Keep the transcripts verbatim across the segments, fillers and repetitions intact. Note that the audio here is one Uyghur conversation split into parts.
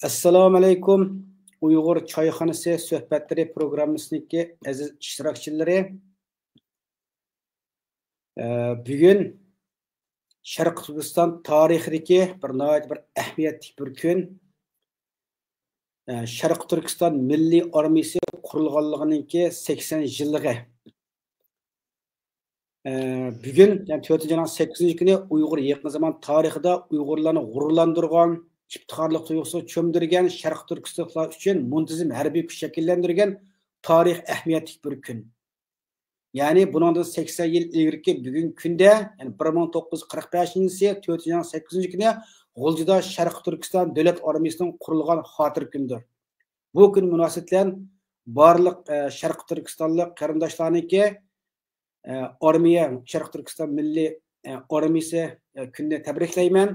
ئەسسالامۇئەلەيكۇم. ئۇيغۇر چايخانىسى سۆھبەتلىرى پروگراممىسىنىڭكى ئەزىز ئىشتىراكچىلىرى. ئە، بۈگۈن شەرقىي تۈركىستان تارىخىدىكى بىر ناھايىتى بىر ئەھمىيەتلىك بىر كۈن. ئە، شەرقىي تۈركىستان مىللىي ئارمىيىسى قۇرۇلغانلىقىنىڭكى سەكسەن يىللىقى. ئە، بۈگۈن، يەنى تۆتىنچى ئاينىڭ سەككىزىنچى كۈنى ئۇيغۇر يېقىن زامان تارىخىدا ئۇيغۇرلارنى غۇرۇرلاندۇرغان، ئىپتىخارلىق تۇيغۇسىغا چۆمدۈرگەن، شەرقىي تۈركىستانلىقلار ئۈچۈن مۇنتىزىم ھەربىي كۈچ شەكىللەندۈرگەن تارىخ ئەھمىيەتلىك بىر كۈن. يەنى بۇنىڭدىن سەكسەن يىل ئىلگىرىكى بۈگۈنكى كۈندە، يەنى بىر مىڭ توققۇز يۈز قىرىق بەشىنچى يىلى تۆتىنچى ئاينىڭ سەككىزىنچى كۈنى غۇلجىدا شەرقىي تۈركىستان دۆلەت ئارمىيىسىنىڭ قۇرۇلغان خاتىرە كۈنىدۇر. بۇ كۈن مۇناسىۋىتى بىلەن بارلىق، ئە، شەرقىي تۈركىستانلىق قېرىنداشلارنىڭكى، ئە، ئارمىيە، شەرقىي تۈركىستان مىللىي، ئە، ئارمىيىسى، ئە، كۈنىنى تەبرىكلەيمەن.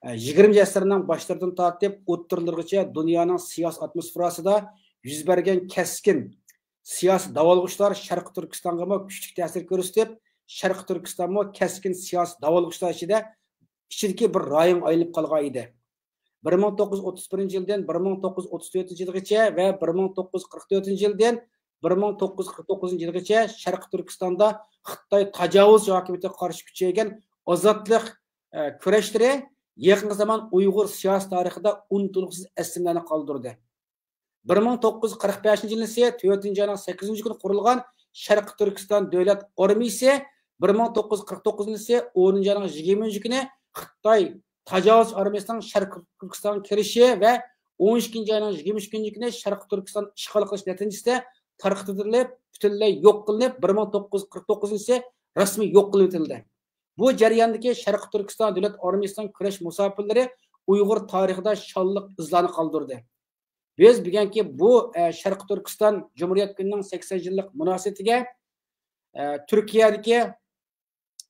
ئە، يىگىرمىنچى ئەسىرنىڭ باشلىرىدىن تارتىپ ئوتتۇرىلىرىغىچە دۇنيانىڭ سىياسىي ئاتموسفېراسىدا يۈز بەرگەن كەسكىن سىياسىي داۋالغۇشلار شەرقىي تۈركىستانغىمۇ كۈچلۈك تەسىر كۆرسىتىپ، شەرقىي تۈركىستانمۇ كەسكىن سىياسىي داۋالغۇشلار ئىچىدە، ئىچىدىكى بىر رايونغا ئايلىنىپ قالغان ئىدى. بىر مىڭ توققۇز يۈز ئوتتۇز بىرىنچى يىلدىن بىر مىڭ توققۇز يۈز ئوتتۇز تۆتىنچى يىلغىچە ۋە بىر مىڭ توققۇز يۈز قىرىق تۆتىنچى يىلدىن بىر مىڭ توققۇز يۈز قىرىق توققۇزىنچى يىلغىچە شەرقىي تۈركىستاندا خىتاي تاجاۋۇزچى ھاكىمىيىتىگە قارشى كۈچەيگەن ئازادلىق، ئە، كۈرەشلىرى يېقىنقى زامان ئۇيغۇر سىياسىي تارىخىدا ئۇنتۇلغۇسىز ئەسلىمىلەرنى قالدۇردى. بىر مىڭ توققۇز يۈز قىرىق بەشىنچى يىلى تۆتىنچى ئاينىڭ سەككىزىنچى كۈنى قۇرۇلغان شەرقىي تۈركىستان دۆلەت ئارمىيىسى بىر مىڭ توققۇز يۈز قىرىق توققۇزىنچى يىلى ئونىنچى ئاينىڭ يىگىرمىنچى كۈنى خىتاي تاجاۋۇز ئارمىيىسىنىڭ شەرقىي تۈركىستانغا كىرىشى ۋە ئون ئىككىنچى ئاينىڭ يىگىرمە ئۈچىنچى كۈنى شەرقىي تۈركىستان ئىشغال قىلىش نەتىجىسىدە تارقىتىلىپ، پۈتۈنلەي يوق قىلىنىپ، بىر مىڭ توققۇز يۈز قىرىق توققۇزىنچى يىلى رەسمىي يوق قىلىۋېتىلدى. بۇ جەرياندىكى شەرقىي تۈركىستان دۆلەت ئارمىيىسىنىڭ كۈرەش مۇساپىرلىرى ئۇيغۇر تارىخىدا شانلىق ئىزلارنى قالدۇردى. بىز بۈگۈنكى بۇ، ئە، شەرقىي تۈركىستان جۇمھۇرىيەت كۈنىنىڭ سەكسەن يىللىق مۇناسىۋىتىگە، ئە، تۈركىيەدىكى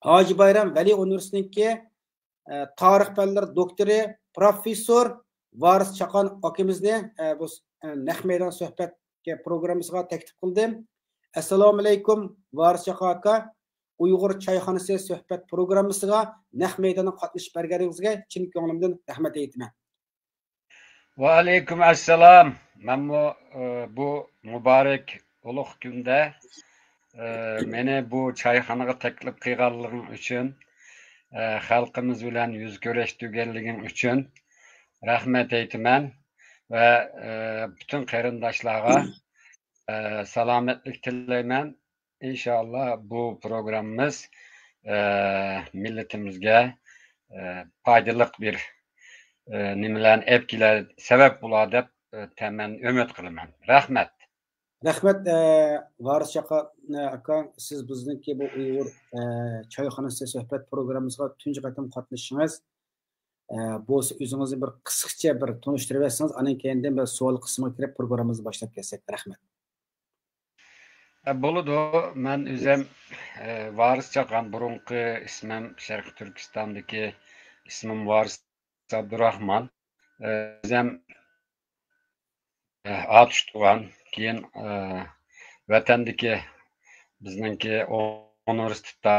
ھاجى بايرام ۋەلى ئۇنىۋېرسىتېتىنىڭكى، ئە، تارىخ پەنلىرى دوكتورى، پروفېسسور ۋارىس چاقان ئاكىمىزنى، ئە، بۇ، ئە، نەق مەيدان سۆھبەتكە پروگراممىسىغا تەكلىپ قىلدىم. ئەسسالامۇئەلەيكۇم، ۋارىس چاقان ئاكا. ئۇيغۇر چايخانىسى سۆھبەت پروگراممىسىغا نەق مەيداندا قاتنىشىپ بەرگەنلىكىڭىزگە چىن كۆڭلۈمدىن رەھمەت ئېيتىمەن. ۋەئەلەيكۇم ئەسسالام. مەنمۇ، ئى، بۇ مۇبارەك ئۇلۇغ كۈندە، ئى، مېنى بۇ چايخانىغا تەكلىپ قىلغانلىقىڭ ئۈچۈن، ئى، خەلقىمىز بىلەن يۈز كۆرۈشتۈرگەنلىكىڭ ئۈچۈن رەھمەت ئېيتىمەن ۋە، ئى، پۈتۈن قېرىنداشلارغا، ئى، سالامەتلىك تىلەيمەن. ئىنشاللا بۇ پروگراممىمىز، ئى، مىللىتىمىزگە، ئى، پايدىلىق بىر، ئى، نېمىلەرنى ئېلىپ كېلەر، سەۋەب بولار دەپ، ئى، تەمەن ئۈمىد قىلىمەن. رەھمەت. رەھمەت، ئە، ۋارىس چاقان، ئە، ئاكا، سىز بىزنىڭكى بۇ ئۇيغۇر، ئە، چايخانىسى سۆھبەت پروگراممىسىغا تۇنجى قېتىم قاتنىشىشىڭىز، ئە، بولسا ئۆزىڭىزنى بىر قىسقىچە بىر تونۇشتۇرۇۋەتسىڭىز، ئاندىن كېيىندىن بىر سوئال قىسمىغا كىرىپ پروگراممىمىزنى باشلاپ كەتسەك. رەھمەت. ئە، بولىدۇ. مەن ئۆزۈم، ئە، ۋارىس چاقان، بۇرۇنقى ئىسمىم، شەرقىي تۈركىستاندىكى ئىسمىم ۋارىس ئابدۇراخمان. ئە، ئۆزۈم، ئە، ئاتۇش تۇغان، كېيىن، ئە، ۋەتەندىكى بىزنىڭكى ئۇنىۋېرسىتېتتا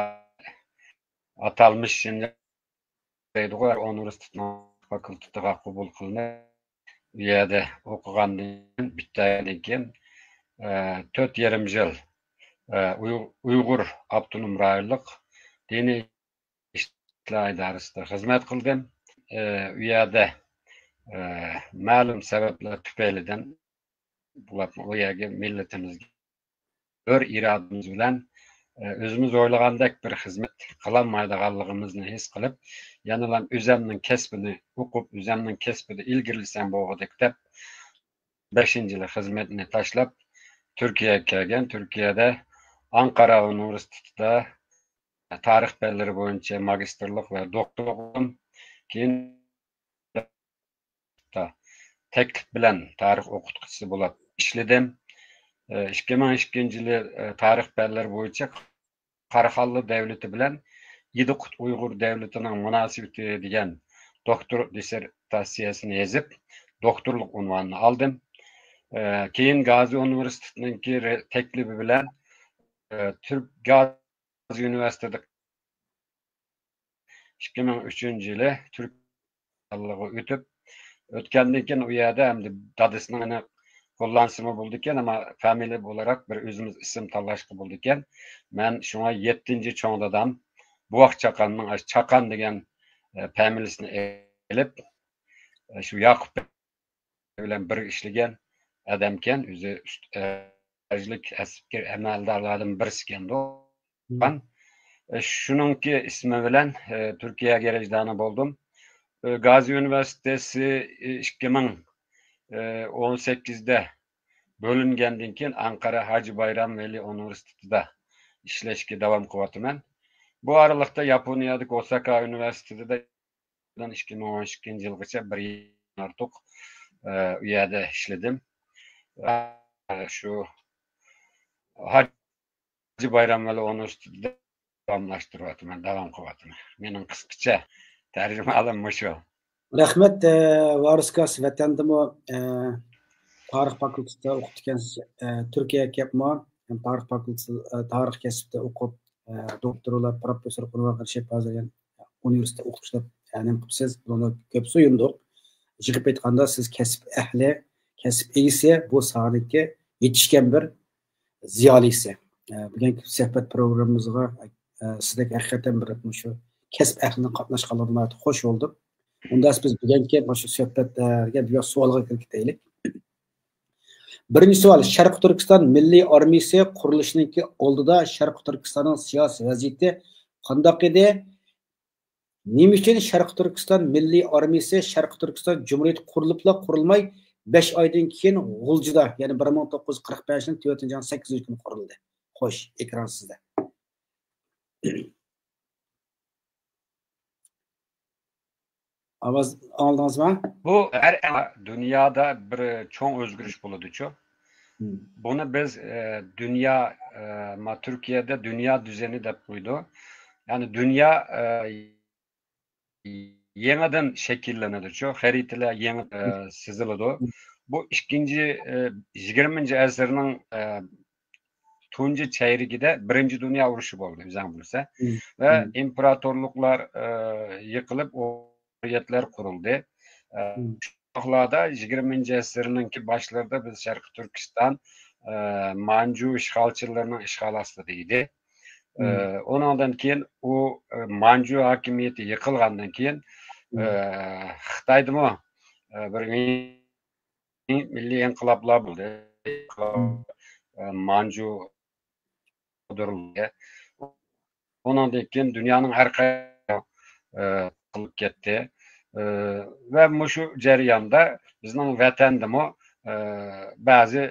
ئاتالمىش شىنجاڭ دەيدىغۇ، ئۇنىۋېرسىتېتنىڭ فاكۇلتېتىغا قوبۇل قىلىنىپ، ئۇ يەردە ئوقۇغاندىن كېيىن، بىتتەردىن كېيىن، ئە، تۆت يېرىم يىل، ئە، ئۇيغ-، ئۇيغۇر ئاپتونوم رايونلۇق دىنىي ئىشلار ئىدارىسىدە خىزمەت قىلدىم. ئە، ئۇ يەردە، ئە، مەلۇم سەۋەبلەر تۈپەيلىدىن بولۇپمۇ ئۇ يەرگە مىللىتىمىزگە ھۆر ئىرادىمىز بىلەن، ئە، ئۆزىمىز ئويلىغاندەك بىر خىزمەت قىلالمايدىغانلىقىمىزنى ھېس قىلىپ، يەنىلا ئۆزەمنىڭ كەسپىنى ئوقۇپ، ئۆزەمنىڭ كەسپىدە ئىلگىرىلىسەم بولغۇدەك دەپ، بەشىنچى يىلى خىزمەتنى تاشلاپ، تۈركىيەگە كەلگەن. تۈركىيەدە ئانقارا ئۇنىۋېرسىتېتىدا تارىخ پەنلىرى بويىچە ماگىستىرلىق ۋە دوكتورلۇق ئوقۇدۇم. كېيىن تەكلىپ بىلەن تارىخ ئوقۇتقۇچىسى بولۇپ ئىشلىدىم. ئىككى مىڭ ئىككىنچى يىلى تارىخ پەنلىرى بويىچە قاراخانلار دەۋلىتى بىلەن ئىدىقۇت ئۇيغۇر دەۋلىتىنىڭ مۇناسىۋىتى دېگەن دوكتور دىسسېرتاتسىيەسىنى يېزىپ، دوكتورلۇق ئۇنۋانىنى ئالدىم. كېيىن گازى ئۇنىۋېرسىتېتىنىڭكى رە-، تەكلىپى بىلەن، تۈرك گاز ئۇنىۋېرسىتېتى ئىككى مىڭ ئۈچىنچى يىلى تۈركىيەگە ئۆتۈپ، ئۆتكەندىن كېيىن ئۇ يەردە ئەمدى دادىسىنىڭ ئېنىق قوللانسىمۇ بولىدىكەن، ئەمما فامىلە ئولاراق بىر ئۆزىمىز ئىسىم تاللاشقا بولىدىكەن. مەن شۇڭا يەتتىنچى چوڭ دادام، بوۋاق چاقاننىڭ، ئاشۇ چاقان دېگەن، ئە، فامىلىسىنى ئېلىپ، ئە، شۇ ياقۇپ بىلەن بىرگە ئىشلىگەن ئادەمكەن. ئۆزى ئۈست-، ئە، دەرىجىلىك ئەسكەر ئەمەلدارلاردىن بىرسىكەندۇ. مم. ئە، شۇنىڭكى ئىسمى بىلەن، ئە، تۈركىيەگە گرەجدانى بولدۇم. ئە، گازى ئۇنىۋېرسىتېتى، ئە، ئىككى مىڭ ئون سەككىزدە بۆلۈنگەندىن كېيىن ئانقارا ھاجى بايرام ۋەلى ئۇنىۋېرسىتېتىدا ئىشلەشكە داۋام قىلىۋاتىمەن. بۇ ئارىلىقتا ياپونىيەدىكى ئوساكا ئۇنىۋېرسىتېتىدا ئىككى مىڭ ئون ئىككىنچى يىلغىچە بىر يىلدىن ئارتۇق، ئە، ئۇ يەردە ئىشلىدىم. ئە، شۇ ھاجى بايرام ۋەلى ئۇنىۋېرسىتېتىدا داۋاملاشتۇرۇۋاتىمەن، داۋام قىلىۋاتىمەن. مېنىڭ قىسقىچە تەرجىمىھالىم مۇشۇ. رەھمەت، ئە، ۋارىس كاس، ۋەتەندىمۇ، ئە، تارىخ فاكۇلتېتىدا ئوقۇپتىكەنسىز، ئە، تۈركىيەگە كەپمۇ، تارىخ فاكۇلتېتى، ئە، تارىخ كەسىپتە ئوقۇپ، ئە، دوكتورلار، پروفېسسور قىلىۋالغان شەپ ھازىر يەنە ئۇنىۋېرسىتېتتا ئوقۇتۇشلاپ، ئە، نېمە قىپسىز، بۇنى كۆپ سۆيۈندۇق. جىقىپ ئېيتقاندا، سىز كەسىپ ئەھلى، كەسىپ ئىگىسى، بۇ ساھەدىكى يېتىشكەن بىر زىيالىيسى. ئە، بۈگۈنكى سۆھبەت پروگراممىمىزغا، ئە، سىزدەك ھەقىقەتەن بىر مۇشۇ كەسىپ ئەھلىنىڭ قاتناشقانلىقىدىن ناھايىتى خوش بولدۇم. ئۇنداق بولسا بىز بۈگۈنكى مۇشۇ سۆھبەتلەرگە بىر سوئالغا كىرىپ كېتەيلى. بىرىنچى سوئال، شەرقىي تۈركىستان مىللىي ئارمىيىسى قۇرۇلۇشىنىڭكى ئالدىدا شەرقىي تۈركىستاننىڭ سىياسىي ۋەزىيىتى قانداق ئىدى؟ نېمە ئۈچۈن شەرقىي تۈركىستان مىللىي ئارمىيىسى شەرقىي تۈركىستان جۇمھۇرىيىتى قۇرۇلۇپلا قۇرۇلماي، بەش ئايدىن كېيىن غۇلجىدا، يەنى بىر مىڭ توققۇز يۈز قىرىق بەشىنچى تۆتىنچى ئاينىڭ سەككىزىنچى كۈنى قۇرۇلدى؟ خوش، ئېكران سىزدە. ئاۋاز ئاڭلىدىڭىزمۇ؟ بۇ ھەر دۇنيادا بىر چوڭ ئۆزگىرىش بولىدۇچۇ. مم. بۇنى بىز، ئە، دۇنيا، ئە، ما، تۈركىيەدە دۇنيا دۈزەنى دەپ قويىدۇ. يەنى دۇنيا، ئە، يېڭىدىن شەكىللىنىدۇچۇ، خەرىتىلەر يېڭى، ئە، سىزىلىدۇ. مم. بۇ ئىككىنچى، ئە، يىگىرمىنچى ئەسىرنىڭ، ئە، تۇنجى چەيرىكىدە بىرىنچى دۇنيا ئۇرۇشى بولدى، ئۆزۈڭ بىلسە. مم. ۋە مم. ئىمپېراتورلۇقلار، ئە، يىقىلىپ، ئورىيەتلەر قۇرۇلدى. ئە، مم. شۇ ۋاقىتلاردا يىگىرمىنچى ئەسىرنىڭكى باشلىرىدا بىز شەرقىي تۈركىستان، ئە، مانجۇ ئىشغالچىلىرىنىڭ ئىشغال ئاستىدا ئىدى. ئە، مم. ئۇنىڭدىن كېيىن ئۇ، ئە، مانجۇ ھاكىمىيىتى يىقىلغاندىن كېيىن، مم. ئە، خىتايدىمۇ، ئە، بىر مىللىي ئىنقىلابلار بولدى. مم. ئە، مانجۇ قۇدۇرۇلدى. ئۇنىڭدىن كېيىن دۇنيانىڭ ھەر قايسى، ئە، قىلىپ كەتتى. ئە، ۋە مۇشۇ جەرياندا بىزنىڭ ۋەتەندىمۇ، ئە، بەزى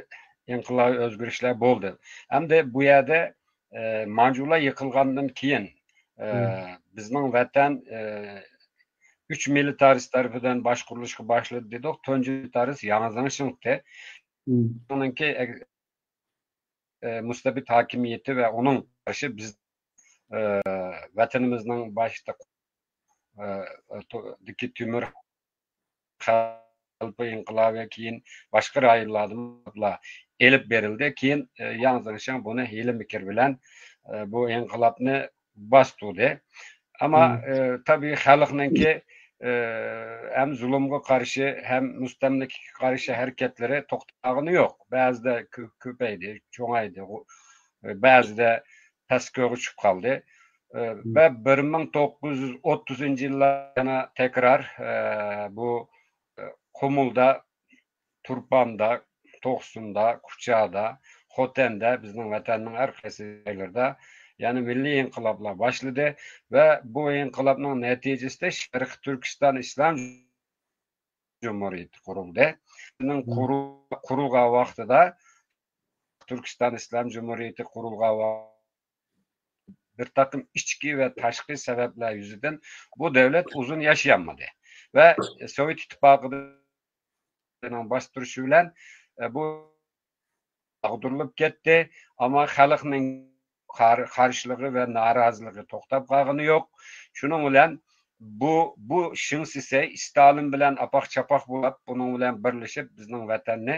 ئىنقىلابىي ئۆزگىرىشلەر بولدى. ئەمدى بۇ يەردە، ئە، مانجۇلار يىقىلغاندىن كېيىن، ئە، مم. بىزنىڭ ۋەتەن، ئە، ئۈچ مىلىتارىست تەرىپىدىن باشقۇرۇلۇشقا باشلىدى دېدۇق. تۇنجى مىلىتارىست ياڭ زېڭشىڭتى. مم. ئۇنىڭكى، ئە، مۇستەبىت ھاكىمىيىتى ۋە ئۇنىڭ قارشى بىز، ئە، ۋەتىنىمىزنىڭ باشتا، ئە، تو-، دىكى تۆمۈر خەلپە ئىنقىلابى، كېيىن باشقا رايونلاردىمۇ ئېلىپ بېرىلدى. كېيىن، ئە، ياڭ زېڭشىڭ بۇنى ھىيلە-مىكىر بىلەن، ئە، بۇ ئىنقىلابنى باستۇردى. ئەمما، مم. ئە، تەبىئىي خەلقنىڭكى، ئە، ھەم زۇلۇمغا قارشى، ھەم مۇستەملىكىگە قارشى ھەرىكەتلىرى توختىغىنى يوق. بەزىدە كۆ-، كۆپەيدى، چوڭايدى، غۇ-، بەزىدە پەسكويغا چۈشۈپ قالدى. ئە، مم. ۋە بىر مىڭ توققۇز يۈز ئوتتۇزىنچى يىللار يەنە تەكرار، ئە، بۇ، ئە، قۇمۇلدا، تۇرپاندا، توقسۇندا، كۇچادا، خوتەندە، بىزنىڭ ۋەتەننىڭ ھەر قايسى جايلىرىدا يەنە مىللىي ئىنقىلابلار باشلىدى ۋە بۇ ئىنقىلابنىڭ نەتىجىسىدە شەرقىي تۈركىستان ئىسلام جۇمھۇرىيىتى قۇرۇلدى. بىزنىڭ مم. قۇرۇ-، قۇرۇلغان ۋاقتىدا تۈركىستان ئىسلام جۇمھۇرىيىتى قۇرۇلغان ۋاقىت بىر تاقىم ئىچكى ۋە تاشقى سەۋەبلەر يۈزىدىن بۇ دۆلەت ئۇزۇن ياشىيالمىدى ۋە سوۋېت ئىتتىپاقىنىڭ باستۇرۇشى بىلەن، ئە، بۇ ئاغدۇرۇلۇپ كەتتى. ئەمما خەلقنىڭ قار-، قارشىلىقى ۋە نارازىلىقى توختاپ قالغىنى يوق. شۇنىڭ بىلەن بۇ، بۇ شېڭ شىسەي ستالىن بىلەن ئاپاق-چاپاق بولۇپ، بۇنىڭ بىلەن بىرلىشىپ بىزنىڭ ۋەتەننى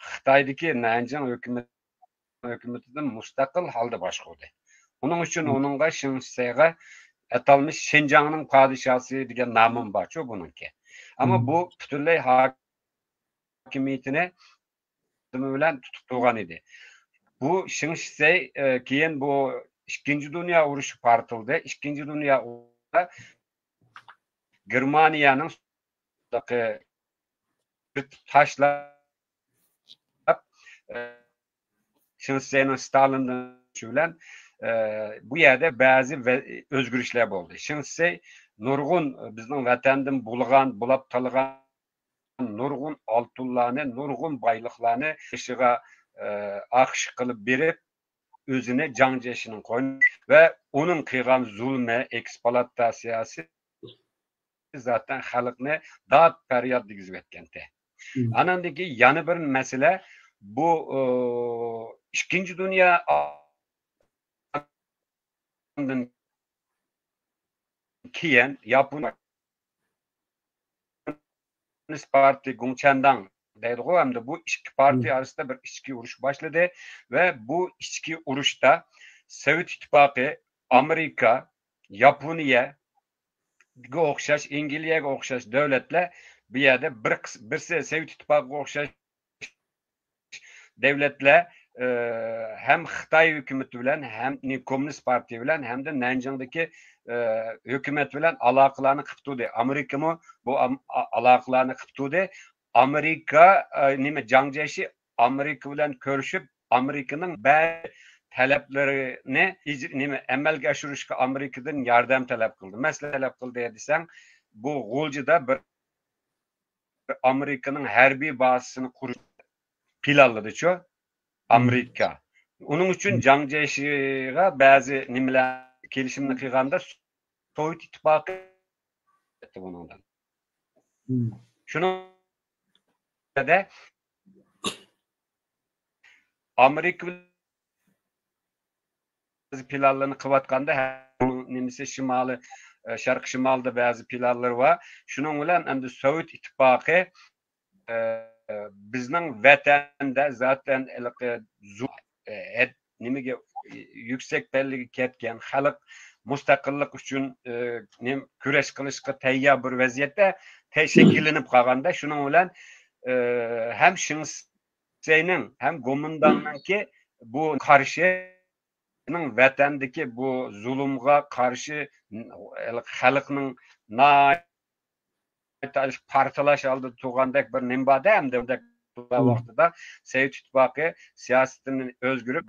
خىتايدىكى نەنجىڭ ھۆكۈمىتى ھۆكۈمىتىدىن مۇستەقىل ھالدا باشقۇردى. ئۇنىڭ ئۈچۈن مم. ئۇنىڭغا شېڭ شىسەيغە ئاتالمىش شىنجاڭنىڭ پادىشاسى دېگەن نامىمۇ بارچۇ بۇنىڭكى. ئەمما بۇ پۈتۈنلەي ھاكىمىيىتىنى بىلەن تۇتۇپ تۇرغان ئىدى. بۇ شېڭ شىسەي، ئە، كېيىن بۇ ئىككىنچى دۇنيا ئۇرۇشى پارتلىدى. ئىككىنچى دۇنيا ئۇرۇشىدا گېرمانىيەنىڭ تاشلاپ، ئە، شېڭ شىسەينىڭ ستالىندىن بىلەن، ئە، بۇ يەردە بەزى ۋە-، ئۆزگىرىشلەر بولدى. شېڭ شىسەي نۇرغۇن بىزنىڭ ۋەتەندىن بۇلىغان، بۇلاپ تالىغان نۇرغۇن ئالتۇنلارنى، نۇرغۇن بايلىقلارنى بېشىغا، ئە، ئاخشا قىلىپ بېرىپ، ئۆزىنى جاڭ جيېشىنىڭ قوينىغا ۋە ئۇنىڭ قىلغان زۇلمى، ئېكسپلۇئاتاتسىيەسى زاتەن خەلقنى داد پەرياد دېگۈزۈۋەتكەنتى. ئاناندىن كېيىن يەنە بىر مەسىلە، بۇ، ئى، ئىككىنچى دۇنيا ئاندىن كېيىن ياپون كوممۇنىست پارتىيە گۇڭچەنداڭ دەيدىغۇ، ھەمدە بۇ ئىككى پارتىيە ئارىسىدا بىر ئىچكى ئۇرۇش باشلىدى ۋە بۇ ئىچكى ئۇرۇشتا سوۋېت ئىتتىپاقى، ئامېرىكا، ياپونىيەگە ئوخشاش، ئەنگلىيەگە ئوخشاش دۆلەتلەر بۇ يەردە بىر قىس-، بىرسى سوۋېت ئىتتىپاقىغا ئوخشاش دۆلەتلەر، ئى، ھەم خىتاي ھۆكۈمىتى بىلەن، ھەم نى-، كوممۇنىست پارتىيە بىلەن، ھەمدە نەنجىڭدىكى، ئى، ھۆكۈمەت بىلەن ئالاقىلارنى قىلىپ تۇردى. ئامېرىكىمۇ بۇ ئام-، ئا-، ئالاقىلارنى قىلىپ تۇردى. ئامېرىكا، ئى، نېمە، جاڭ جيېشى ئامېرىكا بىلەن كۆرۈشۈپ، ئامېرىكىنىڭ بەزى تەلەپلىرىنى ئىج-، نېمە، ئەمەلگە ئاشۇرۇشقا ئامېرىكىدىن ياردەم تەلەپ قىلدى. مەسىلەن، تەلەپ قىلدى دېسەڭ، بۇ غۇلجىدا بىر ئامېرىكىنىڭ ھەربىي بازىسىنى قۇرۇش پىلانلىدىچۇ ئامېرىكا. ئۇنىڭ ئۈچۈن جاڭ جيېشىغا بەزى نېمىلەر، كېلىشىمنى قىلغاندا سوۋېت ئىتتىپاقى بۇنىڭدىن. شۇنىڭ ئامېرىكا بىلەن بەزى پىلانلارنى قىلىۋاتقاندا، ھەم نېمىسى شىمالى، ئە، شەرقىي شىمالدا بەزى پىلانلىرى بار. شۇنىڭ بىلەن ئەمدى سوۋېت ئىتتىپاقى، ئە، بىزنىڭ ۋەتەندە زاتەن ھېلىقى زو-، ئە، ھەد-، نېمىگە، يۈكسەك پەللىگە كەتكەن خەلق مۇستەقىللىق ئۈچۈن، ئە، نېمە، كۈرەش قىلىشقا تەييار بىر ۋەزىيەتتە تە-، شەكىللىنىپ قالغاندا، شۇنىڭ بىلەن، ئە، ھەم شېڭ شىسەينىڭ ھەم گومىنداڭنىڭكى بۇ قارشى، ۋەتەندىكى بۇ زۇلۇمغا قارشى خەلقنىڭ ناھايىتى پارتلاش ئالدىدا تۇرغاندەك بىر نېمە بار-دە، ئەمدى بۇنداق ۋاقتىدا سوۋېت ئىتتىپاقى سىياسىتىنى ئۆزگىرىپ،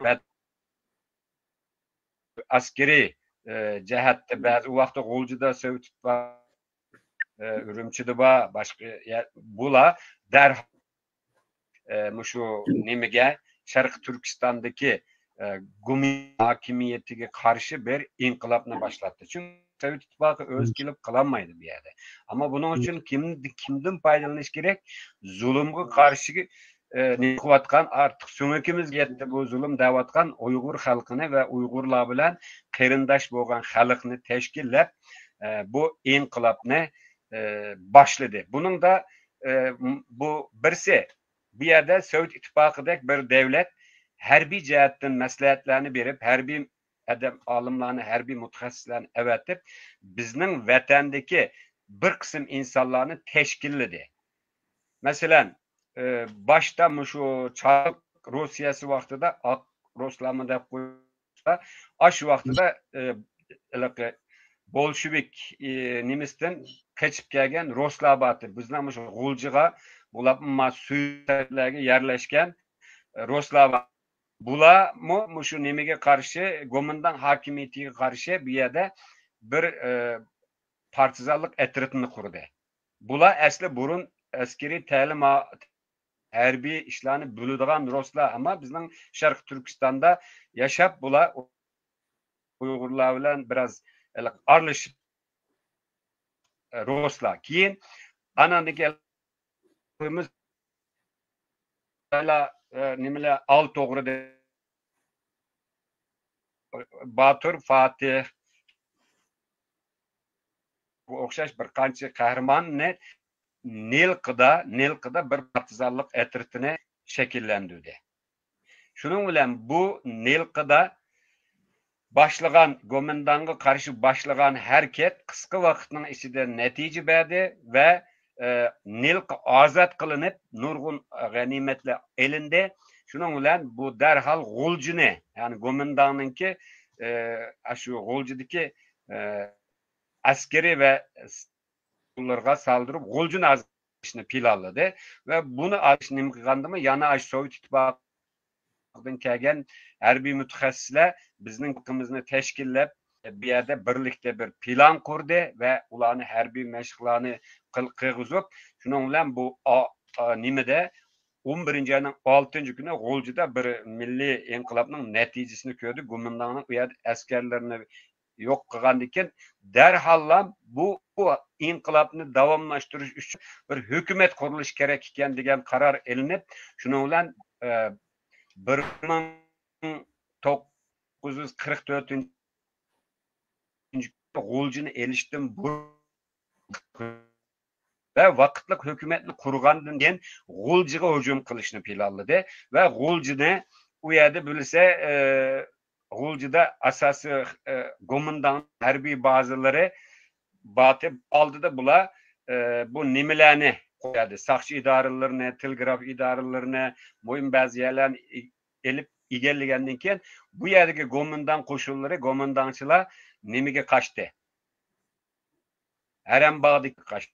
ئەسكىرىي، ئە، جەھەتتە بەزى ۋاقىتتا غۇلجىدا سوۋېت ئىتتىپاقى ئە، ئۈرۈمچىدە بار، باشقا يەر، بۇلار دەرھال، ئە، مۇشۇ نېمىگە، شەرقىي تۈركىستاندىكى، ئە، گومىنداڭ ھاكىمىيىتىگە قارشى بىر ئىنقىلابنى باشلاتتى. چۈنكى سوۋېت ئىتتىپاقى ئۆزى كېلىپ قىلالمايدۇ بۇ يەردە. ئەمما بۇنىڭ ئۈچۈن كىم، كىمدىن پايدىلىنىش كېرەك؟ زۇلۇمغا قارشى، ئە، نېمە قىلىۋاتقان، ئارتۇق سۆڭىكىمىزگە يەتتى بۇ زۇلۇم دەۋاتقان ئۇيغۇر خەلقىنى ۋە ئۇيغۇرلار بىلەن قېرىنداش بولغان خەلقنى تەشكىللەپ، ئە، بۇ ئىنقىلابنى، ئە، باشلىدى. بۇنىڭدا، ئە، م-، بۇ بىرسى، بۇ يەردە سوۋېت ئىتتىپاقىدەك بىر دەۋلەت ھەربىي جەھەتتىن مەسلىھەتلەرنى بېرىپ، ھەربىي ئادەم، ئالىملارنى، ھەربىي مۇتەخەسسىسلەرنى ئەۋەتىپ، بىزنىڭ ۋەتەندىكى بىر قىسىم ئىنسانلارنى تەشكىللىدى. مەسىلەن، ئى، باشتا مۇشۇ چار روسىيەسى ۋاقتىدا، ئاق روسلارمۇ دەپ قويسا، ئاشۇ ۋاقتىدا، ئى، ھېلىقى بولشېۋىك، ئى، نېمىسىدىن قېچىپ كەلگەن روسلار بارتى. بىزنىڭ مۇشۇ غۇلجىغا، بۇلار ما سۈيلەرگە يەرلەشكەن، ئى، روسلار بار. بۇلارمۇ مۇشۇ نېمىگە قارشى، گومىنداڭ ھاكىمىيىتىگە قارشى بۇ يەردە بىر، ئى، پارتىزانلىق ئەترىتىنى قۇردى. بۇلار ئەسلى بۇرۇن ئەسكىرىي تەلىم ھەربىي ئىشلارنى بىلىدىغان رۇسلار، ئەمما بىزنىڭ شەرقىي تۈركىستاندا ياشاپ، بۇلار ئۇيغۇرلار بىلەن بىراز ئارىلىشىپ، رۇسلار. كېيىن ئاناندىن كېيىن نېمىلەر، ئال توغرىدى، باتۇر فاتىھ، بۇ ئوخشاش بىر قانچە قەھرىماننى نىلقىدا، نىلقىدا بىر پارتىزانلىق ئەترىتىنى شەكىللەندۈردى. شۇنىڭ بىلەن بۇ نىلقىدا باشلىغان، گومىنداڭغا قارشى باشلىغان ھەرىكەت قىسقا ۋاقىتنىڭ ئىچىدە نەتىجە بەردى ۋە ئە، نىلقا ئازاد قىلىنىپ، نۇرغۇن غەنىيمەتلەر ئېلىندى. شۇنىڭ بىلەن بۇ دەرھال غۇلجىنى، يەنى گومىنداڭنىڭكى، ئە، ئاشۇ غۇلجىدىكى، ئە، ئەسكىرى ۋە قۇللىرىغا سالدۇرۇپ، غۇلجىنى ئازاد قىلىشنى پىلانلىدى. ۋە بۇنى ئاش-، نېمە قىلغاندىمۇ، يەنە ئاشۇ سوۋېت ئىتتىپاقىدىن كەلگەن ھەربىي مۇتەخەسسىسلەر بىزنىڭ خەلقىمىزنى تەشكىللەپ، بۇ يەردە بىرلىكتە بىر پىلان قۇردى ۋە ئۇلارنى ھەربىي مەشىقلارنى قىل-، قىلغۇزۇپ، شۇنىڭ بىلەن بۇ ئا-، ئا-، نېمىدە، ئون بىرىنچى ئاينىڭ ئالتىنچى كۈنى غۇلجىدا بىر مىللىي ئىنقىلابنىڭ نەتىجىسىنى كۆردى. گومىنداڭنىڭ ئۇ يەردە ئەسكەرلىرىنى يوق قىلغاندىن كېيىن، دەرھاللا بۇ، بۇ ئىنقىلابنى داۋاملاشتۇرۇش ئۈچۈن بىر ھۆكۈمەت قۇرۇلۇشى كېرەك ئىكەن دېگەن قارار ئېلىنىپ، شۇنىڭ بىلەن، ئە، بىر مىڭ توققۇز يۈز قىرىق تۆتىنچى غۇلجىنى ئېلىشتىن بۇرۇن ۋە ۋاقىتلىق ھۆكۈمەتنى قۇرغاندىن كېيىن غۇلجىغا ھۇجۇم قىلىشنى پىلانلىدى ۋە غۇلجىنى ئۇ يەردە بىلسە، ئە، غۇلجىدا ئاساسىي، ئە، گومىنداڭ ھەربىي بازىلىرى باتىپ ئالدىدا بۇلار، ئە، بۇ نېمىلەرنى قويدى، ساقچى ئىدارىلىرىنى، تېلېگراف ئىدارىلىرىنى، مۇھىم بەزى يەرلەرنى ئېلىپ ئىگىلىگەندىن كېيىن، بۇ يەردىكى گومىنداڭ قوشۇنلىرى، گومىنداڭچىلار نېمىگە قاچتى؟ ھەرەمباغدىكى قاش-،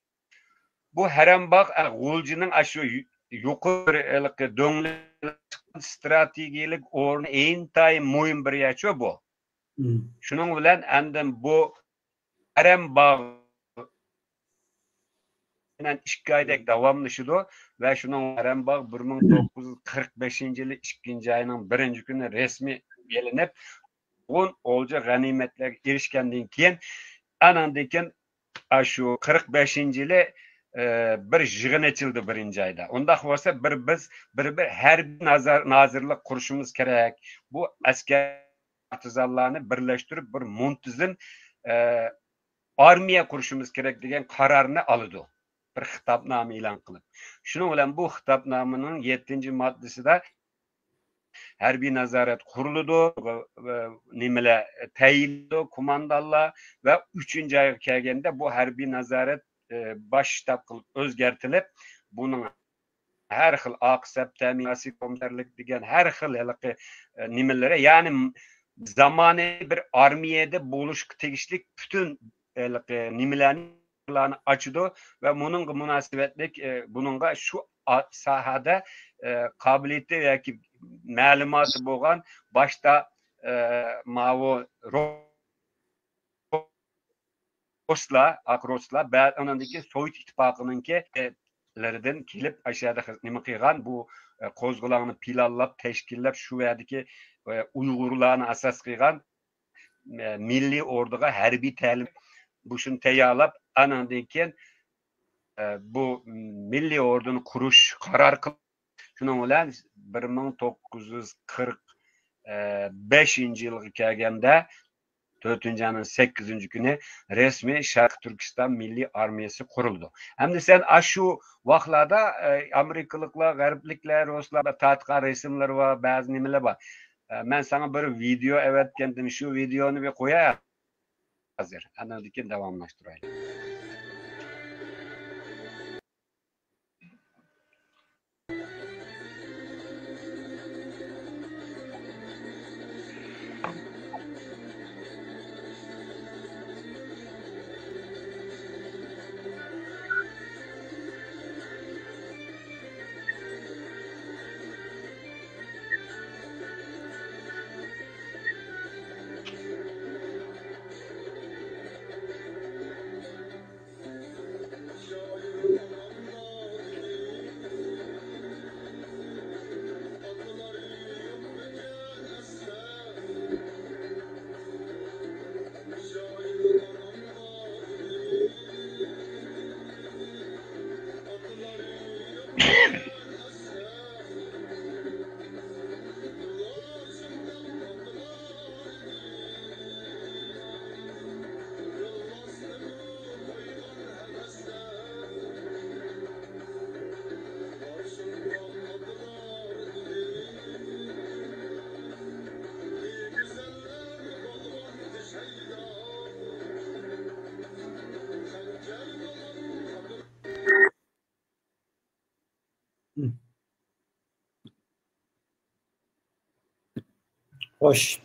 بۇ ھەرەمباغ، ئە، غۇلجىنىڭ ئاشۇ يۇ-، يۇقىرى ھېلىقى دۆڭلەر ستراتېگىيەلىك ئورنى، ئىنتايىن مۇھىم بىر يەرچۇ بۇ. مم. شۇنىڭ بىلەن ئاندىن بۇ ھەرەمباغ ئىككى ئايدەك داۋاملىشىدۇ ۋە شۇنىڭ ھەرەمباغ بىر مىڭ توققۇز يۈز قىرىق بەشىنچى يىلى ئىككىنچى ئاينىڭ بىرىنچى كۈنى رەسمىي ئېلىنىپ، نۇرغۇن ئولجا غەنىيمەتلەرگە ئېرىشكەندىن كېيىن، ئاناندىن كېيىن، ئاشۇ قىرىق بەشىنچى يىلى، ئە، بىر يىغىن ئېچىلدى بىرىنچى ئايدا. ئۇنداق بولسا، بىر بىز، بىر، بىر ھەربىي نازار-، نازىرلىق قۇرۇشىمىز كېرەك. بۇ ئەسكەر پارتىزانلارنى بىرلەشتۈرۈپ، بىر مۇنتىزىم، ئە، ئارمىيە قۇرۇشىمىز كېرەك دېگەن قارارنى ئالىدۇ. بىر خىتابنامە ئېلان قىلىپ. شۇنىڭ بىلەن بۇ خىتابنامىنىڭ يەتتىنچى ماددىسىدا ھەربىي نازارەت قۇرۇلىدۇ، ۋە، ۋە نېمىلەر تەيىنلىنىدۇ، كوماندانلار ۋە ئۈچىنچى ئايغا كەلگەندە بۇ ھەربىي نازارەت، ئى، باش شتاب قىلىپ ئۆزگەرتىلىپ، بۇنىڭ ھەر خىل ئاقى سەپ تەمىناتى، كومىسسارلىق دېگەن ھەر خىل ھېلىقى، ئى، نېمىلىرى، يەنى زامانىۋى بىر ئارمىيەدە بولۇشقا تېگىشلىك پۈتۈن ھېلىقى نېمىلەرنى ئاچىدۇ ۋە بۇنىڭغا مۇناسىۋەتلىك، ئى، بۇنىڭغا شۇ ئا-، ساھەدە، ئى، قابىلىيىتى ياكى مەلۇماتى بولغان باشتا، ئى، ماۋۇ رو-، روسلار، ئاق روسلار، بە-، ئاناندىن كېيىن سوۋېت ئىتتىپاقىنىڭكى، ئى، لىرىدىن كېلىپ، ئاشۇ يەردە خىز-، نېمە قىلغان، بۇ، ئى، قوزغىلاڭنى پىلانلاپ، تەشكىللەپ، شۇ يەردىكى، ئى، ئۇيغۇرلارنى ئاساس قىلغان، ئە، مىللىي ئوردىغا ھەربىي تەلىم، بۇ شۇنى تەييارلاپ، ئاناندىن كېيىن، ئە، بۇ مىللىي ئوردىنى قۇرۇش قارار قىلىپ، شۇنىڭ بىلەن بىر مىڭ توققۇز يۈز قىرىق بەشىنچى يىلغا كەلگەندە، تۆتىنچى ئاينىڭ سەككىزىنچى كۈنى رەسمىي شەرقىي تۈركىستان مىللىي ئارمىيەسى قۇرۇلىدۇ. ئەمدى سەن ئاشۇ ۋاقىتلاردا، ئە، ئامېرىكىلىقلار، غەربلىكلەر، رۇسلار تارتقان رەسىملىرى بار، بەزى نېمىلەر بار. ئە، مەن ساڭا بىر ۋىدېئو ئەۋەتكەنتىم، شۇ ۋىدېئونى بىر قوياي ھازىر. ئاندىن كېيىن داۋاملاشتۇرايلى. خوش.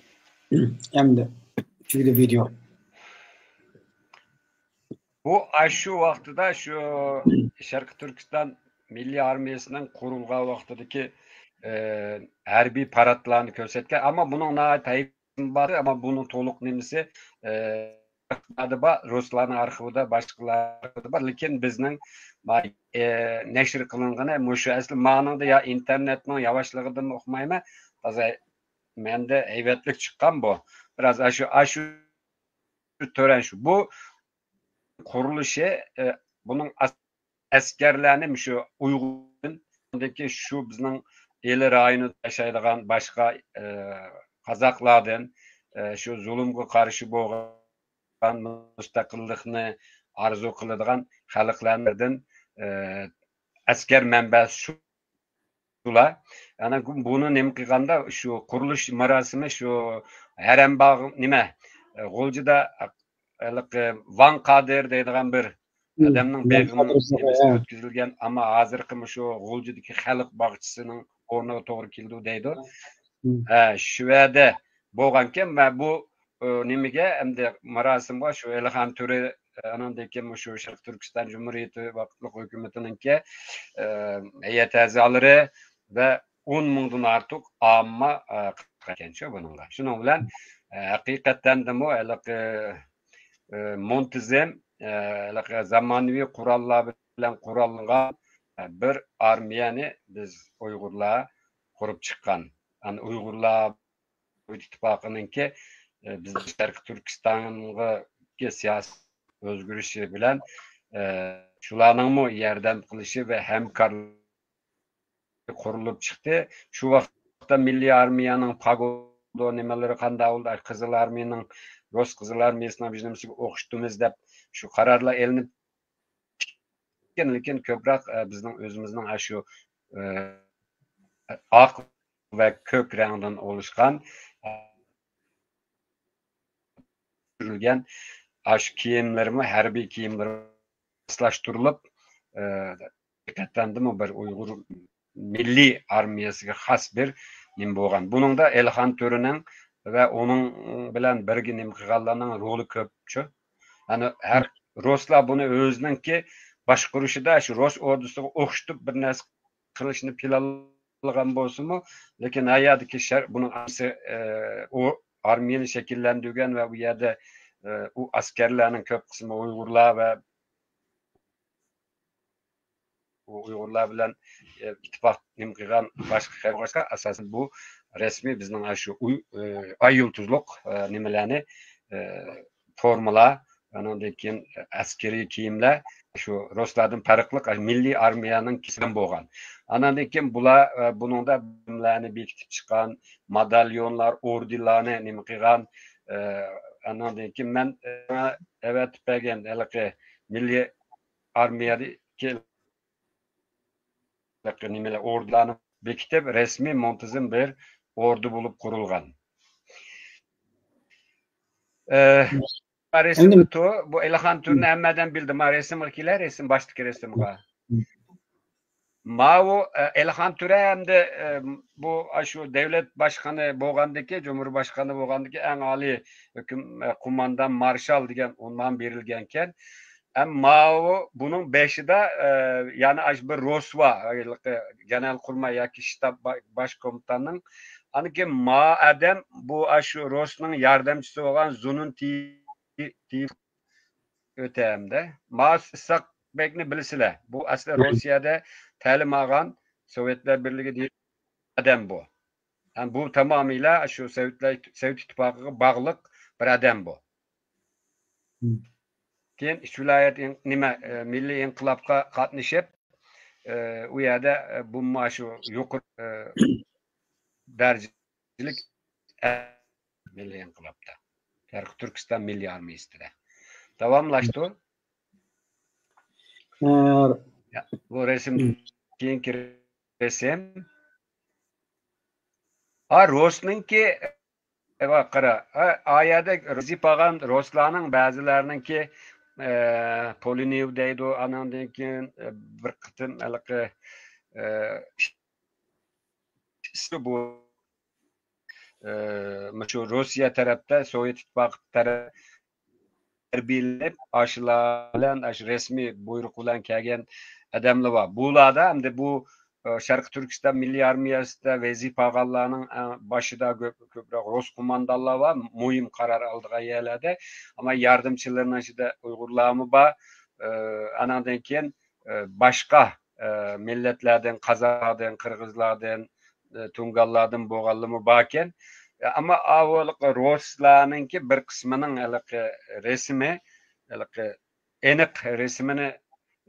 ئەمدى تۈگىدى ۋىدېئو. بۇ ئاشۇ ۋاقتىدا شۇ شەرقىي تۈركىستان مىللىي ئارمىيەسىنىڭ قۇرۇلغان ۋاقتىدىكى، ئە، ھەربىي پاراتلارنى كۆرسەتكەن. ئەمما بۇنىڭ ناھايىتى بار، ئەمما بۇنىڭ تولۇق نېمىسى، ئە، بار، رۇسلارنىڭ ئارخىۋىدا، باشقىلار ئارخىۋىدا بار. لېكىن بىزنىڭ، ئە، نەشر قىلىنغىنى مۇشۇ. ئەسلى مانىڭدا يا ئىنتېرنېتنىڭ ياۋاشلىقىدىنمۇ ئۇقمايمەن، تازا مەندە ھەيۋەتلىك چىققان بۇ. بىراز ئاشۇ، ئاشۇ تۆرەن شۇ. بۇ قۇرۇلۇشى، ئە، بۇنىڭ ئەسكەرلەرنى مۇشۇ ئۇيغۇردىن، ئاندىن كېيىن شۇ بىزنىڭ ئىلى رايونىدا ياشايدىغان باشقا، ئە، قازاقلاردىن، ئە، شۇ زۇلۇمغا قارشى بولغان، مۇستەقىللىقنى ئارزۇ قىلىدىغان خەلقلەردىن، ئە، ئەسكەر مەنبەسى شۇ. شۇلار. يەنى بۇنى نېمە قىلغاندا، شۇ قۇرۇلۇش مۇراسىمى شۇ ھەرەمباغ نېمە، غۇلجىدا ھېلىقى ۋاڭ قادىر دەيدىغان بىر ئادەمنىڭ بېغىنىڭ نېمىسىدە ئۆتكۈزۈلگەن، ئەمما ھازىرقى مۇشۇ غۇلجىدىكى خەلق باغچىسىنىڭ ئورنىغا توغرا كېلىدۇ دەيدۇ. ھە، شۇ يەردە بولغانكەن. مەن بۇ، ئۇ، نېمىگە، ئەمدى مۇراسىمغا شۇ ئېلىخان تۆرە، ئاناندىن كېيىن مۇشۇ شەرقىي تۈركىستان جۇمھۇرىيىتى ۋاقىتلىق ھۆكۈمىتىنىڭكى، ئە، ھەيئەت ئەزالىرى ۋە ئون مىڭدىن ئارتۇق ئامما، ئە، قاتناشقانكەنچۇ بۇنىڭغا. شۇنىڭ بىلەن، ئە، ھەقىقەتەندىمۇ ھېلىقى، ئە، مۇنتىزىم، ئە، ھېلىقى زامانىۋى قوراللار بىلەن قوراللانغان، ئە، بىر ئارمىيەنى بىز ئۇيغۇرلار قۇرۇپ چىققان. يەنى ئۇيغۇرلار سوۋېت ئىتتىپاقىنىڭكى، ئە، بىزنىڭ شەرقىي تۈركىستانغا سىياسىي ئۆزگىرىشى بىلەن، ئە، شۇلارنىڭمۇ ياردەم قىلىشى ۋە ھەمكارلىقى قۇرۇلۇپ چىقتى. شۇ ۋاقىتتا مىللىي ئارمىيەنىڭ پاگودا نېمىلىرى قانداق بولدى، قىزىل ئارمىيەنىڭ، رۇس قىزىل ئارمىيەسىنىڭ بىز نېمىسىگە ئوخشىتىمىز دەپ شۇ قارارلار ئېلىنىپ كەتكەن، لېكىن كۆپرەك، ئە، بىزنىڭ ئۆزىمىزنىڭ ئاشۇ، ئە، ئاق ۋە كۆك رەڭدىن ئولۇشقان، ئە، ئاشۇ كىيىملىرىمۇ، ھەربىي كىيىملىرى ماسلاشتۇرۇلۇپ، ئە، ھەقىقەتەندىمۇ بىر ئۇيغۇر مىللىي ئارمىيەسىگە خاس بىر نېمە بولغان. بۇنىڭدا ئېلىخان تۆرىنىڭ ۋە ئۇنىڭ بىلەن بىرگە نېمە قىلغانلارنىڭ رولى كۆپچۇ. يەنى ھەر رۇسلار بۇنى ئۆزىنىڭكى باشقۇرۇشىدا شۇ رۇس ئوردىسىغا ئوخشىتىپ بىر نەرسە قىلىشنى پىلانلىغان بولسىمۇ، لېكىن ھەيئەتتىكى شەر-، بۇنىڭ ئەمسى، ئە، ئۇ ئارمىيەنى شەكىللەندۈرگەن ۋە ئۇ يەردە، ئە، ئۇ ئەسكەرلەرنىڭ كۆپ قىسمى ئۇيغۇرلار ۋە ئۇ ئۇيغۇرلار بىلەن، ئە، ئىتتىپاق نېمە قىلغان باشقا خەلق بولغاچقا، ئاساسەن بۇ رەسمىي بىزنىڭ ئاشۇ ئۇي-، ئە، ئاي يۇلتۇزلۇق، ئە، نېمىلەرنى، ئە، فورمىلار، ئانىڭدىن كېيىن ئەسكىرىي كىيىملەر شۇ رۇسلاردىن پەرقلىق مىللىي ئارمىيەنىڭ كېسىدىن بولغان. ئانىڭدىن كېيىن بۇلار، ئە، بۇنىڭدا بىلىملەرنى بېكىتىپ چىققان، ماداليونلار، ئوردېنلارنى نېمە قىلغان، ئە، ئانىڭدىن كېيىن مەن، ئە، ئەۋەتىپ بەرگەن ھېلىقى مىللىي ئارمىيەدىكى نېمىلەر، ئوردىلارنى بېكىتىپ، رەسمىي مۇنتىزىم بىر ئوردى بولۇپ قۇرۇلغان. ئە، رەسىمدە تۇ-، بۇ ئېلىخان تۆرىنى ھەممە ئادەم بىلدى. ما رەسىمگە كېلە، رەسىم، باشتىكى رەسىمگە. ماۋۇ، ئە، ئېلىخان تۆرە ھەمدە، ئە، بۇ، ئاشۇ دۆلەت باشقىنى بولغاندىكى، جۇمھۇر باشقىنى بولغاندىكى ئەڭ ئالىي ھۆكۈم، ئە، قوماندان مارشال دېگەن ئۇنۋان بېرىلگەنكەن. ئەمما ماۋۇ بۇنىڭ بېشىدا، ئە، يەنە ئاشۇ بىر رۇسۋا، ھېلىقى گېنېرال قۇرماي ياكى شتاب با-، باش كومىتاننىڭ، ئاندىن كېيىن ما ئادەم بۇ ئاشۇ رۇسنىڭ ياردەمچىسى بولغان زۇنۇن تى-، تى-، ئۆتەمدە. ما ئىسھاق بەگنى بىلىسىلەر. بۇ ئەسلى روسىيەدە تەلىم ئالغان، سوۋېتلار بىرلىكىدە ئادەم بۇ. يەنى بۇ تامامىيلا شۇ سوۋېتلار، سوۋېت ئىتتىپاقىغا باغلىق بىر ئادەم بۇ. كېيىن ئۈچ ۋىلايەت ئىن-، نېمە، ئە، مىللىي ئىنقىلابقا قاتنىشىپ، ئە، ئۇ يەردە، ئە، بۇمۇ شۇ يۇقىرى، ئە، دەرىجىلىك مىللىي ئىنقىلابتا، شەرقىي تۈركىستان مىللىي ئارمىيىسىدە داۋاملاشتۇر. يا، بۇ رەسىم كېيىنكى رەسىم. ھا، روسنىڭكى، ئە، قارا، ھا، ئا يەردە رىزىپ ئالغان روسلارنىڭ بەزىلەرنىڭكى، ئە، پولىنېۋ دەيدۇ، ئانىڭدىن كېيىن، ئە، بىر قېتىم ھېلىقى، ئە، ئىسمى بۇ ئە، مۇشۇ روسىيە تەرەپتە، سوۋېت ئىتتىپاقى تەرەپ تەربىيەلىنىپ، ئاشۇلار بىلەن، ئاشۇ رەسمىي بۇيرۇق بىلەن كەلگەن ئادەملەر بار. بۇلاردا ئەمدى بۇ، ئە، شەرقىي تۈركىستان مىللىي ئارمىيەسىدە ۋەزىپە ئالغانلارنىڭ، ئە، باشىدا كۆپ، كۆپرەك رۇس قوماندانلار بار، مۇھىم قارار ئالىدىغان يەرلەردە. ئەمما ياردەمچىلىرىنىڭ ئىچىدە ئۇيغۇرلارمۇ بار. ئە، ئانىڭدىن كېيىن، ئە، باشقا، ئە، مىللەتلەردىن، قازاقلاردىن، قىرغىزلاردىن، ئە، تۇڭگانلاردىن بولغانلىرىمۇ باركەن. ئەمما ئاۋۇ ھېلىقى رۇسلارنىڭكى بىر قىسمىنىڭ ھېلىقى رەسىمى، ھېلىقى ئېنىق رەسىمىنى،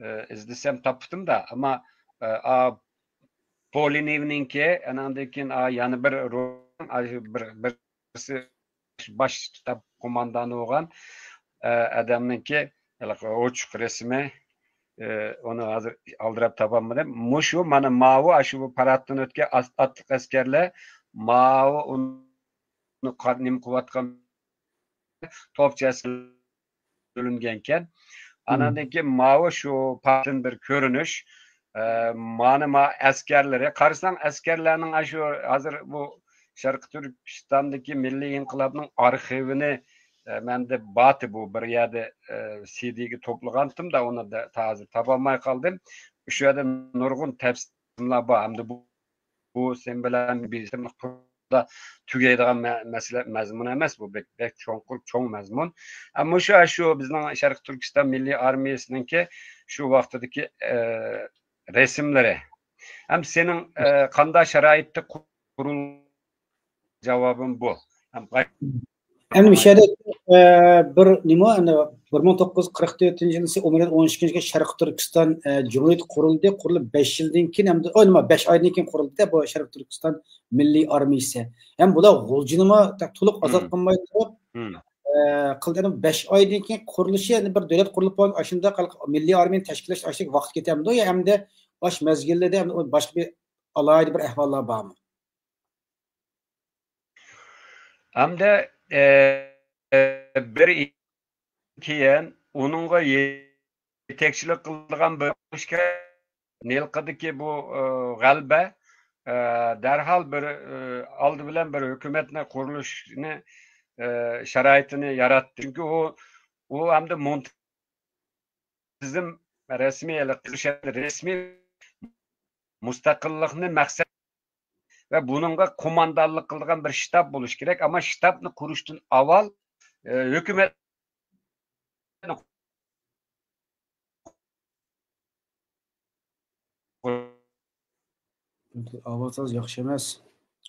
ئە، ئىزدىسەم تاپتىم-دا. ئەمما، ئە، ئا، پولىنېۋنىڭكى، ئاناندىن كېيىن، ئا، يەنە بىر رۇ-، ئا، بىر، بىرسى باش شتاب قوماندانى بولغان، ئە، ئادەمنىڭكى ھېلىقى ئوچۇق رەسىمى، ئە، ئۇنى ھازىر ئالدىراپ تاپالمىدىم. مۇشۇ مانا ماۋۇ، ئاشۇ بۇ پاراتتىن ئۆتكەن ئات-، ئاتلىق ئەسكەرلەر ماۋۇ ئۇنى قا-، نېمە قىلىۋاتقان توپچى ئەسكەرلەر بۆلۈنگەنكەن. مم. ئاناندىن كېيىن ماۋۇ شۇ پاراتتىن بىر كۆرۈنۈش. ئە، مانا ما ئەسكەرلىرى. قارىساڭ، ئەسكەرلەرنىڭ ئاشۇ ھازىر بۇ شەرقىي تۈركىستاندىكى مىللىي ئىنقىلابنىڭ ئارخىۋىنى، ئە، مەندە باتى بۇ بىر يەردە، ئە، سىدىگە توپلىغانتىم-دا، ئۇنى دە-، تا ھازىر تاپالماي قالدىم. شۇ يەردە نۇرغۇن تەپسىلاتلار بار. ئەمدى بۇ، بۇ سەن بىلەن بىزنىڭ تۈگەيدىغان مە-، مەسىلە، مەزمۇن ئەمەس، بۇ بەك، بەك چوڭقۇر، چوڭ مەزمۇن. ئەمما شۇ، شۇ بىزنىڭ شەرقىي تۈركىستان مىللىي ئارمىيەسىنىڭكى شۇ ۋاقتىدىكى، ئە، رەسىملىرى. ھەم سېنىڭ، ئە، قانداق شارائىتتا قۇرۇل-، جاۋابىم بۇ. ھەم قاي-، ئەمدى مۇشۇ يەردە، ئە، بىر نېمە، ئەمدى بىر مىڭ توققۇز يۈز قىرىق تۆتىنچى يىلى ئون بىر ئون ئىككىنچى يىلى شەرقىي تۈركىستان، ئە، جۇمھۇرىيىتى قۇرۇلدى، قۇرۇلۇپ بەش يىلدىن كېيىن، ئەمدى، ئو، نېمە، بەش ئايدىن كېيىن قۇرۇلدى-دە بۇ شەرقىي تۈركىستان مىللىي ئارمىيىسى. ھەم بۇلار غۇلجىنىمۇ تولۇق ئازاد قىلماي تۇرۇپ، ئە، قىلدى. بەش ئايدىن كېيىن قۇرۇلۇشى، يەنە بىر دۆلەت قۇرۇلۇپ بولغان، ئاشۇنداق مىللىي ئارمىيەنى تەشكىللەش ئاشۇنداق ۋاقىت كېتەمدۇ يا ئەمدى ئاش مەزگىلدە ئەمدى باشقا بىر ئالاھىدە بىر ئەھۋاللار بارمۇ؟ ئەمدى، ئە، بىر كېيىن ئۇنىڭغا يېتەكچىلىك قىلىدىغان بىر ئىشكە ھېلىقىدىكى بۇ، ئە، غەلىبە، ئە، دەرھال بىر، ئە، ئالدى بىلەن بىر ھۆكۈمەتنى قۇرۇلۇشىنى، ئە، شارائىتىنى ياراتتى. چۈنكى ئۇ، ئۇ ئەمدى مۇنتىزىم رەسمىي، رەسمىي مۇستەقىللىقنى مەقسەت ۋە بۇنىڭغا قوماندانلىق قىلىدىغان بىر شتاب بولۇشى كېرەك. ئەمما شتابنى قۇرۇشتىن ئاۋۋال، ئە، ھۆكۈمەت ئاۋازىڭىز ياخشى ئەمەس.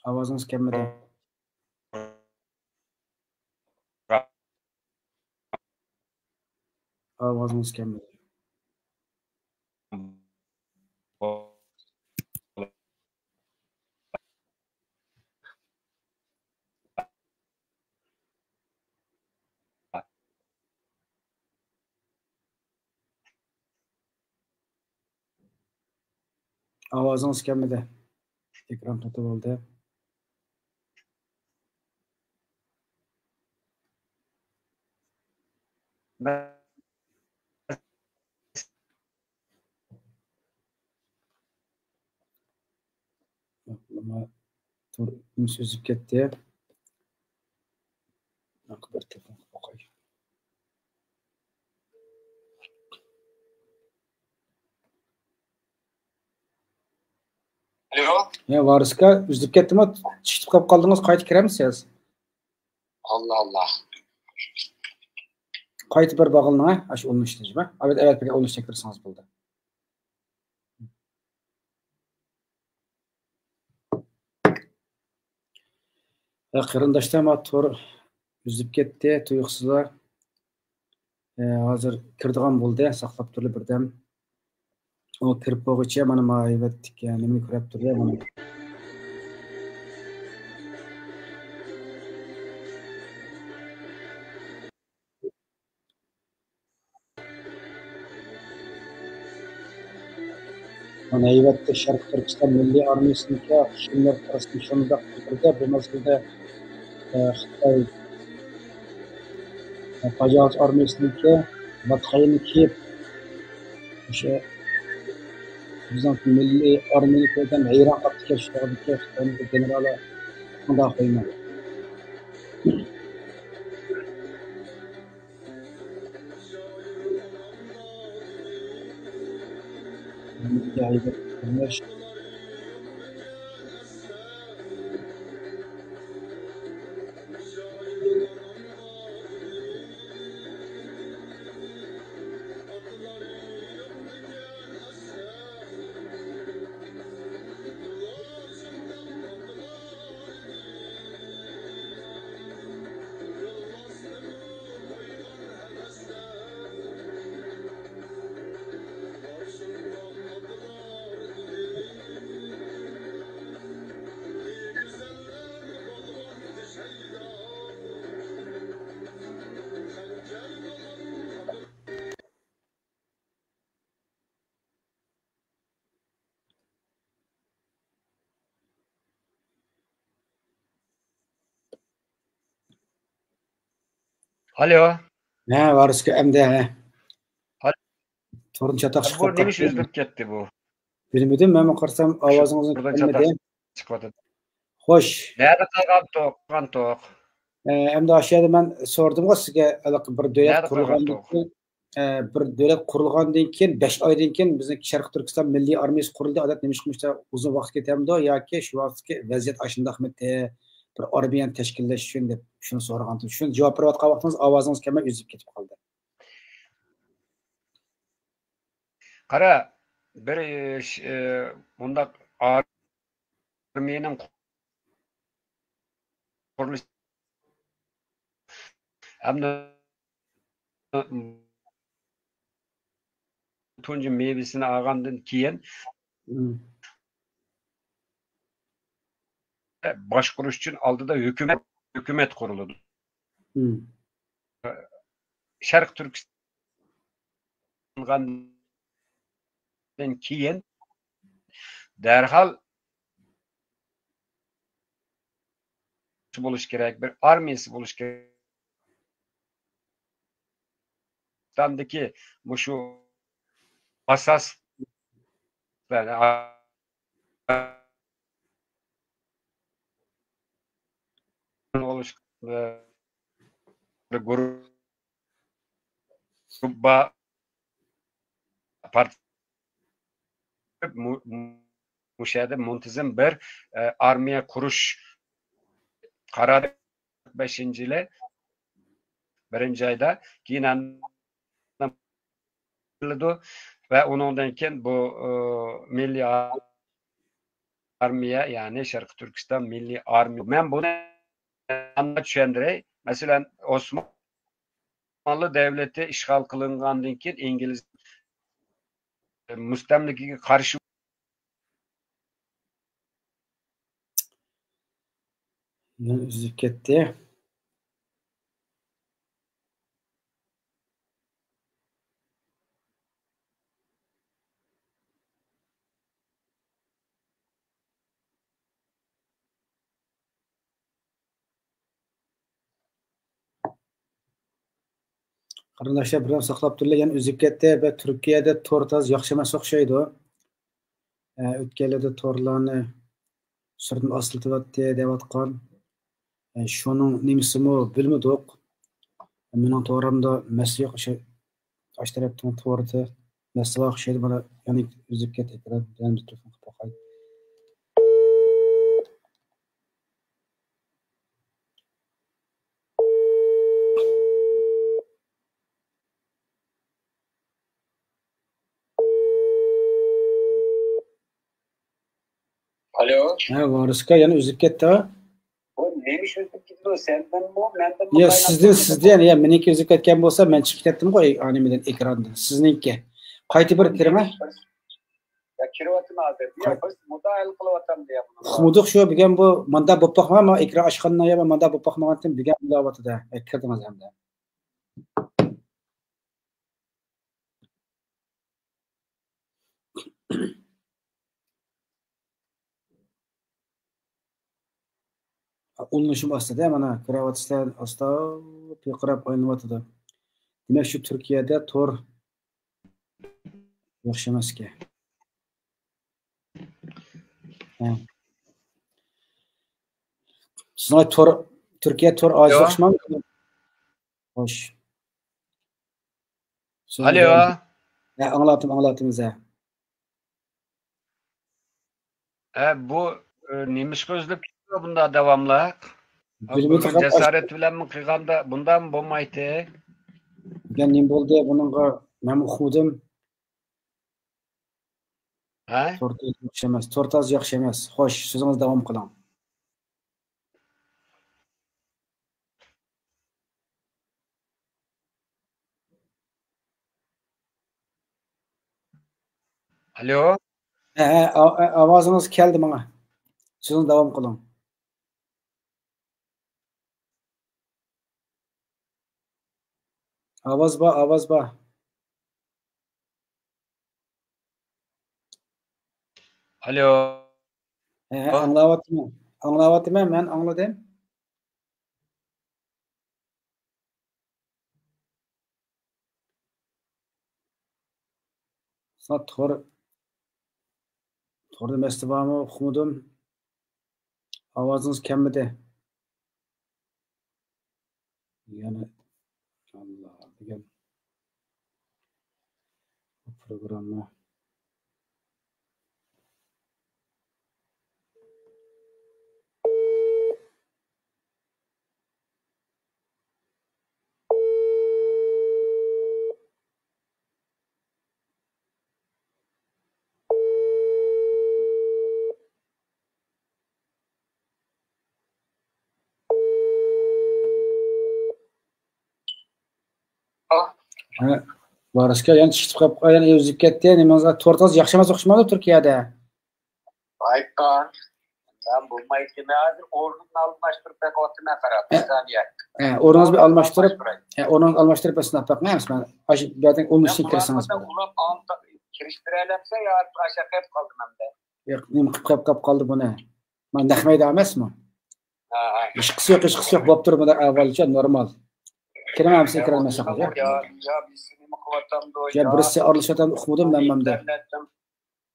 ئاۋازىڭىز كەلمىدى. ئاۋازىڭىز كەلمىدى. ئاۋازىڭىز كەلمىدى. ئېكران قېتى بولدى. تور ئۈنسىز ئۈزۈپ كەتتى. بىر تېلېفون ئوقاي. ئالو. يا، ۋارىسكا ئۈزۈلۈپ كەتتىمۇ؟ چىقىپ قاپ قالدىڭىز، قايتا كىرەمسىز؟ ئاللا، ئاللا. قايتا بىر باغلىنىڭ، ھە؟ ئاشۇ ئۇلىنىشتىن، ھە؟ ئەۋەت، ئەۋەت، بىر ئۇلىنىش چەكتۈرسىڭىز بولدى. ھە، قېرىنداشلار، ما تور ئۈزۈپ كەتتى، تۇيۇقسىزلا. ھە، ھازىر كىرىدىغان بولدى، ساقلاپ تۇرۇلۇپ بىردەم. ئۇ كىرىپ بولغۇچە مانا ما ھەيۋەتلىك، يا، نېمىنى كۆرۈپ تۇرۇپ، مانا. مانا ھەيۋەتلىك شەرقىي تۈركىستان مىللىي ئارمىيەسىنىڭكى قىسىملىرى قارىسام شۇنداق بىردە بۇ مەزگىلدە، ئە، خىتاي، ئە، تاجاۋۇز ئارمىيەسىنىڭكى لاتخايىنى كىيىپ، ئۆشە بىزنىڭ مىللىي ئارمىيەنى كۆرگەن ھەيران قاپتىكەن، شۇ چاغدىكى خىتاينىڭ گېنېرالى قانداق قويمىدى. ئالو. ھە، ۋارىسكا ئەمدى، ھە. ئالو. تورنى چاتاق بۇ چىقىپ نېمە ئىش قاپتۇ. ئۈزۈلۈپ كەتتى بۇ؟ بىلمىدىم، مەن قارىسام ئاۋازىڭىزنى بۇرۇن كەلمىدى. چاتاق چىقىۋاتىدۇ. خوش. نەدە قالغان توك؟ قالغان توك. ئە، ئەمدى ئاشۇ يەردە مەن سورىدىمغۇ سىزگە، ھېلىقى بىر دۆلەت نەدە قالغان قۇرۇلغاندىن توك؟ كېيىن، ئە، بىر دۆلەت قۇرۇلغاندىن كېيىن بەش ئايدىن كېيىن بىزنىڭ شەرقىي تۈركىستان مىللىي ئارمىيىسى قۇرۇلدى. ئادەت نېمە ئىشقا ئۇزۇن ۋاقىت كېتەمدۇ ياكى شۇ ۋاقىتتىكى ۋەزىيەت ئاشۇنداقمىتى؟ بىر ئارمىيەنى تەشكىللەش ئۈچۈن دەپ شۇنى سورىغانتىم. شۇنى جاۋاب بېرىۋاتقان ۋاقتىڭىز ئاۋازىڭىز كەلمەي ئۈزۈپ كېتىپ قالدى. قارا، بىر ئىش، ئى، مۇنداق ئارمىيەنىڭ قۇرۇلۇشى ھەمدە تۇنجى مېۋىسىنى ئالغاندىن كېيىن مم. باشقۇرۇش ئۈچۈن ئالدىدا ھۆكۈمەت، ھۆكۈمەت قۇرۇلىدۇ. مم. شەرقىي تۈركىستان كېيىن دەرھال بولۇش كېرەك، بىر ئارمىيەسى بولۇش كېرەك. دىكى مۇشۇ ئاساس بولۇش، گۇرۇپپا مۇ-، مۇ-، مۇشۇ يەردە مۇنتىزىم بىر، ئە، ئارمىيە قۇرۇش قارارى بەشىنچى يىلى، بىرىنچى ئايدا، كېيىن ئاندىن بىلىدۇ ۋە ئۇنىڭدىن كېيىن بۇ، ئۇ، مىللىي ئارمىيە، يەنى شەرقىي تۈركىستان مىللىي ئارمىيە. مەن بۇنى ئاندىن چۈشەندۈرەي. مەسىلەن، ئوسمانلى دەۋلىتى ئىشغال قىلىنغاندىن كېيىن ئىنگلىز مۇستەملىكىگە قارشى يەنە ئۈزۈلۈپ كەتتى. قېرىنداشلار، بىرەر ساقلاپ تۇرۇڭلار، يەنە ئۈزۈپ كەتتى. بە تۈركىيەدە تور تاز ياخشى ئەمەس ئوخشايدۇ. ئە، ئۆتكەنلەردە تورلارنى سۈرىتىنى ئاستىلىتىۋەتتى دەۋاتقان. ئە، شۇنىڭ نېمىسىمۇ بىلمىدۇق. مېنىڭ تورۇمدا مەسىلە يوق، ئاشۇ، ئاشۇ تەرەپنىڭ تورىدا مەسىلە بار ئوخشايدۇ. مانا يەنە ئۈزۈپ كەتتى ئېكران. يەنە بىر تېلېفون قىلىپ باقاي. ئالو. ھە، ۋارىسكا يەنە ئۈزۈپ كەتتى ھە. بۇ نېمە ئۈزۈپ كېتىدۇ؟ سەندىنمۇ، مەندىنمۇ؟ يا سىزدىن، سىزدىن، يا مېنىڭكى ئۈزۈپ كەتكەن بولسا، مەن چىقىپ كەتتىمغۇ، ئاي، نېمىدىن، ئېكراندىن. سىزنىڭكى. قايتا بىر كىرىڭە. يا كىرىۋاتىمەن ھازىر. يا بىز مۇداھىلە قىلىۋاتامدۇ يا بۇنى؟ ئۇقمىدۇق شۇ، بۈگۈن بۇ ماندا بولۇپ باقمىغان، مانا ئېكران ئاچقاندا يا ماندا بولۇپ باقمىغانتىم، بۈگۈن بولۇۋاتىدۇ. ھە، كىردىڭىز ئەمدى. ئۇلىنىشىمۇ ئاستىدا، مانا كىرىۋاتىسىلەر، ئاستا پىرقىراپ ئايلىنىۋاتىدۇ. دېمەك، شۇ تۈركىيەدە تور ياخشى ئەمەسكەن. ھە. سىزنىڭ تور، تۈركىيە تور ئاز ياخشىمۇ؟ خوش. ئالو. ھە، ئاڭلاتتىم، ئاڭلاتتىم سىزگە. ئە، بۇ، ئە، نېمىشقا ئۈزۈلۈپ كېتىدۇ بۇنداق داۋاملىق؟ بىلمىدۇق، بىر جاسارەت بىلەنمۇ قىلغاندا بۇنداقمۇ بولمايتتى؟ دېگەن نېمە بولدى بۇنىڭغا؟ مەنمۇ ئۇقمىدىم. ھە؟ تور تازا ياخشى ئەمەس، تور تازا ياخشى ئەمەس. خوش، سۆزىڭىزنى داۋام قىلىڭ. ئالو. ھە، ھە، ئا-، ئا-، ئاۋازىڭىز كەلدى ماڭا. سۆزىڭىزنى داۋام قىلىڭ. ئاۋاز بار، ئاۋاز بار. ئالو. ھە، ھە، ئاڭلاۋاتىمەن. ئاڭلاۋاتىمەن، مەن ئاڭلىدىم. ساڭا تور، توردا مەسىلە بارمۇ؟ ئۇقمىدىم. ئاۋازىڭىز كەلمىدى. يەنە ئاللا دېگەن پروگرامما. ھە، بارىسكا يەنە چىقىپ قاپ، يەنە ئۈزۈپ كەتتى. نېمىڭىزغا تورتاز ياخشى ئېمەس ئوخشىمامدۇ تۈركىيەدە؟ ئايتقان. مەن بولمايتتىم. ھازىر ئورنۇمنى ئالماشتۇرۇپ بېقىۋاتىمەن، قاراپ، بىر سانىيە. ھە، ئورنىڭىزنى ئالماشتۇرۇپ، ئالماشتۇراي. ھە، ئورنىڭىزنى ئالماشتۇرۇپ، ئەسلىنى ئاپاق، ھە، ئەسلىنى. ئاشۇ بەردىن ئون ئىشتىن كىرسىڭىز بولىدۇ. ئۇلار ئالدى كىرىشتۈرەلەمسە يا ئاشۇ قېلىپ قالدىم ئەمدى. ياق، نېمە قىلىپ قېلىپ قالدى بۇنى؟ مانا نەق مەيدان ئەمەسمۇ؟ ھە، ھە. ھېچقىسى يوق، ھېچقىسى يوق. بولۇپ تۇرۇپتۇ ئەھۋالىچە نورمال. كىرمەمسە يا كىرەلمەسسە قالدى. يا، يا بىرسى نېمە قىلىۋاتامدۇ، يا يا بىرسى ئارىلىشىۋاتامدۇ، ئۇقمىدىم مەن مەندە. ئىنتېرنېتتىن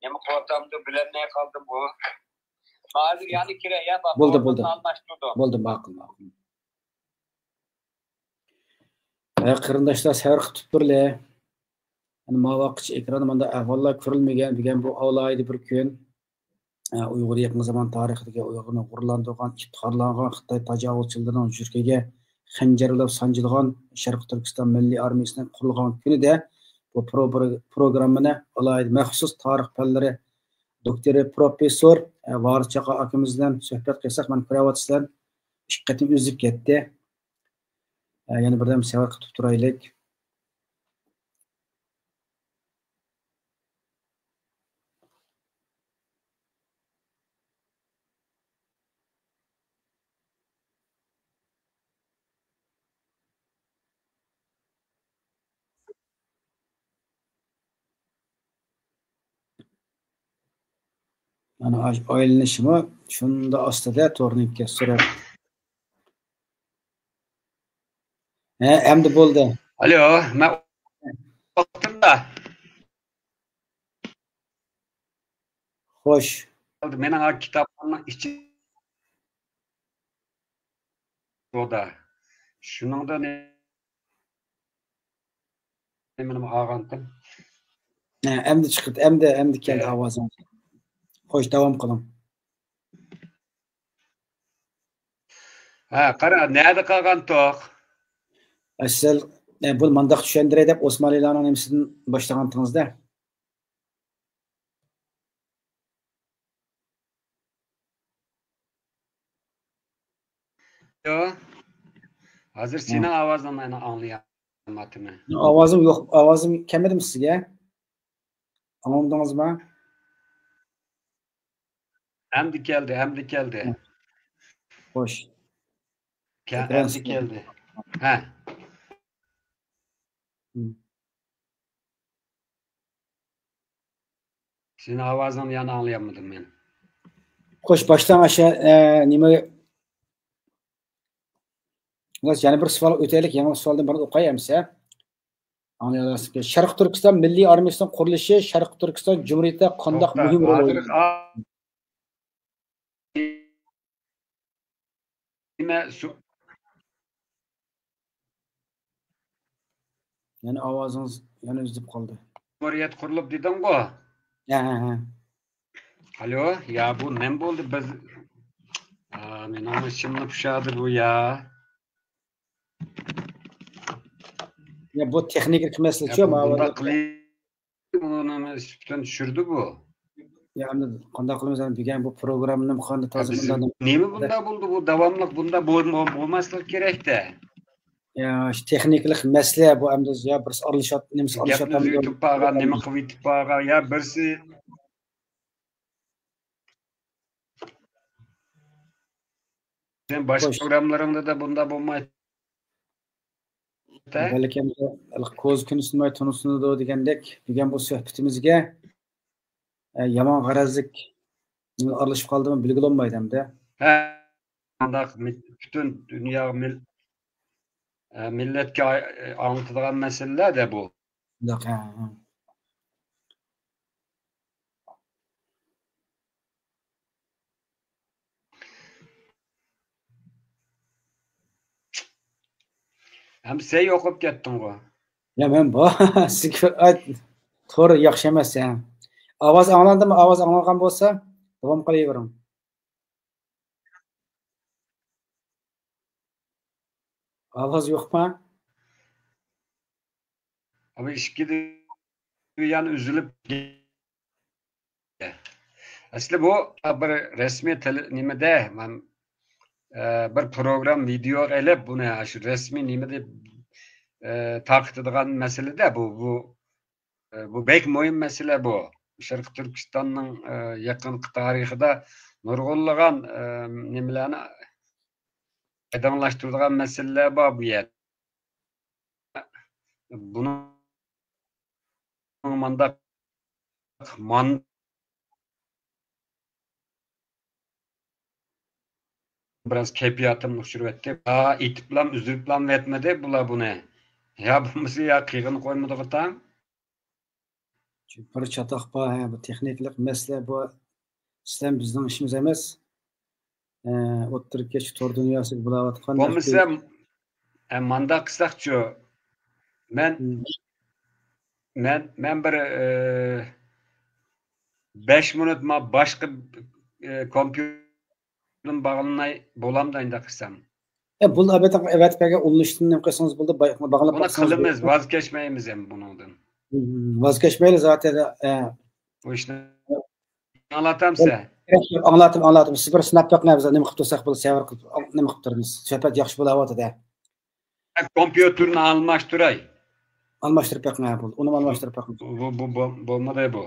نېمە قىلىۋاتامدۇ، بىلەلمەي قالدىم بۇ. ھازىر يەنە كىرەي، يا، بولدى، بولدى. ئالماشتۇردۇم. بولدى، ماقۇل، ماقۇل. ھە، قېرىنداشلار، سەۋر قىلىپ تۇرۇلە. يەنە ماۋاققىچە ئېكراندا مۇنداق ئەھۋاللار كۆرۈلمىگەن، بۈگۈن بۇ ئالاھىدە بىر كۈن. ئۇيغۇر يېقىنقى زامان تارىخىدىكى ئۇيغۇرنى غۇرۇرلاندۇرغان، ئىپتىخارلانغان خىتاي تاجاۋۇزچىلىرىنىڭ يۈرىكىگە خەنجەر بىلەن سانجىلغان شەرقىي تۈركىستان مىللىي ئارمىيىسىنىڭ قۇرۇلغان كۈنىدە بۇ پرو-، پروگراممىنى ئالاھىدە مەخسۇس تارىخ پەنلىرى دوكتورى پروفېسسور، ئە، ۋارىس چاقا ئاكىمىز بىلەن سۆھبەت قىلساق، مانا كۆرۈۋاتىسىلەر، ئىككى قېتىم ئۈزۈپ كەتتى. ئە، يەنە بىردەم سەۋر قىلىپ تۇرايلى. مانا ئاش-، ئايلىنىشىمۇ شۇنداق ئاستىدا تورنىڭكى سۈرەت. ھە، ئەمدى بولدى. ئالو، مەن ئوقۇتتۇم-دا. خوش. مېنىڭ كىتابخانىنىڭ ئىچى تودا. شۇنىڭدا نېمىنىمۇ ئالغانتىم. ھە، ئەمدى چىقتى، ئەمدى، ئەمدى كەلدى ئاۋازىڭىز. خوش، داۋام قىلىڭ. ھە، قارا، نەدە قالغانتۇق؟ ئەسەل، ئە، بۇنى مانداق چۈشەندۈرەي دەپ ئوسمانلىلارنىڭ نېمىسىدىن باشلىغانتىڭىز-دە. يو، ھازىر ھە. سېنىڭ ئاۋازىڭنى مەن ئاڭلىيالمايتتىم. ئاۋازىم يوق، ئاۋازىم كەلمىدىمۇ سىزگە؟ ئاڭلىمىدىڭىزمۇ؟ ئەمدى كەلدى، ئەمدى كەلدى. خوش. كە-، ئەمدى كەلدى. ھە. سېنىڭ ئاۋازىڭنى يەنە ئاڭلىيالمىدىم مەن. خوش، باشتىن ئاشۇ، ئە، نېمە، يەنە بىر سوئال ئۆتەيلىك، يېڭى سوئالدىن بىرنى ئوقۇي ئەمسە. ئاڭلىيالىسىزكى، شەرقىي تۈركىستان مىللىي ئارمىيىسىنىڭ قۇرۇلۇشى شەرقىي تۈركىستان جۇمھۇرىيىتىدە قانداق توختا، مۇھىم رول ھازىر ئوينىدى؟ ئا-، نېمە سو-، يەنە ئاۋازىڭىز يەنە ئۈزۈلۈپ قالدى. جۇمھۇرىيەت قۇرۇلۇپ دېدىڭغۇ؟ ھە، ھە، ھە. ئالو، يا بۇ نېمە بولدى؟ بىز، ئا، مېنىڭ ئىچىمنى پۇشادى بۇ يا. يا بۇ تېخنىكىلىق مەسىلە شۇ. بۇنداق قىلىپ، ئۇنى سۈپىتىنى چۈشۈردى بۇ. يا ئەمدى قانداق قىلىمىز؟ ئەمدى بۈگۈن بۇ پروگراممىنى قانداق تازا نېمە بۇنداق بولدى؟ بۇ داۋاملىق بۇنداق بولماسلىق كېرەك-دە. يا شۇ تېخنىكىلىق مەسىلە بۇ ئەمدى. يا بىرسى ئارىلىشىپ، نېمىسى ئارىلىشىپ، نېمە قىلىۋېتىپ بارغان، يا بىرسى سەن باشقا پروگراملىرىڭدا بۇنداق بولمايتتى. بەلكىم كوزا كۈن سۇنماي تونۇسۇنىدۇ دېگەندەك، بۈگۈن بۇ سۆھبىتىمىزگە يامان غەرەزلىك ئارىلىشىپ قالدىمۇ بىلگىلى بولمايدۇ ئەمدى. ھە، قانداق پۈتۈن دۇنيا مىللەتكە ئاڭلىتىدىغان مەسىلىلەر-دە بۇ. شۇنداق، ھە. ھەم سەن يوقاپ كەتتىڭغۇ؟ يا مەن بار. سىزگە تور ياخشى ئەمەس ھە. ئاۋاز ئاڭلاندىمۇ؟ ئاۋاز ئاڭلانغان بولسا داۋام قىلىۋېرىڭ. ئاۋاز يوقما؟ ئىككى يان ئۈزۈلۈپ. ئەسلى بۇ بىر رەسمىي نېمىدە مەن بىر پروگرام ۋىدېو ئېلىپ بۇنى شۇ رەسمىي نېمىدە تارقىتىدىغان مەسىلىدە بۇ بۇ بۇ بەك مۇھىم مەسىلە بۇ. شەرقىي تۈركىستاننىڭ يېقىنقى تارىخىدا نۇرغۇنلىغان نېمىلەرنى ئايدىڭلاشتۇرىدىغان مەسىلىلەر بار بۇ يەردە. بۇنىڭ مانداق مان بىراز كەيپىياتىم ئۇچۇرۇۋەتتى. ئېيتىپلام ئۈزۈپلام ئېيتمىدى بۇلار بۇنى. يا بولمىسا يا قىيغىنى قويمىدىغۇ تاڭ. بىر چاتاق بار، ھە، بۇ تېخنىكىلىق مەسىلە بۇ. ئىسلام بىزنىڭ ئىشىمىز ئەمەس. ئوتتۇرا كەچ تور دۇنياسىغا بولاۋاتقان. بولمىسا مانداق قىلساقچۇ، مەن مەن مەن بىر بەش مىنۇت ما باشقا كومپيۇتېردىن باغلىناي بولامدۇ ئانداق قىلسام؟ بۇ ئەۋەتىپ بەرگەن ئۇلىنىشتىن نېمە قىلسىڭىز بولدى، باغلىنىپ. بۇنى قىلىمىز، ۋاز كەچمەيمىز ئەمدى بۇنىڭدىن. ۋاز كەچمەيلى زاتەن. بۇ ئىشنى ئاڭلاتامسە؟ ئاڭلاتتىم، ئاڭلاتتىم. سىز بىر سىناپ بېقىڭ، بىز نېمە قىلىپ تۇرساق بولدى، سەۋر قىلىپ نېمە قىلىپ تۇرىمىز. سۆھبەت ياخشى بولاۋاتىدۇ. كومپيۇتېرنى ئالماشتۇراي. ئالماشتۇرۇپ بېقىڭ، ھە، بولدى. ئۇنىمۇ ئالماشتۇرۇپ بېقىڭ. بۇ، بۇ، بۇ، بولمىدى بۇ.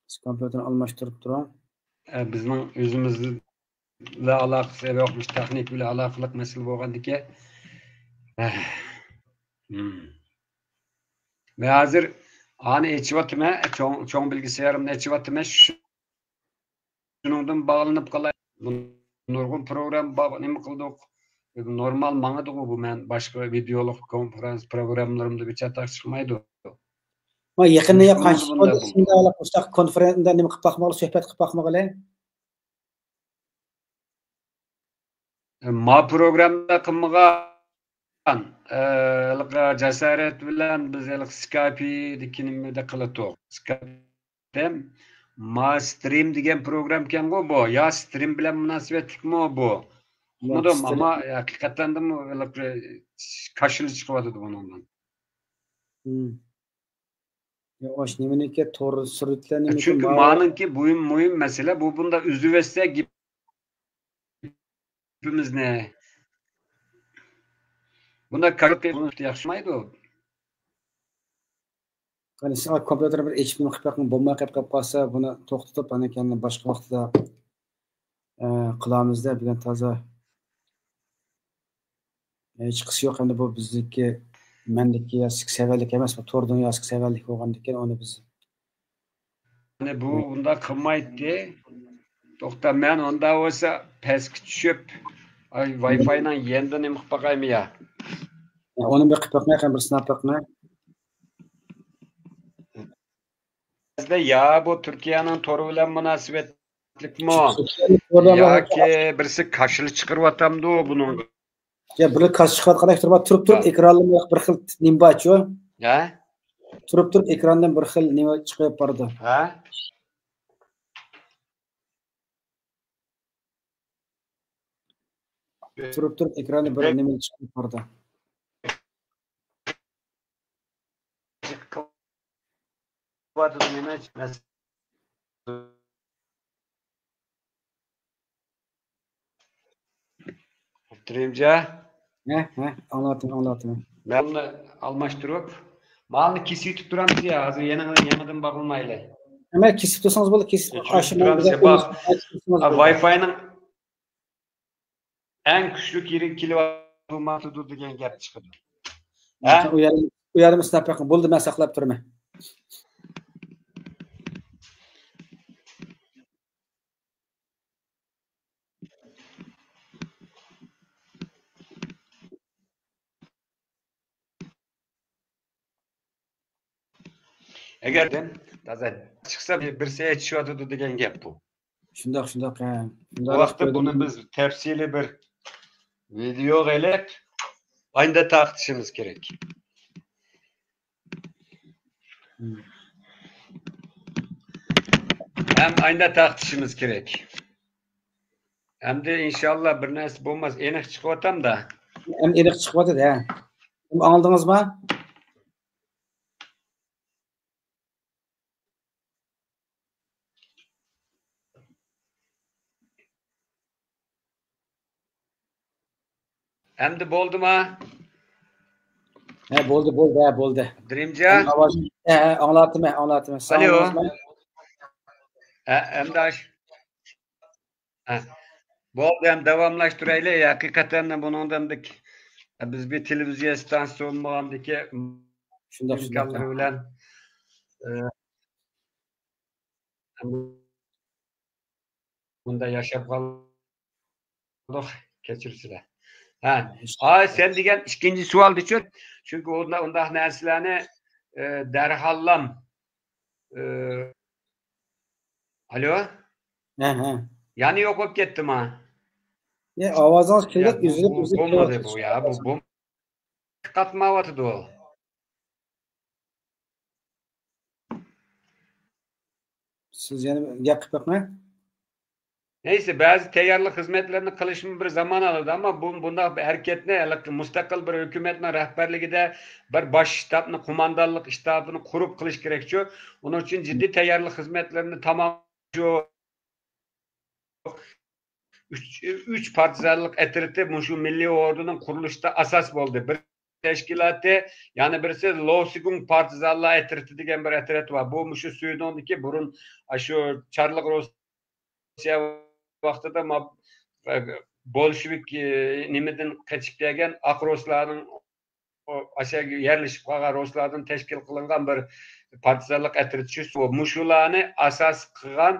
سىز كومپيۇتېرنى ئالماشتۇرۇپ تۇرۇڭ. بىزنىڭ ئۆزىمىزلا ئالاقىسى يوق، مۇشۇ تېخنىك بىلەن ئالاقىلىق مەسىلە بولغاندىكىن. مەن ھازىر ئانى ئېچىۋاتىمەن، چوڭ، چوڭ بىلگىسيارىمنى ئېچىۋاتىمەن. شۇنىڭدىن باغلىنىپ قالاي. نۇرغۇن پروگرامما بار، نېمە قىلدۇق؟ نورمال ماڭىدىغۇ بۇ، مەن باشقا ۋىدېئولۇق كونفېرانس پروگراممىلىرىمدا بىر چاتاق چىقمايدۇ. يېقىندا قانچە بولدى؟ شۇنداق كونفېرانسدا نېمە قىلىپ باقمىغىلى، سۆھبەت قىلىپ باقمىغىلى. ما پروگرامما قىلمىغان، ھېلىقى جاسارەت بىلەن بىز ھېلىقى سكايپدىكى نېمىدە قىلاتتۇق. سكايپ دېدىم، ما سترىم دېگەن پروگراممىكەنغۇ بۇ. يا سترىم بىلەن مۇناسىۋەتلىكمۇ بۇ؟ ئۇقمىدىم، ئەمما ھەقىقەتەندىمۇ ھېلىقى كاشىلا چىقىۋاتىدۇ بۇنىڭدىن. يا ئاشۇ نېمىنىڭكى تور سۈرئىتىلەر نېمىكى؟ چۈنكى مانىڭكى مۇھىم، مۇھىم مەسىلە بۇ. بۇندا ئۈزۈۋەتسە گېپىمىزنى. بۇندا كارت ياخشىمايدۇ. قېنى سىز كومپيۇتېرنى بىر ئېچىپ نېمە قىلىپ بېقىڭ، بولماي قېلىپ قالسا بۇنى توختىتىپ ئاندىن كېيىن باشقا ۋاقىتتا قىلامىزدە، بۈگۈن تازا ھېچقىسى يوق. ئەمدى بۇ بىزدىكى، مەندىكى يا سىزگە سەۋەنلىك ئەمەس، بۇ تور دۇنياسىغا سەۋەنلىك بولغاندىكىن ئۇنى بىز. يەنى بۇ ئۇنداق قىلمايتتى. توختا، مەن ئۇنداق بولسا پەسكە چۈشۈپ، ۋاي فاينىڭ يېنىدا نېمە قىلىپ باقايمۇ يا؟ ئۇنى بىر قىلىپ باقماي، بىر سىناپ باقماي. يا بۇ تۈركىيەنىڭ تورى بىلەن مۇناسىۋەتلىكمۇ؟ ياكى بىرسى كاشىلا چىقىرىۋاتامدۇ بۇنىڭغا؟ يا بىر كاشىلا چىقىرىۋاتقاندەك تۇرۇپ، تۇرۇپ، تۇرۇپ ئېكراندا بىر خىل نېمە بارچۇ؟ ھە؟ تۇرۇپ تۇرۇپ ئېكراندىن بىر خىل نېمە چىقىپ بارىدۇ. ھە؟ تۇرۇپ تۇرۇپ ئېكراندىن بىر نېمە چىقىپ بارىدۇ. ئابدۇرېھىمجان. ھە، ھە، ئاڭلاۋاتىمەن، ئاڭلاۋاتىمەن. مەن ئۇنى ئالماشتۇرۇپ، مالنى كېسىۋېتىپ تۇرامىز يا، ھازىر يەنە، يەنىدىن باغلىمايلى. ھەممە كېسىپ تۇرسىڭىز بولدى، كېسىپ. كېسىپ ئاشۇ تۇرامىز يا، باغ-، ۋاي فاينىڭ ئەڭ كۈچلۈك يېرىگە كېلىۋاتىدۇ دېگەن گەپ چىقىدۇ. ھە؟ ئۇ يەردىن، ئۇ يەردىن سىناپ بېقىڭ. بولدى، مەن ساقلاپ تۇرىمەن. ئەگەر تازا چىقسا، بىرسى ئېچىشىۋاتىدۇ دېگەن گەپ بۇ. شۇنداق، شۇنداق، ھە. بۇ ۋاقىتتا بۇنى بىز تەپسىلىي بىر ۋىدېوغا ئېلىپ، ئاينىدا تارقىتىشىمىز كېرەك. ھەم ئاينىدا تارقىتىشىمىز كېرەك. ئەمدى ئىنشاللا بىر نەرسە بولماس. ئېنىق چىقىۋاتامدا. ئەمدى ئېنىق چىقىۋاتىدۇ، ھە. ئاڭلىدىڭىزمۇ؟ ئەمدى بولدىما؟ ھە، بولدى، بولدى، ھە، بولدى. ئابدۇرېھىمجان؟ ئاۋاز، ھە، ھە، ئاڭلاتىمەن، ئاڭلاتىمەن. ئالو. ھە، ئەمدى ئاش-، ھە. بولدى، ئەمدى داۋاملاشتۇرايلى. ھەقىقەتەن بۇنىڭدىن بىز بىر تېلېۋىزىيە ئىستانسىسى بولمىغاندىكى شۇنداق، شۇنداق، ئىمكانلىرى بىلەن، ئە، بۇندا ياشاپ قالدۇق، كەچۈرسىلەر. ھە. ئا، سەن دېگەن ئىككىنچى سوئالدىچۇ، چۈنكى ئۇندا-، ئۇنداق نەرسىلەرنى، ئە، دەرھاللام، ئە، ئالو؟ ھە، ھە. يەنە يوق بولۇپ كەتتىما؟ يا، ئاۋازىڭىز يا، كېلىپ، بۇ، ئۈزۈلۈپ، بۇ ئۈزۈلۈپ بولمىدى كېلىۋاتىدۇ. بۇ، يا، بۇ، بۇ قاتمايۋاتىدۇ. سىز يەنە گەپ قىلىپ بېقىڭ. نەيسە، بەزى تەييارلىق خىزمەتلىرىنى قىلىشمۇ بىر زامان ئالىدۇ، ئەمما بۇ، بۇنداق بىر ھەرىكەتنى ھېلىقى مۇستەقىل بىر ھۆكۈمەتنىڭ رەھبەرلىكىدە بىر باش شتابنى، قوماندانلىق شتابىنى قۇرۇپ قىلىش كېرەكچۇ. ئۇنىڭ ئۈچۈن جىددىي تەييارلىق خىزمەتلىرىنى تامام شۇ ئۈچ، ئۈچ پارتىزانلىق ئەترىتى مۇشۇ مىللىي ئوردىنىڭ قۇرۇلۇشىدا ئاساس بولدى. بىر تەشكىلاتى، يەنە بىرسى لوسىگۇڭ پارتىزانلار ئەترىتى دېگەن بىر ئەترەت بار. بۇ مۇشۇ سۈيدۇڭدىكى بۇرۇن، ئاشۇ چارلىق روسىيە ۋاقتىدا ما-، بولشېۋىك، ئى، نېمىدىن قېچىپ كەلگەن ئاق روسلارنىڭ ئاشۇ يەرلىشىپ قالغان روسلاردىن تەشكىل قىلىنغان بىر پارتىزانلىق ئەترىتى شۇ. مۇشۇلارنى ئاساس قىلغان،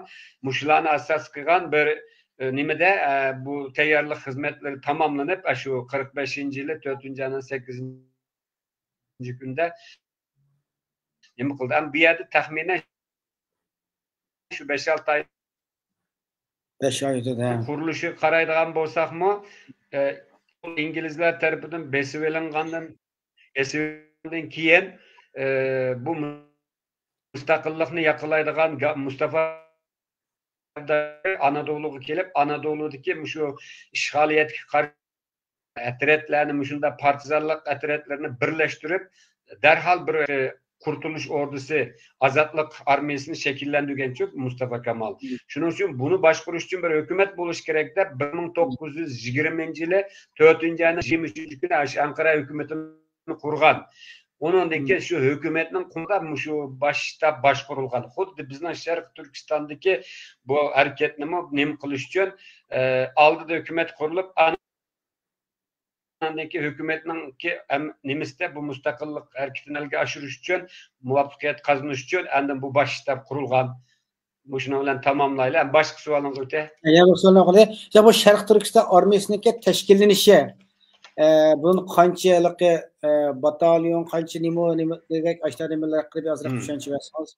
مۇشۇلارنى ئاساس قىلغان بىر، ئە، نېمىدە، ئە، بۇ تەييارلىق خىزمەتلىرى تاماملىنىپ، ئاشۇ قىرىق بەشىنچى يىلى تۆتىنچى ئاينىڭ سەككىزىنچى كۈنىدە نېمە قىلدى. ئەمما بۇ يەردە تەخمىنەن شۇ بەش-ئالتە ئاي بەش ئاي ئۆتىدۇ، ھە. قۇرۇلۇشىغا قارايدىغان بولساقمۇ، ئە، ئىنگلىزلار تەرىپىدىن بېسىۋېلىنغاندىن، بېسىۋېلىنغاندىن كېيىن، ئە، بۇ مۇستەقىللىقنى ياقلايدىغان گا-، مۇستافا ئانادولۇغا كېلىپ، ئانادولۇدىكى مۇشۇ ئىشغالىيەتكە قارشى ئەترەتلەرنى، مۇشۇنداق پارتىزانلىق ئەترەتلىرىنى بىرلەشتۈرۈپ، دەرھال بىر، ئە، قۇرتۇلۇش ئوردىسى، ئازادلىق ئارمىيىسىنى شەكىللەندۈرگەنچۇ مۇستافا كامال. مم. شۇنىڭ ئۈچۈن بۇنى باشقۇرۇش ئۈچۈن بىر ھۆكۈمەت بولۇشى كېرەك دەپ، بىر مىڭ توققۇز يۈز يىگىرمىنچى يىلى تۆتىنچى ئاينىڭ يىگىرمە ئۈچىنچى كۈنى ئاشۇ ئەنقەرە ھۆكۈمىتىنى قۇرغان. ئۇنىڭدىن مم. كېيىن شۇ ھۆكۈمەتنىڭ قولىدا مۇشۇ باش شتاب باشقۇرۇلغان. خۇددى بىزنىڭ شەرقىي تۈركىستاندىكى بۇ ھەرىكەتنىمۇ نېمە قىلىش ئۈچۈن، ئە، ئالدىدا ھۆكۈمەت قۇرۇلۇپ، ئاندىن كېيىن ھۆكۈمەتنىڭكى ئەم-، نېمىسىدە بۇ مۇستەقىللىق ھەرىكىتىنى ئەمەلگە ئاشۇرۇش ئۈچۈن مۇۋەپپەقىيەت قازىنىش ئۈچۈن ئاندىن بۇ باش شتاب قۇرۇلغان. مۇشۇنىڭ بىلەن تاماملايلى. ھەم باشقا سوئالىڭىزغا ئۆتەي. يەنە بىر سوئال قىلدى. يا، بۇ شەرقىي تۈركىستان ئارمىيىسىنىڭكى تەشكىللىنىشى، ئە، بۇنىڭ قانچە ھېلىقى، ئە، باتاليون، قانچە نېمە، نېمە دېگەك، ئاشۇنداق نېمىلەر ھەققىدە بىر ئازراق مم. چۈشەنچە بەرسىڭىز.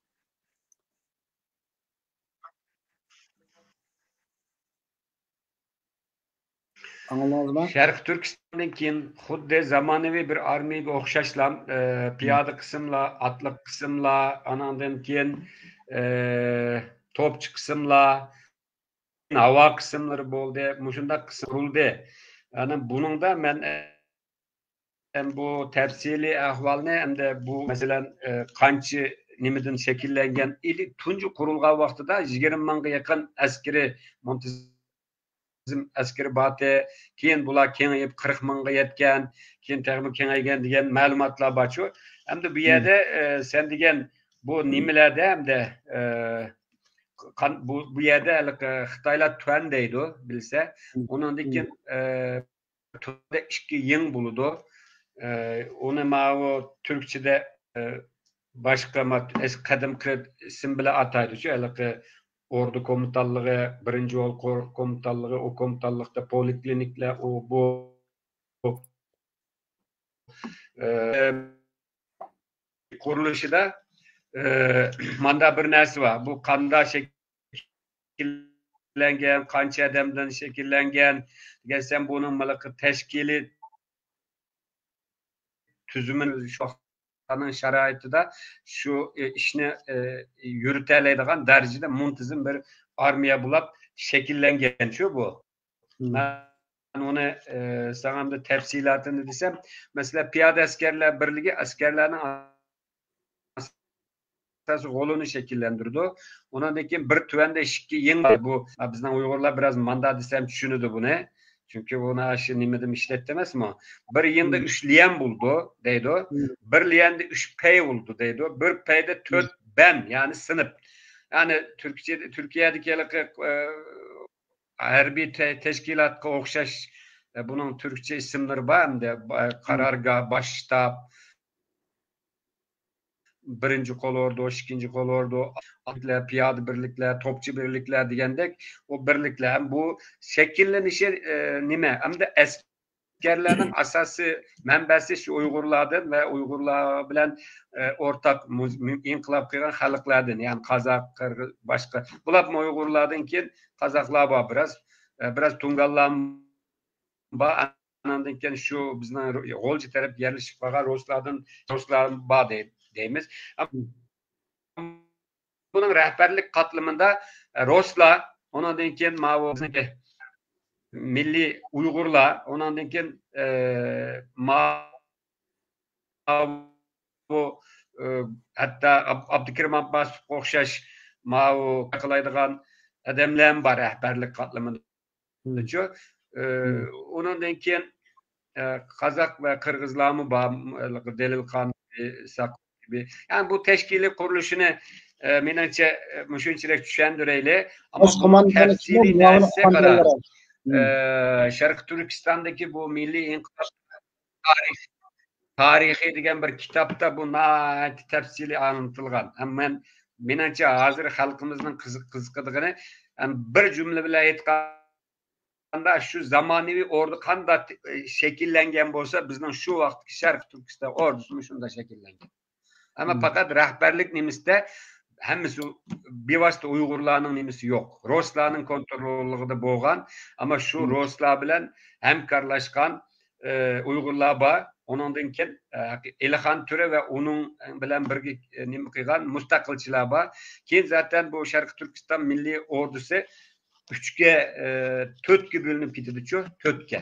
ئاڭلىدىڭىزمۇ؟ شەرقىي تۈركىستاندىن كېيىن خۇددى زامانىۋى بىر ئارمىيەگە ئوخشاشلا، ئە، پىيادە قىسىملار، ئاتلىق قىسىملار، ئاناندىن كېيىن، ئە، توپچى قىسىملار، ھاۋا قىسىملىرى بولدى، مۇشۇنداق قىسىم قۇرۇلدى. يەنى بۇنىڭدا مەن، ئەم، بۇ تەپسىلىي ئەھۋالنى ھەمدە بۇ، مەسىلەن، ئە، قانچە نېمىدىن شەكىللەنگەن ئىدى، تۇنجى قۇرۇلغان ۋاقتىدا يىگىرمە مىڭغا يېقىن ئەسكىرى، مۇنتىزىم ئەسكىرى بارتى، كېيىن بۇلار كېڭىيىپ قىرىق مىڭغا يەتكەن، كېيىن تېخىمۇ كېڭەيگەن دېگەن مەلۇماتلار بارچۇ. ئەمدى بۇ يەردە، ئە، سەن دېگەن بۇ نېمىلەردە ھەمدە، ئە، قان-، بۇ، بۇ يەردە ھېلىقى خىتايلار تۈەن دەيدۇ، بىلسە. ئۇنىڭدىن كېيىن، ئە، تۈەندە ئىككى يىڭ بولىدۇ. ئە، ئۇنى ماۋۇ تۈركچىدە، ئە، باشقا ما-، ئەس-، قەدىمكى ئىسىم بىلەن ئاتايدۇچۇ، ھېلىقى ئوردا كومىتانلىقى، بىرىنچى يول قور-، كومىتانلىقى، ئۇ كومىتانلىقتا پولىكلىنىكلار، ئۇ، بۇ. ئە، قۇرۇلۇشىدا، ئە، ماندا بىر نەرسە بار. بۇ قاندا شەكىللەنگەن، قانچە ئادەمدىن شەكىللەنگەن دېگەن، سەن بۇنىڭ مىلىقى تەشكىلىي تۈزۈمىنى شۇ ۋاقىتنىڭ شارائىتىدا شۇ، ئە، ئىشنى، ئە، يۈرۈتەلەيدىغان دەرىجىدە مۇنتىزىم بىر ئارمىيە بولاپ شەكىللەنگەن شۇ بۇ. مەن ئۇنى، ئە، ساڭا ئەمدى تەپسىلاتىنى دېسەم، مەسىلەن، پىيادە ئەسكەرلەر بىرلىكى ئەسكەرلەرنىڭ ئاساسىي غولىنى شەكىللەندۈرىدۇ. ئۇنىڭدىن كېيىن بىر تۆۋەندە ئىككى يىڭ بار. بۇ، بىزنىڭ ئۇيغۇرلار بىراز ماندا دېسەم چۈشىنىدۇ بۇنى. چۈنكى ئۇنى ئاشۇ نېمىدىن ئىشلەتتى ئەمەسمۇ؟ بىر يىڭدا ئۈچ ليەن بولىدۇ دەيدۇ. بىر ليەندە ئۈچ پەي بولىدۇ دەيدۇ. بىر پەيدە تۆت بەن، يەنى سىنىپ. يەنى تۈركچە، تۈركىيەدىكى ھېلىقى، ئە، ھەربىي تە-، تەشكىلاتقا ئوخشاش، ئە، بۇنىڭ تۈركچە ئىسىملىرى بار ئەمدى. با-، قارارگاھ، باش شتاب، بىرىنچى قول ئوردۇ، ئىككىنچى قول ئوردۇ، پىيادە بىرلىكلەر، توپچى بىرلىكلەر دېگەندەك، ئۇ بىرلىكلەر. ھەم بۇ شەكىللىنىشى، ئە، نېمە؟ ئەمدى ئەسكەرلەرنىڭ ئاساسىي مەنبەسى شۇ ئۇيغۇرلاردىن ۋە ئۇيغۇرلار بىلەن، ئە، ئورتاق مۇز-، مۇ-، ئىنقىلاب قىلغان خەلقلەردىن، يەنى قازاق، قىرغىز، باشقا. بۇلارمۇ ئۇيغۇرلاردىن كېيىن قازاقلار بار بىراز، ئە، بىراز تۇڭگانلار بار. ئاناندىن كېيىن شۇ بىزنىڭ غۇلجا تەرەپ يەرلىشىپ قالغان رۇسلاردىن، رۇسلار بار دەي-، دەيمىز. بۇنىڭ رەھبەرلىك قاتلىمىدا، ئە، رۇسلار، ئۇنىڭدىن كېيىن ماۋۇ بىزنىڭكى مىللىي ئۇيغۇرلار، ئۇنىڭدىن كېيىن، ئە، ماۋۇ، ئە، ھەتتا ئاب-، ئابدۇكېرىم ئابباسوفقا ئوخشاش ماۋۇ قىلايدىغان ئادەملەرمۇ بار رەھبەرلىك قاتلىمىدا. شۇ، ئە، ئۇنىڭدىن كېيىن، ئە، قازاق ۋە قىرغىزلارمۇ بار، دېلىلخان، ئە، ساقىپ. يەنى بۇ تەشكىلىي قۇرۇلۇشىنى، ئە، مېنىڭچە، ئە، مۇشۇنچىلىك چۈشەندۈرەيلى. ئەمما بۇنىڭ تەپسىلىي نەرسىسى قاراڭ. ئە، شەرقىي تۈركىستاندىكى بۇ مىللىي ئىنقىلاب تارىخى، تارىخى دېگەن بىر كىتابتا بۇ ناھايىتى تەپسىلىي ئاڭلىتىلغان. ھەم مەن، مېنىڭچە، ھازىر خەلقىمىزنىڭ قىزىق-، قىزىقىدىغىنى، ھەم بىر جۈملە بىلەن ئېيتقاندا، شۇ زامانىۋى ئوردا قانداق شەكىللەنگەن بولسا، بىزنىڭ شۇ ۋاقىتتىكى شەرقىي تۈركىستان ئوردىسىمۇ شۇنداق شەكىللەنگەن. ئەمما پەقەت رەھبەرلىك نېمىسىدە ھەممىسى بىۋاسىتە ئۇيغۇرلارنىڭ نېمىسى يوق. رۇسلارنىڭ كونتروللۇقىدا بولغان، ئەمما شۇ رۇسلار بىلەن ھەمكارلاشقان، ئە، ئۇيغۇرلار بار. ئۇنىڭدىن كېيىن، ئە، ئېلىخان تۆرە ۋە ئۇنىڭ بىلەن بىرگە، ئە، نېمە قىلغان مۇستەقىلچىلار بار. كېيىن زاتەن بۇ شەرقىي تۈركىستان مىللىي ئوردىسى ئۈچكە، ئە، تۆتكە بۆلۈنۈپ كېتىدىچۇ، تۆتكە.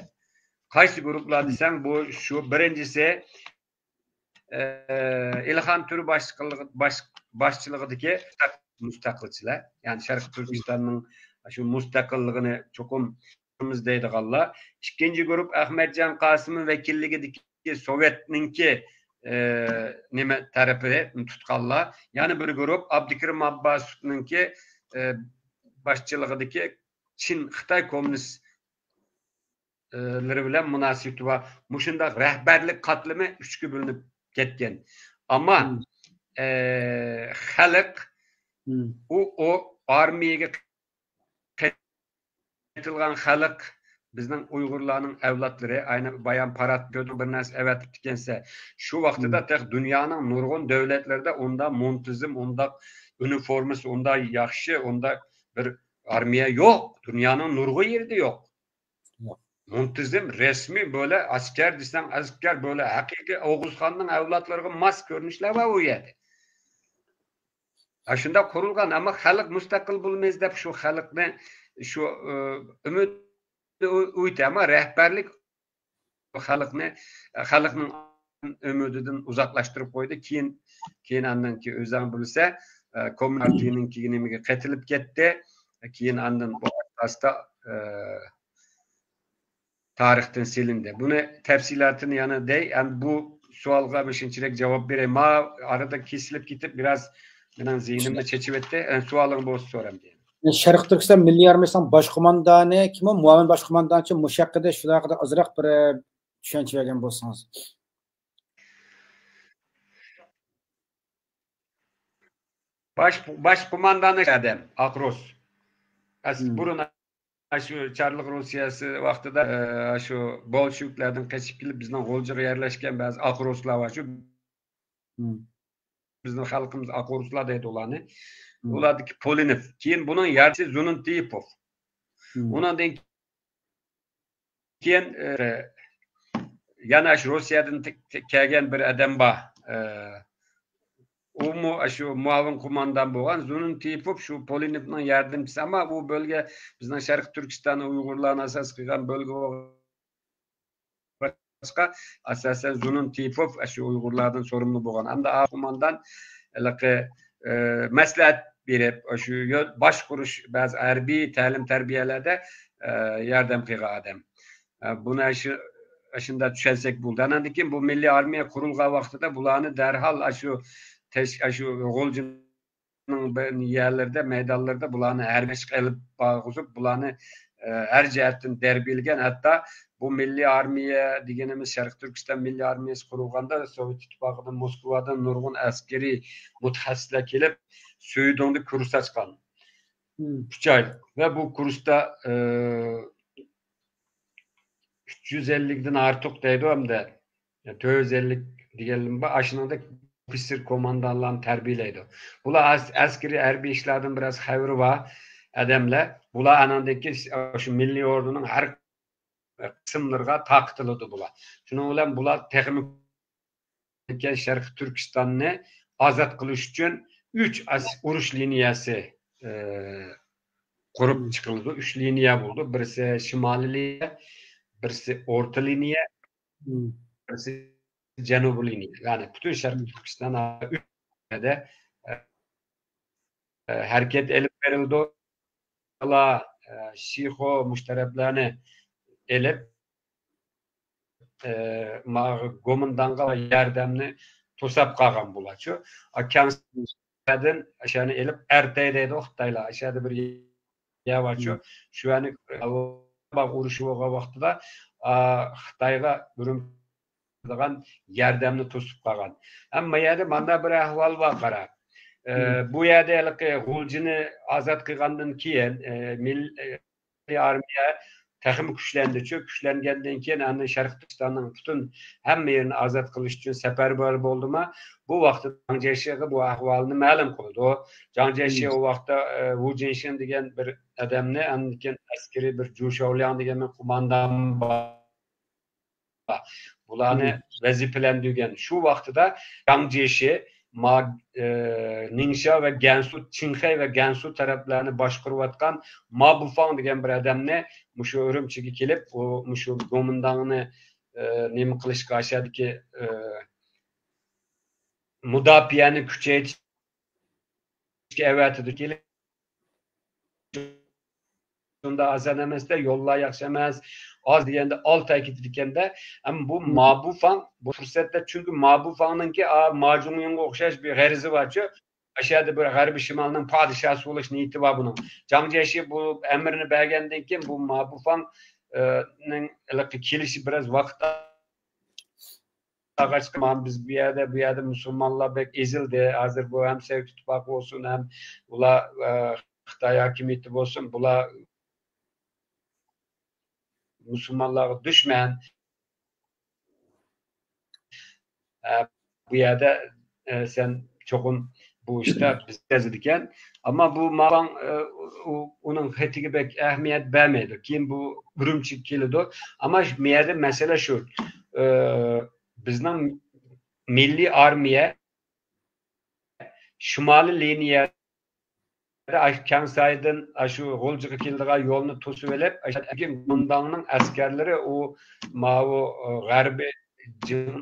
قايسى گۇرۇپلار دېسەڭ، بۇ شۇ بىرىنچىسى، ئە، ئېلىخان تۆرە باشچىلىقى-، باش-، باشچىلىقىدىكى مۇستەقىلچىلار، يەنى شەرقىي تۈركىستاننىڭ شۇ مۇستەقىللىقىنى چوقۇم دەيدىغانلار. ئىككىنچى گۇرۇپ ئەخمەتجان قاسىمى ۋەكىللىكىدىكى سوۋېتنىڭكى، ئە، نېمە تەرىپىنى تۇتقانلار. يەنە بىر گۇرۇپ ئابدۇكېرىم ئابباسوفنىڭكى، ئە، باشچىلىقىدىكى چىن خىتاي كوممۇنىست لىرى بىلەن مۇناسىۋىتى بار. مۇشۇنداق رەھبەرلىك قاتلىمى ئۈچكە بۆلۈنۈپ كەتكەن. ئەمما، ئە، خەلق، ئۇ، ئۇ ئارمىيەگە قېتىلغان خەلق بىزنىڭ ئۇيغۇرلارنىڭ ئەۋلادلىرى، ئاينى بايان پارات كۆردۈم، بىر نەرسە ئەۋەتىپتىكەنسە. شۇ ۋاقتىدا تېخى دۇنيانىڭ نۇرغۇن دۆلەتلىرىدە ئۇنداق مۇنتىزىم، ئۇنداق ئۇنىفورمىسى، ئۇنداق ياخشى، ئۇنداق بىر ئارمىيە يوق. دۇنيانىڭ نۇرغۇن يېرىدە يوق. يوق. مۇنتىزىم، رەسمىي بۆلە ئەسكەر دېسەڭ ئەسكەر، بۆلە ھەقىقىي ئوغۇزخاننىڭ ئەۋلادلىرىغا ماس كۆرۈنۈشلەر بار ئۇ يەردە. ئاشۇنداق قۇرۇلغان، ئەمما خەلق مۇستەقىل بولىمىز دەپ شۇ خەلقنى شۇ، ئە، ئۈمىد ئويۇتتى، ئەمما رەھبەرلىك خەلقنى، خەلقنىڭ ئۈمىدىدىن ئۇزاقلاشتۇرۇپ قويدى. كېيىن، كېيىن ئاندىن كېيىن ئۆزۈڭ بىلسە، ئە، كوممۇنىستنىڭكى نېمىگە قېتىلىپ كەتتى. كېيىن ئاندىن بۇ ئاستا، ئە، تارىختىن سېلىندى. بۇنى تەپسىلاتىنى يەنە دەي، ئەمدى بۇ سوئالغا مۇشۇنچىلىك جاۋاب بېرەي. ما ئارىدا كېسىلىپ كېتىپ، بىراز مېنىڭ زېھنىمنى چېچىۋەتتى. ئە، سوئالىڭ بولسا سورامدى. شەرقىي تۈركىستان مىللىي ئارمىيىسىنىڭ باش قوماندانى كىم ئۇ؟ مۇئاۋىن باش قوماندانچى مۇشۇ ھەققىدە، شۇ ھەققىدە ئازراق بىر، ئە، چۈشەنچە بەرگەن بولسىڭىز. باش، باش قوماندانى ئادەم، ئاقروس. ئەس-، مم. بۇرۇن شۇ چارلىق روسىيەسى ۋاقتىدا، ئە، شۇ بولشېۋىكلەردىن قېچىپ كېلىپ، بىزنىڭ غۇلجىغا يەرلەشكەن بەزى ئاقروسلار بار. شۇ مم. بىزنىڭ خەلقىمىز ئاقروسلار دەيدۇ ئۇلارنى. مم. ئۇلاردىكى پولىنوف. كېيىن بۇنىڭ يارچى زۇنۇن تېيىپوف. مم. ئۇنىڭدىن كېيىن، ئە، يەنە شۇ روسىيەدىن تە-، تە-، كەلگەن بىر ئادەم بار. ئە، ئۇمۇ شۇ مۇئاۋىن قوماندان بولغان. زۇنۇن تېيىپوف شۇ پولىنوفنىڭ ياردەمچىسى، ئەمما بۇ بۆلگە بىزنىڭ شەرقىي تۈركىستان ئۇيغۇرلارنى ئاساس قىلغان بۆلگە بولغاچقا، ئاساسەن زۇنۇن تېيىپوف شۇ ئۇيغۇرلاردىن سورۇملۇق بولغان. ئەمدى ئا قوماندان ھېلىقى، ئە، مەسلىھەت بېرىپ، شۇ يۆ-، باشقۇرۇش، بەزى ھەربىي تەلىم-تەربىيەلەردە، ئە، ياردەم قىلغان ئادەم. ئە، بۇنى شۇ، شۇنداق چۈشەنسەك بولدى. ئاندىن كېيىن بۇ مىللىي ئارمىيە قۇرۇلغان ۋاقتىدا بۇلارنى دەرھال ئاشۇ تەش-، ئاشۇ غۇلجىنىڭ بىر يەرلىرىدە، مەيدانلىرىدا بۇلارنى ھەربىي مەشىق ئېلىپ بارغۇزۇپ، بۇلارنى، ئە، ھەر جەھەتتىن تەربىيەلىگەن. ھەتتا بۇ مىللىي ئارمىيە دېگىنىمىز، شەرقىي تۈركىستان مىللىي ئارمىيەسى قۇرۇلغاندا، سوۋېت ئىتتىپاقىدىن، موسكۋادىن نۇرغۇن ئەسكىرىي مۇتەخەسسىسلەر كېلىپ، سۈيدۈڭدە كۇرس ئاچقان. مم. ئۈچ ئاي. ۋە بۇ كۇرستا، ئە، ئۈچ يۈز ئەللىكتىن ئارتۇق دەيدۇ ئەمدى. تۆت يۈز ئەللىك دېگەنلىرىم بار. ئاشۇنىڭدەك ئوفىتسېر كوماندانلارنى تەربىيەلەيدۇ. بۇلار ئەس-، ئەسكىرىي ھەربىي ئىشلاردىن بىراز خەۋىرى بار ئادەملەر. بۇلار ئانىڭدىن كېيىن شۇ مىللىي ئوردىنىڭ ھەر قىسىملىرىغا تارقىتىلىدۇ بۇلار. شۇنىڭ بىلەن بۇلار تېخىمۇ شەرقىي تۈركىستاننى ئازاد قىلىش ئۈچۈن ئۈچ ئاس-، ئۇرۇش لىنىيەسى، ئە، قۇرۇپ مم. چىقىرىلىدۇ. ئۈچ لىنىيە بولىدۇ. بىرسى شىمالىي لىنىيە، بىرسى ئورتا لىنىيە، مم. بىرسى جەنۇبىي لىنىيە. يەنى پۈتۈن شەرقىي مم. تۈركىستان ئۈچ يەردە، ئە، ئە، ھەرىكەت ئېلىپ بېرىلىدۇ. ئە، شىخو مۇشۇ تەرەپلەرنى ئېلىپ، ئە، ماغ-، گومىنداڭغا ياردەمنى توساپ قالغان بۇلارچۇ. ئا، كەڭسەدىن ئاشۇنى ئېلىپ، ئەرتەي دەيدۇ خىتايلار. ئاشۇ يەردە بىر يەر بارچۇ. مم. شۇ يەرنى ئۇرۇشى بولغان ۋاقتىدا، ئا، خىتايغا ئۈرۈمچىدىغان ياردەمنى توسۇپ قالغان. ئەمما يەردە مانا بىر ئەھۋال بار، قارا. ئە، مم. بۇ يەردە ھېلىقى غۇلجىنى ئازاد قىلغاندىن كېيىن، ئە، مىل-، ئە، ئارمىيە تېخىمۇ كۈچلەندىچۇ، كۈچلەنگەندىن كېيىن ئاندىن شەرقىي تۈركىستاننىڭ پۈتۈن ھەممە يېرىنى ئازاد قىلىش ئۈچۈن سەپەرۋەر بولدىما، بۇ ۋاقىتتا جاڭ جيېشىغا بۇ ئەھۋالنى مەلۇم قىلىدۇ. جاڭ جيېشى مم. ئۇ ۋاقىتتا، ئە، ۋۇ جىنشىن دېگەن بىر ئادەمنى، ئاندىن كېيىن ئەسكىرىي بىر جۇ شاۋلياڭ دېگەن بىر قوماندان بار. بۇلارنى مم. ۋەزىپىلەندۈرگەن. شۇ ۋاقتىدا جاڭ جيېشى ما-، ئە، نىڭشيا ۋە گەنسۇ، چىڭخەي ۋە گەنسۇ تەرەپلەرنى باشقۇرۇۋاتقان ما بۇفاڭ دېگەن بىر ئادەمنى مۇشۇ ئۈرۈمچىگە كېلىپ، ئۇ مۇشۇ گومىنداڭنى، ئە، نېمە قىلىشقا، ئاشۇ يەردىكى، ئە، مۇداپىئەنى كۈچەيتىشكە ئەۋەتىدۇ. كېلىپ شۇنداق ئاسان ئەمەس-دە، يوللار ياخشى ئەمەس، ئاز دېگەندە ئالتە ئاي كېتىدىكەن-دە. ئەمما بۇ مم. ما بۇفاڭ بۇ پۇرسەتتە، چۈنكى ما بۇفاڭنىڭكى، ئا، ما جۇڭيىڭغا ئوخشاش بىر غەرىزى بارچۇ. ئاشۇ يەردە بىر غەربىي شىمالنىڭ پادىشاھسى بولۇش نىيىتى بار بۇنىڭ. جاڭ جيېشى بۇ ئەمرنى بەرگەندىن كېيىن، بۇ ما بۇفاڭ، ئە، نىڭ ھېلىقى كېلىشى بىراز ۋاقىت ئالغاچقا، مانا بىز بۇ يەردە، بۇ يەردە مۇسۇلمانلار بەك ئېزىلدى. ھازىر بۇ ھەم سوۋېت ئىتتىپاقى بولسۇن، ھەم ئۇلار، ئە، خىتاي ھاكىمىيىتى بولسۇن، بۇلار مۇسۇلمانلارغا دۈشمەن. ئە، بۇ يەردە، ئە، سەن چوقۇم بۇ ئىشتا بىز يازىدىكەن. ئەمما بۇ ماۋاڭ، ئۇ، ئۇنىڭ خېتىگە بەك ئەھمىيەت بەرمەيدۇ. كېيىن بۇ ئۈرۈمچىگە كېلىدۇ. ئەمما شۇ يەردە مەسىلە شۇ. ئە، بىزنىڭ مىللىي ئارمىيە شىمالىي لىنىيەدە ئاشۇ كەڭسايدىن ئاشۇ غۇلجىغا كېلىدىغان يولنى توسۇۋېلىپ، ئاشۇ گومىنداڭنىڭ ئەسكەرلىرى ئۇ ماۋۇ، ئە، غەربىي جىڭ،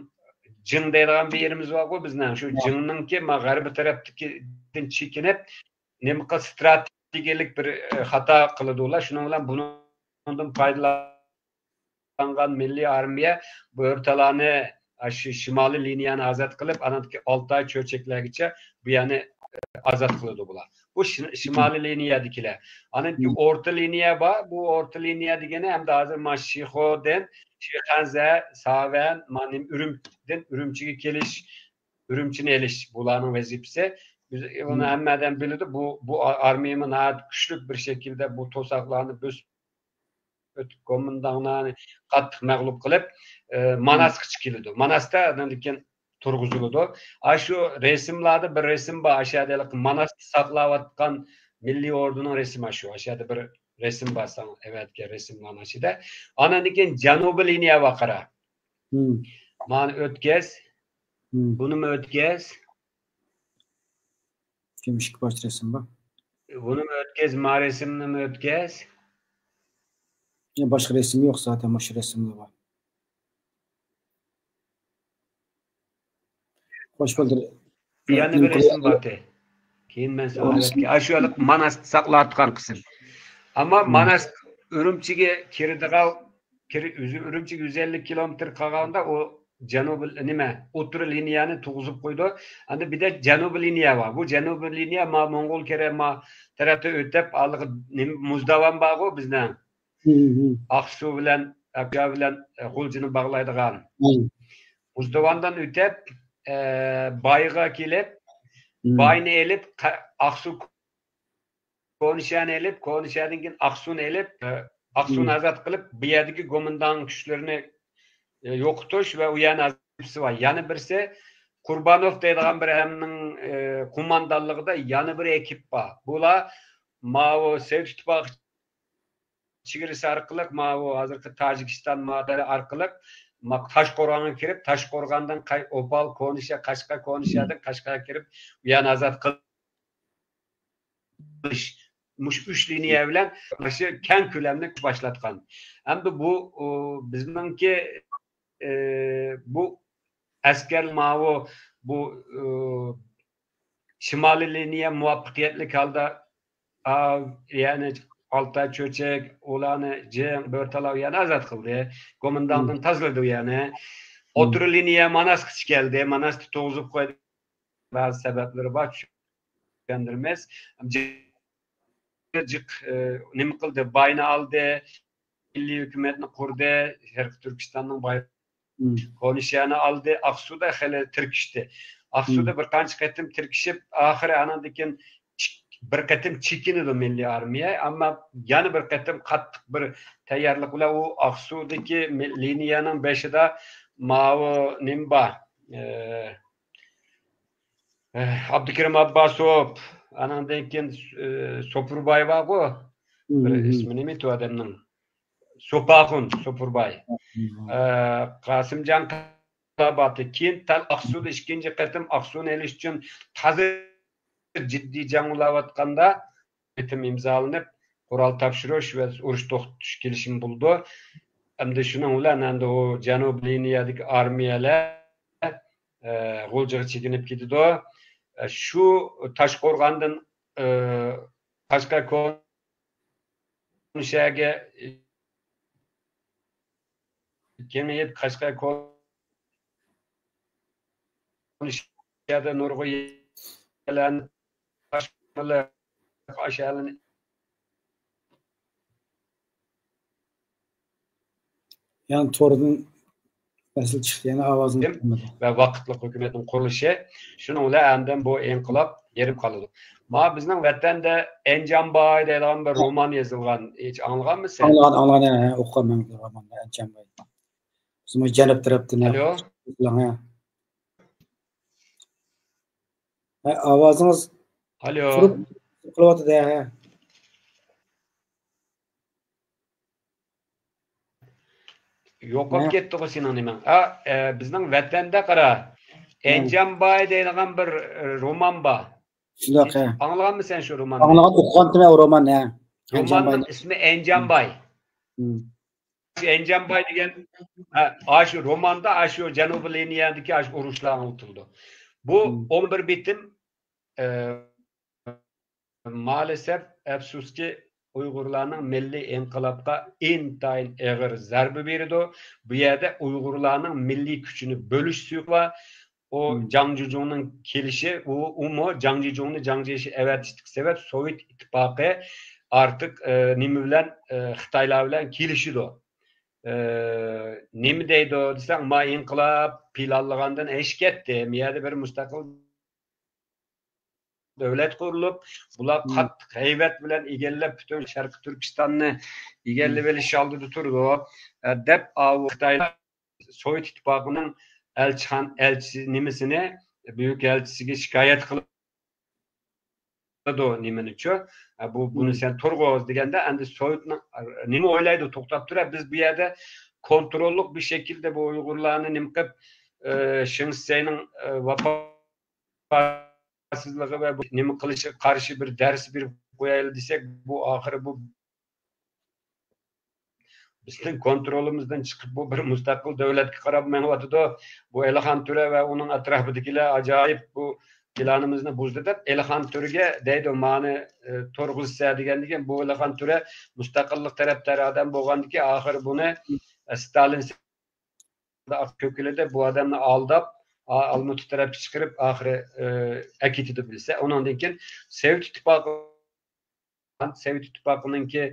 جىڭ دەيدىغان بىر يېرىمىز بارغۇ بىزنىڭ. شۇ جىڭنىڭكى ما غەربىي تەرەپتىكىدىن چېكىنىپ، نېمە قىل، ستراتېگىيەلىك بىر، ئە، خاتا قىلىدۇ ئۇلار. شۇنىڭ بىلەن بۇنىڭدىن پايدىلانغان مىللىي ئارمىيە بۆرتالانى، ئاشۇ شىمالىي لىنىيەنى ئازاد قىلىپ، ئانىڭدىكى ئالتاي چۆچەكلەرگىچە بۇ يەرنى، ئە، ئازاد قىلىدۇ بۇلار. بۇ شىمالىي لىنىيەدىكىلەر. ئانىڭدىن كېيىن ئورتا لىنىيە بار. بۇ ئورتا لىنىيە دېگىنى ئەمدى ھازىر ما شىخودىن، شىخەنزە، ساۋەن، ما نېمە، ئۈرۈمچىدىن ئۈرۈمچىگە كېلىش، ئۈرۈمچىنى ئېلىش بۇلارنىڭ ۋەزىپىسى. بىز ئۇنى ھەممە ئادەم بىلىدۇ. بۇ، بۇ ئارمىيەمۇ ناھايىتى كۈچلۈك بىر شەكىلدە بۇ توساقلارنى بۆسۈپ ئۆتۈپ، گومىنداڭلارنى قاتتىق مەغلۇپ قىلىپ، ئە، ماناسقىچە كېلىدۇ. ماناستا ئاندىن كېيىن تۇرغۇزۇلىدۇ. ئاشۇ رەسىملەردە بىر رەسىم بار. ئاشۇ يەردە ھېلىقى ماناستا ساقلاۋاتقان مىللىي ئوردىنىڭ رەسىمى ئاشۇ. ئاشۇ يەردە بىر رەسىم بار، ساڭا ئەۋەتكەن رەسىملەرنىڭ ئىچىدە. ئانىڭدىن كېيىن جەنۇبىي لىنىيە بار، قارا. مانى ئۆتكەز. بۇنىمۇ ئۆتكەز. كىم ئىككى پارچە رەسىم بار. بۇنىمۇ ئۆتكەز، ما رەسىمنىمۇ ئۆتكەز. يا، باشقا رەسىم يوق زاتەن، مۇشۇ رەسىملا بار. خوش بولدى. يەنە بىر رەسىم بارتى. كېيىن مەن ساڭا ئەۋەتكەن. ئاشۇ ماناستا ساقلاۋاتقان قىسىم. ئەمما ماناس ئۈرۈمچىگە كىرىدىغان، كىرى-، ئۆزى ئۈرۈمچىگە يۈز ئەللىك كىلومېتىر قالغاندا ئۇ جەنۇبىي، نېمە، ئوتتۇرا لىنىيەنى تۇغۇزۇپ قويىدۇ. ئەمدى بىردە جەنۇبىي لىنىيە بار. بۇ جەنۇبىي لىنىيە ما موڭغۇل كېرە-، ما تەرەپتە ئۆتۈپ، ھېلىقى نېمە، مۇزداۋان بارغۇ بىزنىڭ. ئاقسۇ بىلەن، ئاقجا بىلەن، ئە، غۇلجىنى باغلايدىغان. مۇزدىۋاندىن ئۆتۈپ، ئە، بايغا كېلىپ، باينى ئېلىپ، قا-، ئاقسۇ كونىشەنى ئېلىپ، كونىشەدىن كېيىن ئاقسۇنى ئېلىپ، ئاقسۇنى ئازاد قىلىپ، بۇ يەردىكى گومىنداڭ كۈچلىرىنى، ئە، يوقىتىش ۋە ئۇ يەرنى ئازاد قىلىش بار. يەنە بىرسى قۇربانوف دەيدىغان بىر ئەمنىڭ، ئە، قوماندانلىقىدا يەنە بىر ئېكىپ بار. بۇلار ماۋۇ سوۋېت ئىتتىپاقى چېگرىسى ئارقىلىق، ماۋۇ ھازىرقى تاجىكىستان مادەرى ئارقىلىق، ما-، تاشقورغانغا كىرىپ، تاشقورغاندىن قاي-، ئوپال، كونىشە، قەشقەر، كونىشەدىن قەشقەرگە كىرىپ، ئۇ يەرنى ئازاد قىل-، قىلىش، مۇشۇ ئۈچ لىنىيە بىلەن مۇشۇ كەڭ كۆلەملىك باشلاتقان. ئەمدى بۇ، ئۇ، بىزنىڭكى، ئى، بۇ ئەسكەر ماۋۇ، بۇ، ئۇ، شىمالىي لىنىيە مۇۋەپپەقىيەتلىك ھالدا، ئا، يەنى ئالتاي چۆچەك، ئۇلارنى جىڭ، بۆرتالا يەنى ئازاد قىلدى. گومىنداڭدىن تازىلىدى يەنى. ئوتتۇرا لىنىيە ماناسقىچە كەلدى. ماناستا توغۇزۇپ قويدى. بەزى سەۋەبلىرى بار، چۈشەندۈرىمىز. جىق، ئى، نېمە قىلدى؟ باينى ئالدى، مىللىي ھۆكۈمەتنى قۇردى، شەرقىي تۈركىستاننىڭ باي-، كونىشيانى ئالدى، ئاقسۇدا خېلى تىركىشتى. ئاقسۇدا بىر قانچە قېتىم تىركىشىپ، ئاخىرى ئانىڭدىن كېيىن چىك-، بىر قېتىم چېكىنىدۇ مىللىي ئارمىيە، ئەمما يەنە بىر قېتىم قاتتىق بىر تەييارلىق بىلەن ئۇ ئاقسۇدىكى مىل-، لىنىيەنىڭ بېشىدا ماۋۇ نېمە بار؟ ئى، ئابدۇكېرىم ئابباسوف، ئانىڭدىن كېيىن، ئى، سوپۇرباي بارغۇ، بىر ئىسمى نېمە ئىدى ئۇ ئادەمنىڭ؟ سوپاخۇن، سوپۇرباي. ئى، قاسىمجان قاباتى. كېيىن تەل ئاقسۇدا ئىككىنچى قېتىم ئاقسۇنى ئېلىش ئۈچۈن تازا جىددىي جەڭ بولاۋاتقاندا، بىتىم ئىمزالىنىپ، قورال تاپشۇرۇش ۋە ئۇرۇش توختىتىش كېلىشىمى بولىدۇ. ئەمدى شۇنىڭ بىلەن ئەمدى ئۇ جەنۇبىي لىنىيەدىكى ئارمىيەلەر، ئە، غۇلجىغا چېكىنىپ كېتىدۇ. ئە، شۇ تاشقورغاندىن، ئە، قەشقەر كونىشەگە كېڭىيىپ، قەشقەر كونىشەدە نۇرغۇن يەرلەرنى، ئاشۇ يەرلەرنى يەنى توردىن مەسىلە چىقتى، يەنە ئاۋازىنى ۋە ۋاقىتلىق ھۆكۈمەتنىڭ قۇرۇلۇشى. شۇنىڭ بىلەن ئاندىن بۇ ئىنقىلاب يېرىم قالىدۇ. ما بىزنىڭ ۋەتەندە ئەنجانباي دەيدىغان بىر رومان يېزىلغان، ھېچ ئاڭلىغانمۇ سەن؟ ئاڭلىغان، ئاڭلىغان، ھە، ئوقۇغانمەن روماننى، ئەنجانباي. بىزمۇ جەنۇب تەرەپتىن، ھە. ئالو. ھە. ھە، ئاۋازىڭىز ئالو. تۇرۇپ قېلىۋاتىدۇ، ھە. يوقاپ ھە. كەتتىغۇ سېنىڭ نېمەڭ. ئا، ئە، بىزنىڭ ۋەتەندە قارا. ھە. ئەنجانباي دەيدىغان بىر، ئە، رومان بار. شۇنداق، ھە. ئاڭلىغانمۇ سەن شۇ روماننى؟ ئاڭلىغان، ئوقۇغانتىم ھە، ئۇ روماننى، ھە. روماننىڭ ئەنجانباي. ئىسمى ئەنجانباي. ھە. ئەنجانباي دېگەن، ھە، ئاشۇ روماندا ئاشۇ جەنۇبىي لىنىيەدىكى ئاشۇ ئۇرۇشلار ئاڭلىتىلىدۇ. بۇ ھە. ئون بىر بېتىم، ئە، مائەلىسەپ، ئەپسۇسكى، ئۇيغۇرلارنىڭ مىللىي ئىنقىلابقا ئىنتايىن ئېغىر زەربە بېرىدۇ. بۇ يەردە ئۇيغۇرلارنىڭ مىللىي كۈچىنى بۆلۈش سۇيۇقى بار. ئۇ مم. جاڭ جىجۇڭنىڭ كېلىشى، ئۇ، ئۇمۇ جاڭ جىجۇڭنى جاڭ جيېشى ئەۋەتىشتىكى سەۋەب سوۋېت ئىتتىپاقى ئارتۇق، ئە، نېمە بىلەن، ئە، خىتايلار بىلەن كېلىشىدۇ. ئە، نېمە دەيدۇ دېسەڭ، ما ئىنقىلاب پىلانلىغاندىن ئېشىپ كەتتى. مۇ يەردە بىر مۇستەقىل دۆلەت قۇرۇلۇپ، بۇلار مم. قاتتىق ھەيۋەت بىلەن ئىگىلەپ، پۈتۈن شەرقىي تۈركىستاننى مم. ئىگىلىۋېلىش ئالدىدا تۇرىدۇ، ئە، دەپ، ئاۋۇ خىتايلار سوۋېت ئىتتىپاقىنىڭ ئەلچىخان-، ئەلچىسى نېمىسىنى، بۈيۈك ئەلچىسىگە شىكايەت قىلىدۇ، نېمىنىچۇ؟ ئە، بۇ، بۇنى مم. سەن تۇرغۇز دېگەندە، ئەمدى سوۋېتنىڭ نېمە ئويلايدۇ، توختاپ تۇرە، بىز بۇ يەردە كونتروللۇق بىر شەكىلدە بۇ ئۇيغۇرلارنى نېمە قىلىپ، ئە، شېڭ شىسەينىڭ، ئە، ۋاپا سىزلىقى ۋە بۇ نېمە قىلىشىغا قارشى بىر دەرس بېرىپ قويايلى دېسەك، بۇ ئاخىرى بۇ بىزنىڭ كونترولىمىزدىن چىقىپ، بۇ بىر مۇستەقىل دۆلەتكە قاراپ مېڭىۋاتىدۇ. بۇ ئېلىخان تۆرە ۋە ئۇنىڭ ئەتراپىدىكىلەر ئاجايىپ بۇ پىلانىمىزنى بۇزدى دەپ، ئېلىخان تۆرىگە دەيدۇ، مانى، ئە، تۇرغۇزسە دېگەندىن كېيىن، بۇ ئېلىخان تۆرە مۇستەقىللىق تەرەپدار ئادەم بولغاندىكىن، ئاخىرى بۇنى، ئە، ستالىن ئاق كۆكىلىدە بۇ ئادەمنى ئالداپ، ئا-، ئالمۇتا تەرەپكە چىقىرىپ، ئاخىرى، ئى، ئەكېتىدۇ بىلسە. ئۇنىڭدىن كېيىن سوۋېت ئىتتىپاقى، سوۋېت ئىتتىپاقىنىڭكى،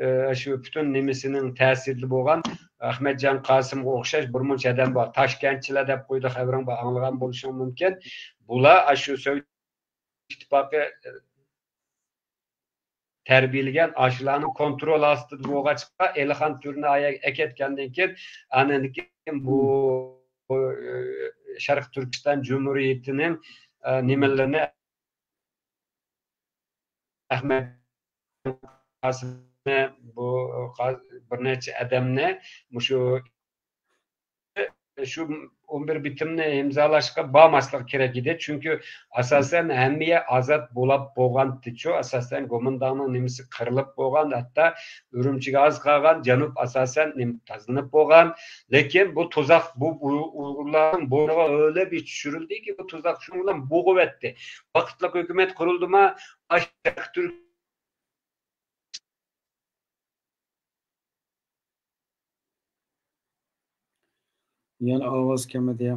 ئى، شۇ پۈتۈن نېمىسىنىڭ تەسىرىدە بولغان ئەخمەتجان قاسىمغا ئوخشاش بىر مۇنچە ئادەم بار. تاشكەنتچىلەر دەپ قويدى، خەۋىرىڭ بار، ئاڭلىغان بولۇشۇڭ مۇمكىن. بۇلار ئاشۇ سوۋېت ئىتتىپاقى، ئى، تەربىيەلىگەن ئاشۇلارنىڭ كونترول ئاستىدا بولغاچقا، ئېلىخان تۆرىنى ئاياغ ئەكەتكەندىن كېيىن، ئاندىن كېيىن بۇ، ئى، شەرقىي تۈركىستان جۇمھۇرىيىتىنىڭ، ئى، نېمىلىرىنى، ئەخمەت قاسىمنى، بۇ قا-، بىر نەچچە ئادەمنى مۇشۇ شۇ ئون بىر بىتىمنى ئىمزالاشقا بارماسلىق كېرەك ئىدى. چۈنكى ئاساسەن ھەممە يەر ئازاد بولاپ بولغانتىچۇ، ئاساسەن گومىنداڭنىڭ نېمىسى قىرىلىپ بولغان، ھەتتا ئۈرۈمچىگە ئاز قالغان، جەنۇب ئاساسەن نېمە تازىلىنىپ بولغان. لېكىن بۇ تۇزاق، بۇ ئۇ-، ئۇيغۇرلارنىڭ بوينىغا ئۆيلەپ چۈشۈرۈلدىكى، بۇ تۇزاق شۇنىڭ بىلەن بوغۇۋەتتى. ۋاقىتلىق ھۆكۈمەت قۇرۇلدىما، ئاشۇ تۈرك يەنە ئاۋاز كەلمىدى يا.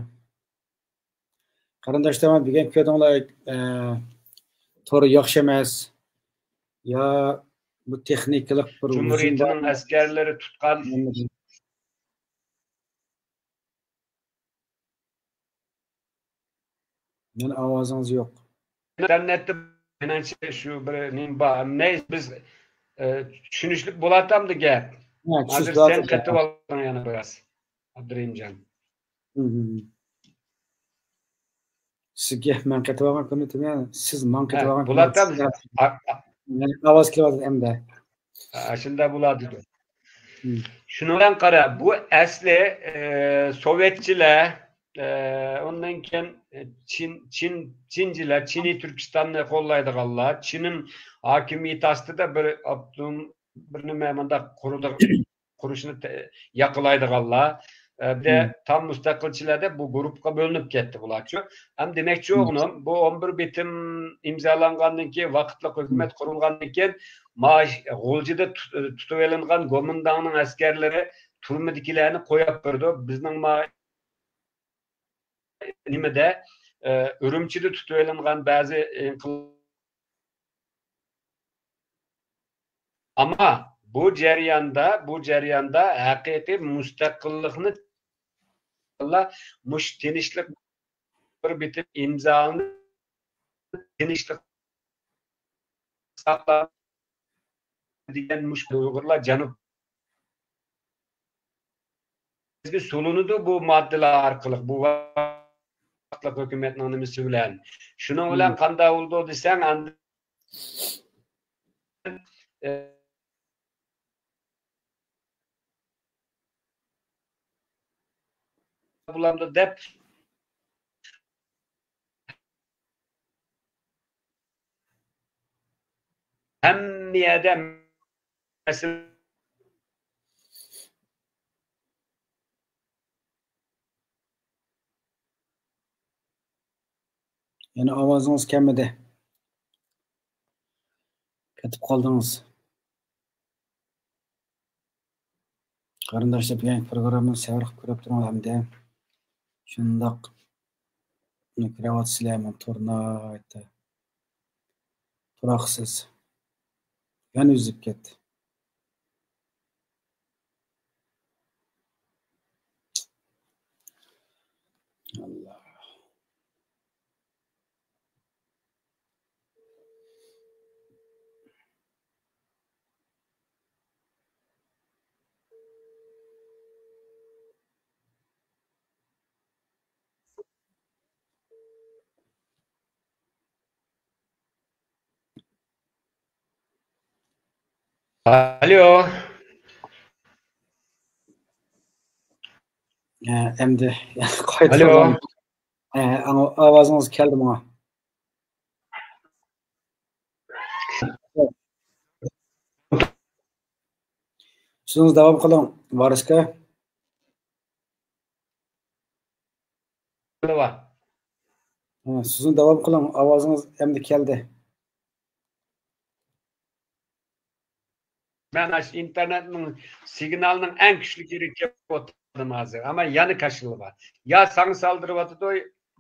قېرىنداشلار، بۈگۈن كۆردۈڭلار، ئە، تور ياخشى ئەمەس. يا بۇ تېخنىكىلىق بىر ھۇزۇر بار. جۇمھۇرىيىتىنىڭ ئەسكەرلىرى تۇتقان. يەنە ئاۋازىڭىز يوق. ئىنتېرنېتتا مېنىڭچە شۇ بىر نېمە بار. نەيسە، بىز، ئە، چۈشىنىشلىك بولاتامدۇ گەپ؟ ھە، ھازىر چۈشىنىش سەن قېتىۋالدىڭ يەنە بىراز، ئابدۇرېھىمجان. ھىم، ھىم، ھىم. سىزگە مەن قېتىۋالغان كۆرۈنۈپتۇ، سىز ماڭا ھە، قېتىۋالغان بولاتام. كۆرۈنۈپتۇ. ئا-، ئا-، يەنە ئاۋاز كېلىۋاتىدۇ ئەمدى. ئاشۇنداق بولاتىدۇ. مم. شۇنىڭ بىلەن قارا، بۇ ئەسلى، ئە، سوۋېتچىلەر، ئە، ئۇندىن كېيىن، ئە، چىن، چىن، چىنجىلەر، چىنىي تۈركىستاننى قوللايدىغانلار، چىنىم ھاكىمىيىتى ئاستىدا بىر ئاپتونوم، بىر نېمە مۇنداق قۇرۇلدى-، قۇرۇشنى تە-، ياقلايدىغانلار، ئە، بىر دە مم. تام مۇستەقىلچىلەر دەپ بۇ گۇرۇپپىغا بۆلۈنۈپ كەتتى بۇلارچۇ. ئەمدى دېمەكچى مم. بولغىنىم، بۇ ئون بىر بىتىم ئىمزالاندىن كېيىن، ۋاقىتلىق مم. ھۆكۈمەت قۇرۇلغاندىن كېيىن، ماش-، غۇلجىدا تۇت-، تۇتۇۋېلىنغان گومىنداڭنىڭ ئەسكەرلىرى تۈرمىدىكىلەرنى قويۇپ بېرىدۇ. بىزنىڭ ما-، نېمىدە، ئە، ئۈرۈمچىدە تۇتۇۋېلىنغان بەزى ئىنقىل-، ئەمما بۇ جەرياندا، بۇ جەرياندا ھەقىقىي مۇستەقىللىقنى مۇشۇ تىنچلىق بىر بىتىم ئىمزالىنىپ، تىنچلىق ساقلاپ دېگەن مۇشۇ ئۇيغۇرلار جەنۇب سولىنىدۇ بۇ ماددىلار ئارقىلىق. بۇ ھۆكۈمەتنىڭ نېمىسى بىلەن. شۇنىڭ بىلەن قانداق بولىدۇ دېسەڭ، ئاندىن، ئە، بولامدۇ دەپ، ھەممە يەردە مەسىلە. يەنە ئاۋازىڭىز كەلمىدى. كېتىپ قالدىڭىز. قېرىنداشلار، بۈگۈنكى پروگراممىنى سەۋر قىلىپ كۆرۈپ تۇرۇڭ ھەمدە. شۇنداق كۆرۈۋاتىسىلەرمۇ، تور ناھايىتى تۇراقسىز. يەنە ئۈزۈپ كەتتى. ئاللا. ئالو. ھە، ئەمدى قايتا ئالو. ھە، ئاڭ-، ئاۋازىڭىز كەلدى ماڭا. سۆزىڭىزنى داۋام قىلىڭ، ۋارىسكا. ھە، سۆزىڭىزنى داۋام قىلىڭ، ئاۋازىڭىز ئەمدى كەلدى. مەن ئاشۇ ئىنتېرنېتنىڭ سىگنالىنىڭ ئەڭ كۈچلۈك يېرىگە كېلىپ ئولتۇردۇم ھازىر. ئەمما يەنە كاشىلا بار. يا ساڭا سالدۇرۇۋاتىدۇ،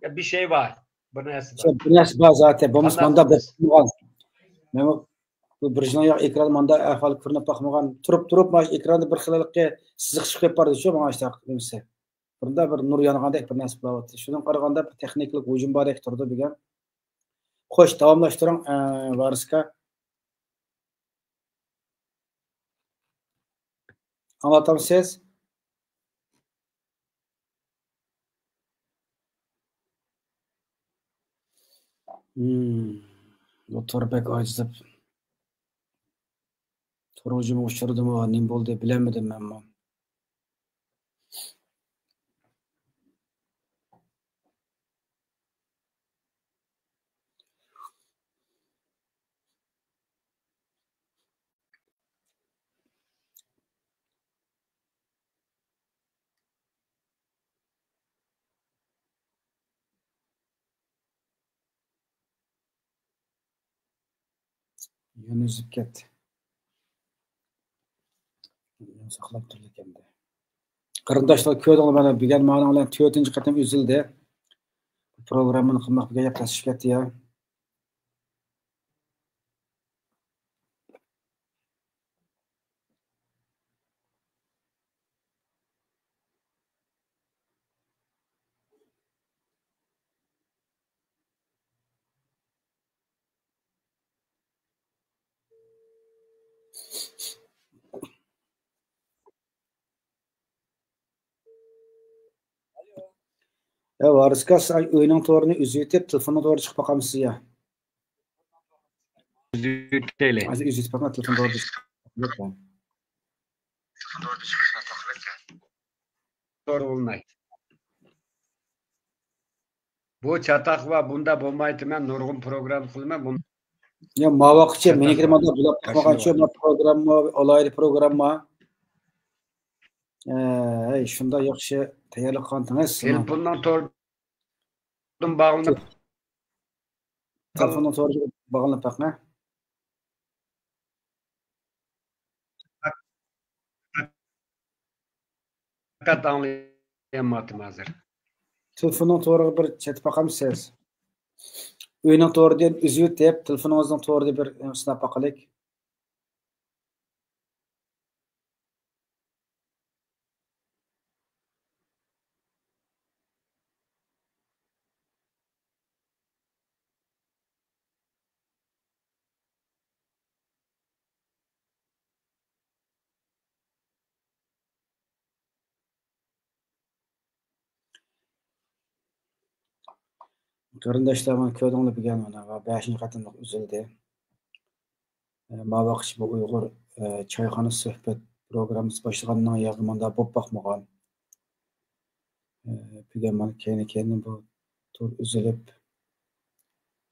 يا بىر شەي بار. بىر نەرسە بار. شۇ بىر نەرسە بار زاتەن. بولمىسا قانداق ماندا بولمىسا؟ بولۇپ قالمىغان. مەن بۇ، بۇ بىر جىنايەت ئېكران ماندا ئەھۋال كۆرۈنۈپ باقمىغان. تۇرۇپ، تۇرۇپ مانا ئېكراندا بىر خىللىقى سىزىق چىقىپ بارىدۇ شۇ ماڭا ئىشتىياق نېمىسى. بۇندا بىر نۇر يانغاندەك بىر نەرسە بولۇۋاتىدۇ. شۇنىڭغا قارىغاندا بىر تېخنىكىلىق ھۇجۇم باردەك تۇرىدۇ بۈگۈن. خوش، داۋاملاشتۇرۇڭ، ئە، ۋارىسكا. ئاڭلىتامسىز؟ ھىم، بۇ تور بەك ئاجىز دەپ. تور ھۇجۇمىغا ئۇچرىدىمۇ، نېمە بولدى، بىلەلمىدىم مەنمۇ. يەنە ئۈزۈپ كەتتى. ساقلاپ تۇرىدىكەن. قېرىنداشلار، كۆردۈڭلار، مانا بۈگۈن مانىڭ بىلەن تۆتىنچى قېتىم ئۈزۈلدى. پروگراممىنى قىلماق بۈگۈن ياق تەسلىشىپ كەتتى يا. يا ۋارىسكا، سىز ئۆينىڭ تورىنى ئۈزۈۋېتىپ، تېلېفوننىڭ تورىغا چىقىپ باقامسىز يا؟ ئۈزۈۋېتەيلى. ھازىر ئۈزۈۋېتىپ باقما، تېلېفون تورىدا چىقىپ. تور بولمايدۇ. بۇ چاتاق ۋە بۇندا بولمايتىمەن، نۇرغۇن پروگرامما قىلىمەن. بۇن- يا، ماۋاقچە، چاتاق مېنىڭكىنى ۋە مانا بۇلاپ ماشىنا باقمىغانچۇ، بار. ما پروگرامما، ئالاھىدە پروگرامما. ئەي، شۇنداق ياخشى تەييارلىق قىلغانتىڭىز. تېلېفوننىڭ توردىن باغلىنىپ تېلېفوننىڭ تورىغا باغلىنىپ باقما. پەقەت ئاڭلىيالمايتتىم ھازىر. تېلېفوننىڭ تورىغا بىر چېتىپ باقامسىز؟ ئۆينىڭ تورىدىن ئۈزۈۋېتىپ، تېلېفونىڭىزنىڭ تورىدا بىر سىناپ باقىلىك. قېرىنداشلار، مانا كۆردۈڭلار بۈگۈن، مانا بەشىنچى قېتىملىق ئۈزۈلدى. ئە، ماۋاقىچە بۇ ئۇيغۇر، ئە، چايخانا سۆھبەت پروگراممىسى باشلىغاندىن ياغى مۇنداق بولۇپ باقمىغان. ئە، بۈگۈن مانا كەينى-كەينىدىن بۇ تور ئۈزۈلۈپ،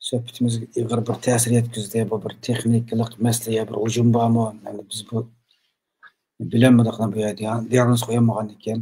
سۆھبىتىمىزگە ئېغىر بىر تەسىر يەتكۈزدى. بۇ بىر تېخنىكىلىق مەسىلە يا بىر ھۇجۇم بارمۇ؟ يەنى بىز بۇ بىلەلمىدۇق، بۇ يەردە دىياگنوز قويالمىغاندىكىن.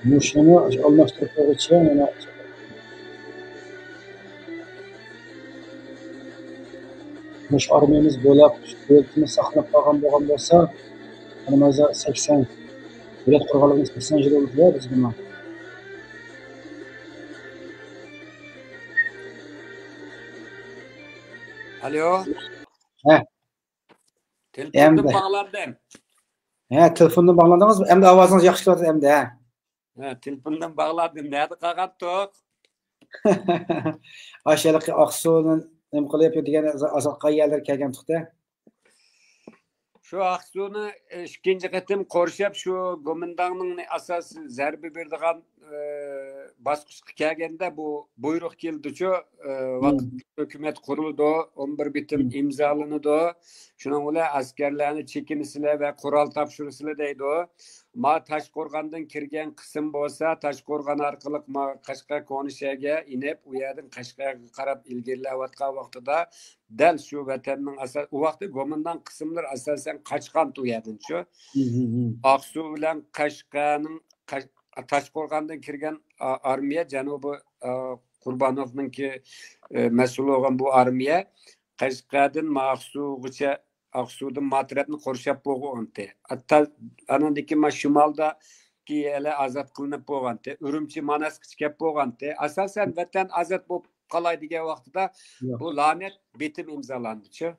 مۇشۇنى ئالماشتۇرۇپ قويغۇچە يەنە مۇشۇ ئارمىيىمىز بويلاپ دۆلىتىمىز ساقلىنىپ قالغان بولغان بولسا، ئانىمىزدا سەكسەن، دۆلەت قۇرغانلىقىنىڭ سەكسەن يىلى بولىدۇ بىزگىمۇ. ئالو. ھە. تېلېفوندىن ئەمدى باغلاندىم. ھە، تېلېفوندىن باغلاندىڭىزمۇ؟ ئەمدى ئاۋازىڭىز ياخشى كېلىۋاتىدۇ ئەمدى، ھە؟ ھە، تېلېفوندىن باغلاندىم. نەدە قالغانتۇق؟ ئاشۇ ھېلىقى ئاقسۇنى نېمە قىلىپ دېگەن ئازاد قالغان يەرلەرگە كەلگەنتۇق-دە. شۇ ئاقسۇنى، ئە، ئىككىنچى قېتىم قورشاپ، شۇ گومىنداڭنىڭ ئاساسىي زەربە بېرىدىغان، ئە، باسقۇچقا كەلگەندە بۇ بۇيرۇق كېلىدۇچۇ، ئە، ۋاقىت ھۆكۈمەت قۇرۇلىدۇ، ئون بىر بىتىم ئىمزالىنىدۇ. شۇنىڭ بىلەن ئەسكەرلەرنى چېكىنىسىلەر ۋە قورال تاپشۇرىسىلەر دەيدۇ. ما تاشقورغاندىن كىرگەن قىسىم بولسا، تاشقورغان ئارقىلىق ما قەشقەر كونا شەھەرگە ئېنىپ، ئۇ يەردىن قەشقەرگە قاراپ ئىلگىرىلەۋاتقان ۋاقتىدا، دەل شۇ ۋەتەننىڭ ئاسا-، ئۇ ۋاقتى گومىنداڭ قىسىملىرى ئاساسەن قاچقانتى ئۇ يەردىن شۇ. ئاقسۇ بىلەن قەشقەرنىڭ، قەش-، تاشقورغاندىن كىرگەن ئا-، ئارمىيە، جەنۇبىي، ئا، قۇربانوفنىڭكى، ئە، مەسئۇل بولغان بۇ ئارمىيە قەشقەردىن ماقسۇغىچە، ئاقسۇدىن ما تەرەپنى قورشاپ بولغانتى. ئاتا-، ئانىڭدىن كېيىن ما شىمالدىكى يەرلەر ئازاد قىلىنىپ بولغانتى. ئۈرۈمچى، ماناسقىچە كەپ بولغانتى. ئاساسەن ۋەتەن ئازاد بولۇپ قالاي دېگەن ۋاقتىدا ياق. بۇ لانەت بىتىم ئىمزالاندىچۇ.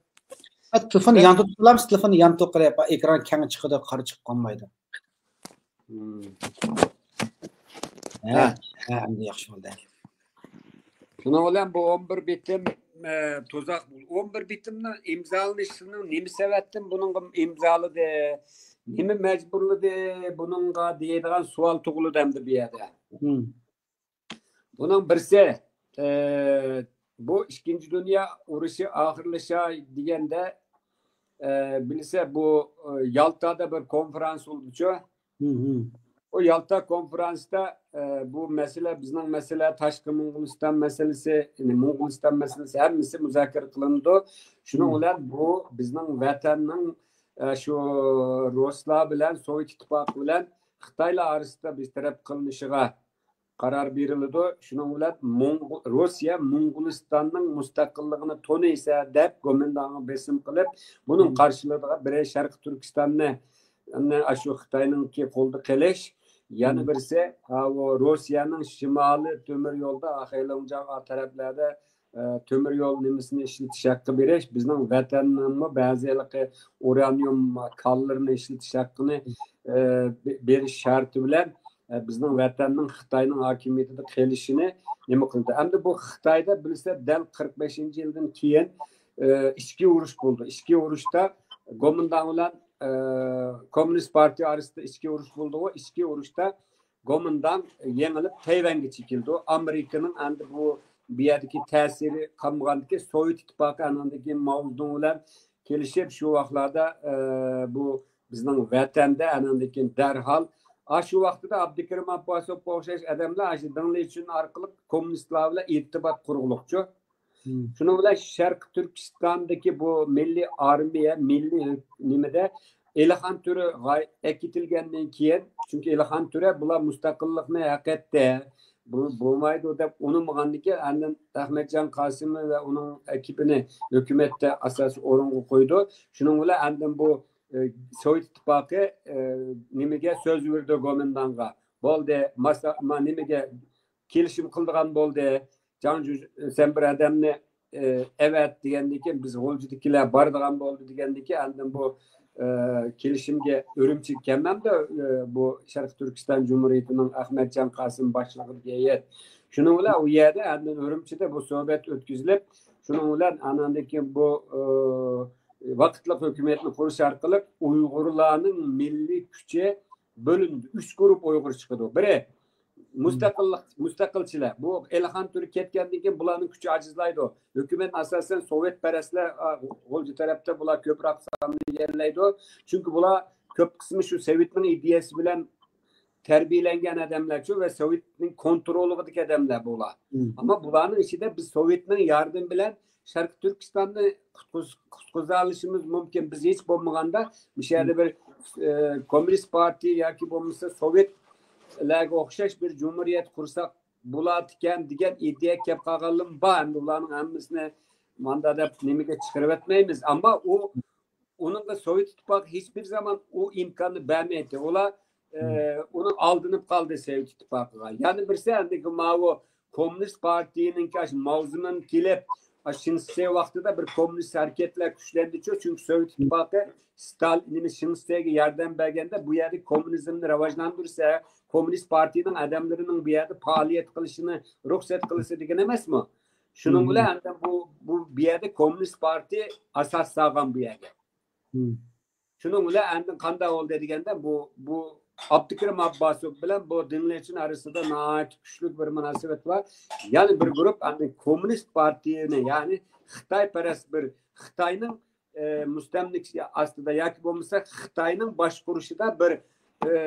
ھە، تېلېفوننى يانتۇرۇپ قىلامسىز؟ تېلېفوننى يانتۇرۇپ قىلىپ، ئېكران كەڭ چىقىدۇ، قارا چىقىپ قالمايدۇ. مم. ھە، ھە. ھە، ئەمدى ياخشى بولدى. شۇنىڭ بىلەن بۇ ئون بىر بېتىم، ئە، تۇزاق، ئون بىر بېتىمنىڭ ئىمزالىنىشىنىڭ نېمە سەۋەبتىن بۇنىڭغا ئىمزالىدى، نېمە مەجبۇرلىدى بۇنىڭغا دېيىدىغان سوئال تۇغۇلىدۇ ئەمدى بۇ يەردە. مم. بۇنىڭ بىرسى، ئە، بۇ ئىككىنچى دۇنيا ئۇرۇشى ئاخىرلىشاي دېگەندە، ئە، بىلسە بۇ، ئە، يالتادا بىر كونفرانس بولدىچۇ. مم. ئۇ يالتا كونفرانستا، ئە، بۇ مەسىلە، بىزنىڭ مەسىلە، تاشقى موڭغۇلىستان مەسىلىسى، يەنى موڭغۇلىستان مەسىلىسى ھەممىسى مۇزاكىرە قىلىنىدۇ. شۇنىڭ مم. بىلەن بۇ بىزنىڭ ۋەتەننىڭ، ئە، شۇ رۇسلار بىلەن سوۋېت ئىتتىپاقى بىلەن خىتايلار ئارىسىدا بىر تەرەپ قىلىنىشىغا قارار بېرىلىدۇ. شۇنىڭ بىلەن موڭغۇ-، روسىيە موڭغۇلىستاننىڭ مۇستەقىللىقىنى تونۇيسە دەپ گومىنداڭغا بېسىم قىلىپ، بۇنىڭ مم. قارشىلىقىدا بىرى شەرقىي تۈركىستاننى، ئاشۇ خىتاينىڭكى قولىدا قېلىش، يەنە مم. بىرسى، ئاۋۇ روسىيەنىڭ شىمالىي تۆمۈر يولدا خەيلۇڭجاڭ تەرەپلەردە، ئە، تۆمۈر يول نېمىسىنى ئىشلىتىش ھەققى بېرىش، بىزنىڭ ۋەتەننىڭمۇ بەزى ھېلىقى ئۇرانىيۇم كانلىرىنى ئىشلىتىش ھەققىنى، ئە، بې-، بېرىش شەرتى بىلەن، ئە، بىزنىڭ ۋەتەننىڭ خىتاينىڭ ھاكىمىيىتىدە قېلىشىنى نېمە قىلدى. ئەمدى بۇ خىتايدا بىلسە دەل قىرىق بەشىنچى يىلدىن كېيىن، ئە، ئىچكى ئۇرۇش بولدى. ئىچكى ئۇرۇشتا گومىنداڭ بىلەن، ئە، كوممۇنىست پارتىيە ئارىسىدا ئىچكى ئۇرۇش بولدىغۇ. ئىچكى ئۇرۇشتا گومىنداڭ يېڭىلىپ تەيۋەنگە چېكىلدى. ئامېرىكىنىڭ ئەمدى بۇ، بۇ يەردىكى تەسىرى قالمىغاندىكىن، سوۋېت ئىتتىپاقى ئانىڭدىن كېيىن ماۋزېدۇڭ بىلەن كېلىشىپ، شۇ ۋاقىتلاردا، ئە، بۇ بىزنىڭ ۋەتەندە ئانىڭدىن كېيىن دەرھال، ئاشۇ ۋاقتىدا ئابدۇكېرىم ئابباسوفقا ئوخشاش ئادەملەر ئاشۇ دېڭ لىچۈن ئارقىلىق كوممۇنىستلار بىلەن ئىرتىبات قۇرغۇلۇقچۇ. مم. شۇنىڭ بىلەن شەرقىي تۈركىستاندىكى بۇ مىللىي ئارمىيە، مىللىي ھۆك-، نېمىدە، ئېلىخان تۆرە غاي-، ئەكېتىلگەندىن كېيىن، چۈنكى ئېلىخان تۆرە بۇلار مۇستەقىللىقنى ھەقىقەتتە بۇ بولمايدۇ دەپ ئۇنىمىغاندىن كېيىن، ئاندىن ئەخمەتجان قاسىمى ۋە ئۇنىڭ ئەكىپىنى ھۆكۈمەتتە ئاساسىي ئورۇنغا قويىدۇ. شۇنىڭ بىلەن ئاندىن بۇ، ئە، سوۋېت ئىتتىپاقى، ئە، نېمىگە سۆز بېرىدۇ گومىنداڭغا. بولدى، ماسا-، ما نېمىگە كېلىشىم قىلىدىغان بولدى. جاڭجۇ، سەن بىر ئادەمنى، ئە، ئەۋەت دېگەندىن كېيىن، بىز غۇلجىدىكىلەر بارىدىغان بولدى دېگەندىن كېيىن، ئاندىن بۇ، ئە، كېلىشىمگە ئۈرۈمچىگە كەلمەمدۇ، ئە، بۇ شەرقىي تۈركىستان جۇمھۇرىيىتىنىڭ ئەخمەتجان قاسىم باشلىقىدىكى ھەيئەت. شۇنىڭ بىلەن ئۇ يەردە ئاندىن ئۈرۈمچىدە بۇ سۆھبەت ئۆتكۈزۈلۈپ، شۇنىڭ بىلەن ئاناندىن كېيىن بۇ، ئە، ۋاقىتلىق ھۆكۈمەتنى قۇرۇش ئارقىلىق ئۇيغۇرلارنىڭ مىللىي كۈچى بۆلۈندى. ئۈچ گۇرۇپ ئۇيغۇر چىقىدۇ. بىرى مۇستەقىللىق، مۇستەقىلچىلەر. بۇ ئېلىخان تۆرە كەتكەندىن كېيىن بۇلارنىڭ كۈچى ئاجىزلايدۇ. ھۆكۈمەت ئاساسەن سوۋېت پەرەسلەر، ئا، غۇلجا تەرەپتە بۇلار كۆپرەك ساننى ئىگىلەيدۇ. چۈنكى بۇلار كۆپ قىسمى شۇ سوۋېتنىڭ ئىدىيەسى بىلەن تەربىيەلەنگەن ئادەملەرچۇ ۋە سوۋېتنىڭ كونترولىدىكى ئادەملەر بۇلار. مم. ئەمما بۇلارنىڭ ئىچىدە بىز سوۋېتنىڭ ياردىمى بىلەن شەرقىي تۈركىستاننى قۇتقۇز-، قۇتقۇزالىشىمىز مۇمكىن. بىز ھېچ بولمىغاندا مۇشۇ يەردە بىر، ئە، كوممۇنىست پارتىيە ياكى بولمىسا سوۋېتلەرگە ئوخشاش بىر جۇمھۇرىيەت قۇرساق بولاتىكەن دېگەن ئىدىيە كەپ قالغانلىرىمۇ بار. ئەمدى ئۇلارنىڭ ھەممىسىنى ماندا دەپ نېمىگە چىقىرىۋەتمەيمىز. ئەمما ئۇ، ئۇنىڭغا سوۋېت ئىتتىپاقى ھېچبىر زامان ئۇ ئىمكاننى بەرمەيتتى. ئۇلار، ئە، ئۇنىڭ ئالدىنىپ قالدى سوۋېت ئىتتىپاقىغا. يەنە بىرسى، ئەمدىكى ماۋۇ كوممۇنىست پارتىيىنىڭكى ئاشۇ ماۋزېمىن كېلىپ، ئاشۇ شىنسىسې ۋاقتىدا بىر كوممۇنىست ھەرىكەتلەر كۈچلەندىچۇ، چۈنكى سوۋېت ئىتتىپاقى ستالىن، نېمە، شىنسىسېگە ياردەم بەرگەندە، بۇ يەردە كوممۇنىزمنى راۋاجلاندۇرسا، كوممۇنىست پارتىيىنىڭ ئادەملىرىنىڭ بۇ يەردە پائالىيەت قىلىشىنى رۇخسەت قىلسا دېگەن ئەمەسمۇ؟ شۇنىڭ بىلەن ئەمدى بۇ، بۇ، بۇ يەردە كوممۇنىست پارتىيە ئاساس سالغان بۇ يەرگە. شۇنىڭ بىلەن ئاندىن قانداق بولدى دېگەندە، بۇ، بۇ ئابدۇكېرىم ئابباسوف بىلەن بۇ دېڭ لېچىن ئارىسىدا ناھايىتى كۈچلۈك بىر مۇناسىۋەت بار. يەنە بىر گۇرۇپ ئاندىن كوممۇنىست پارتىيىنى، يەنى خىتايپەرەس بىر خىتاينىڭ، ئە، مۇستەملىكىسى ئاستىدا ياكى بولمىسا خىتاينىڭ باشقۇرۇشىدا بىر، ئە،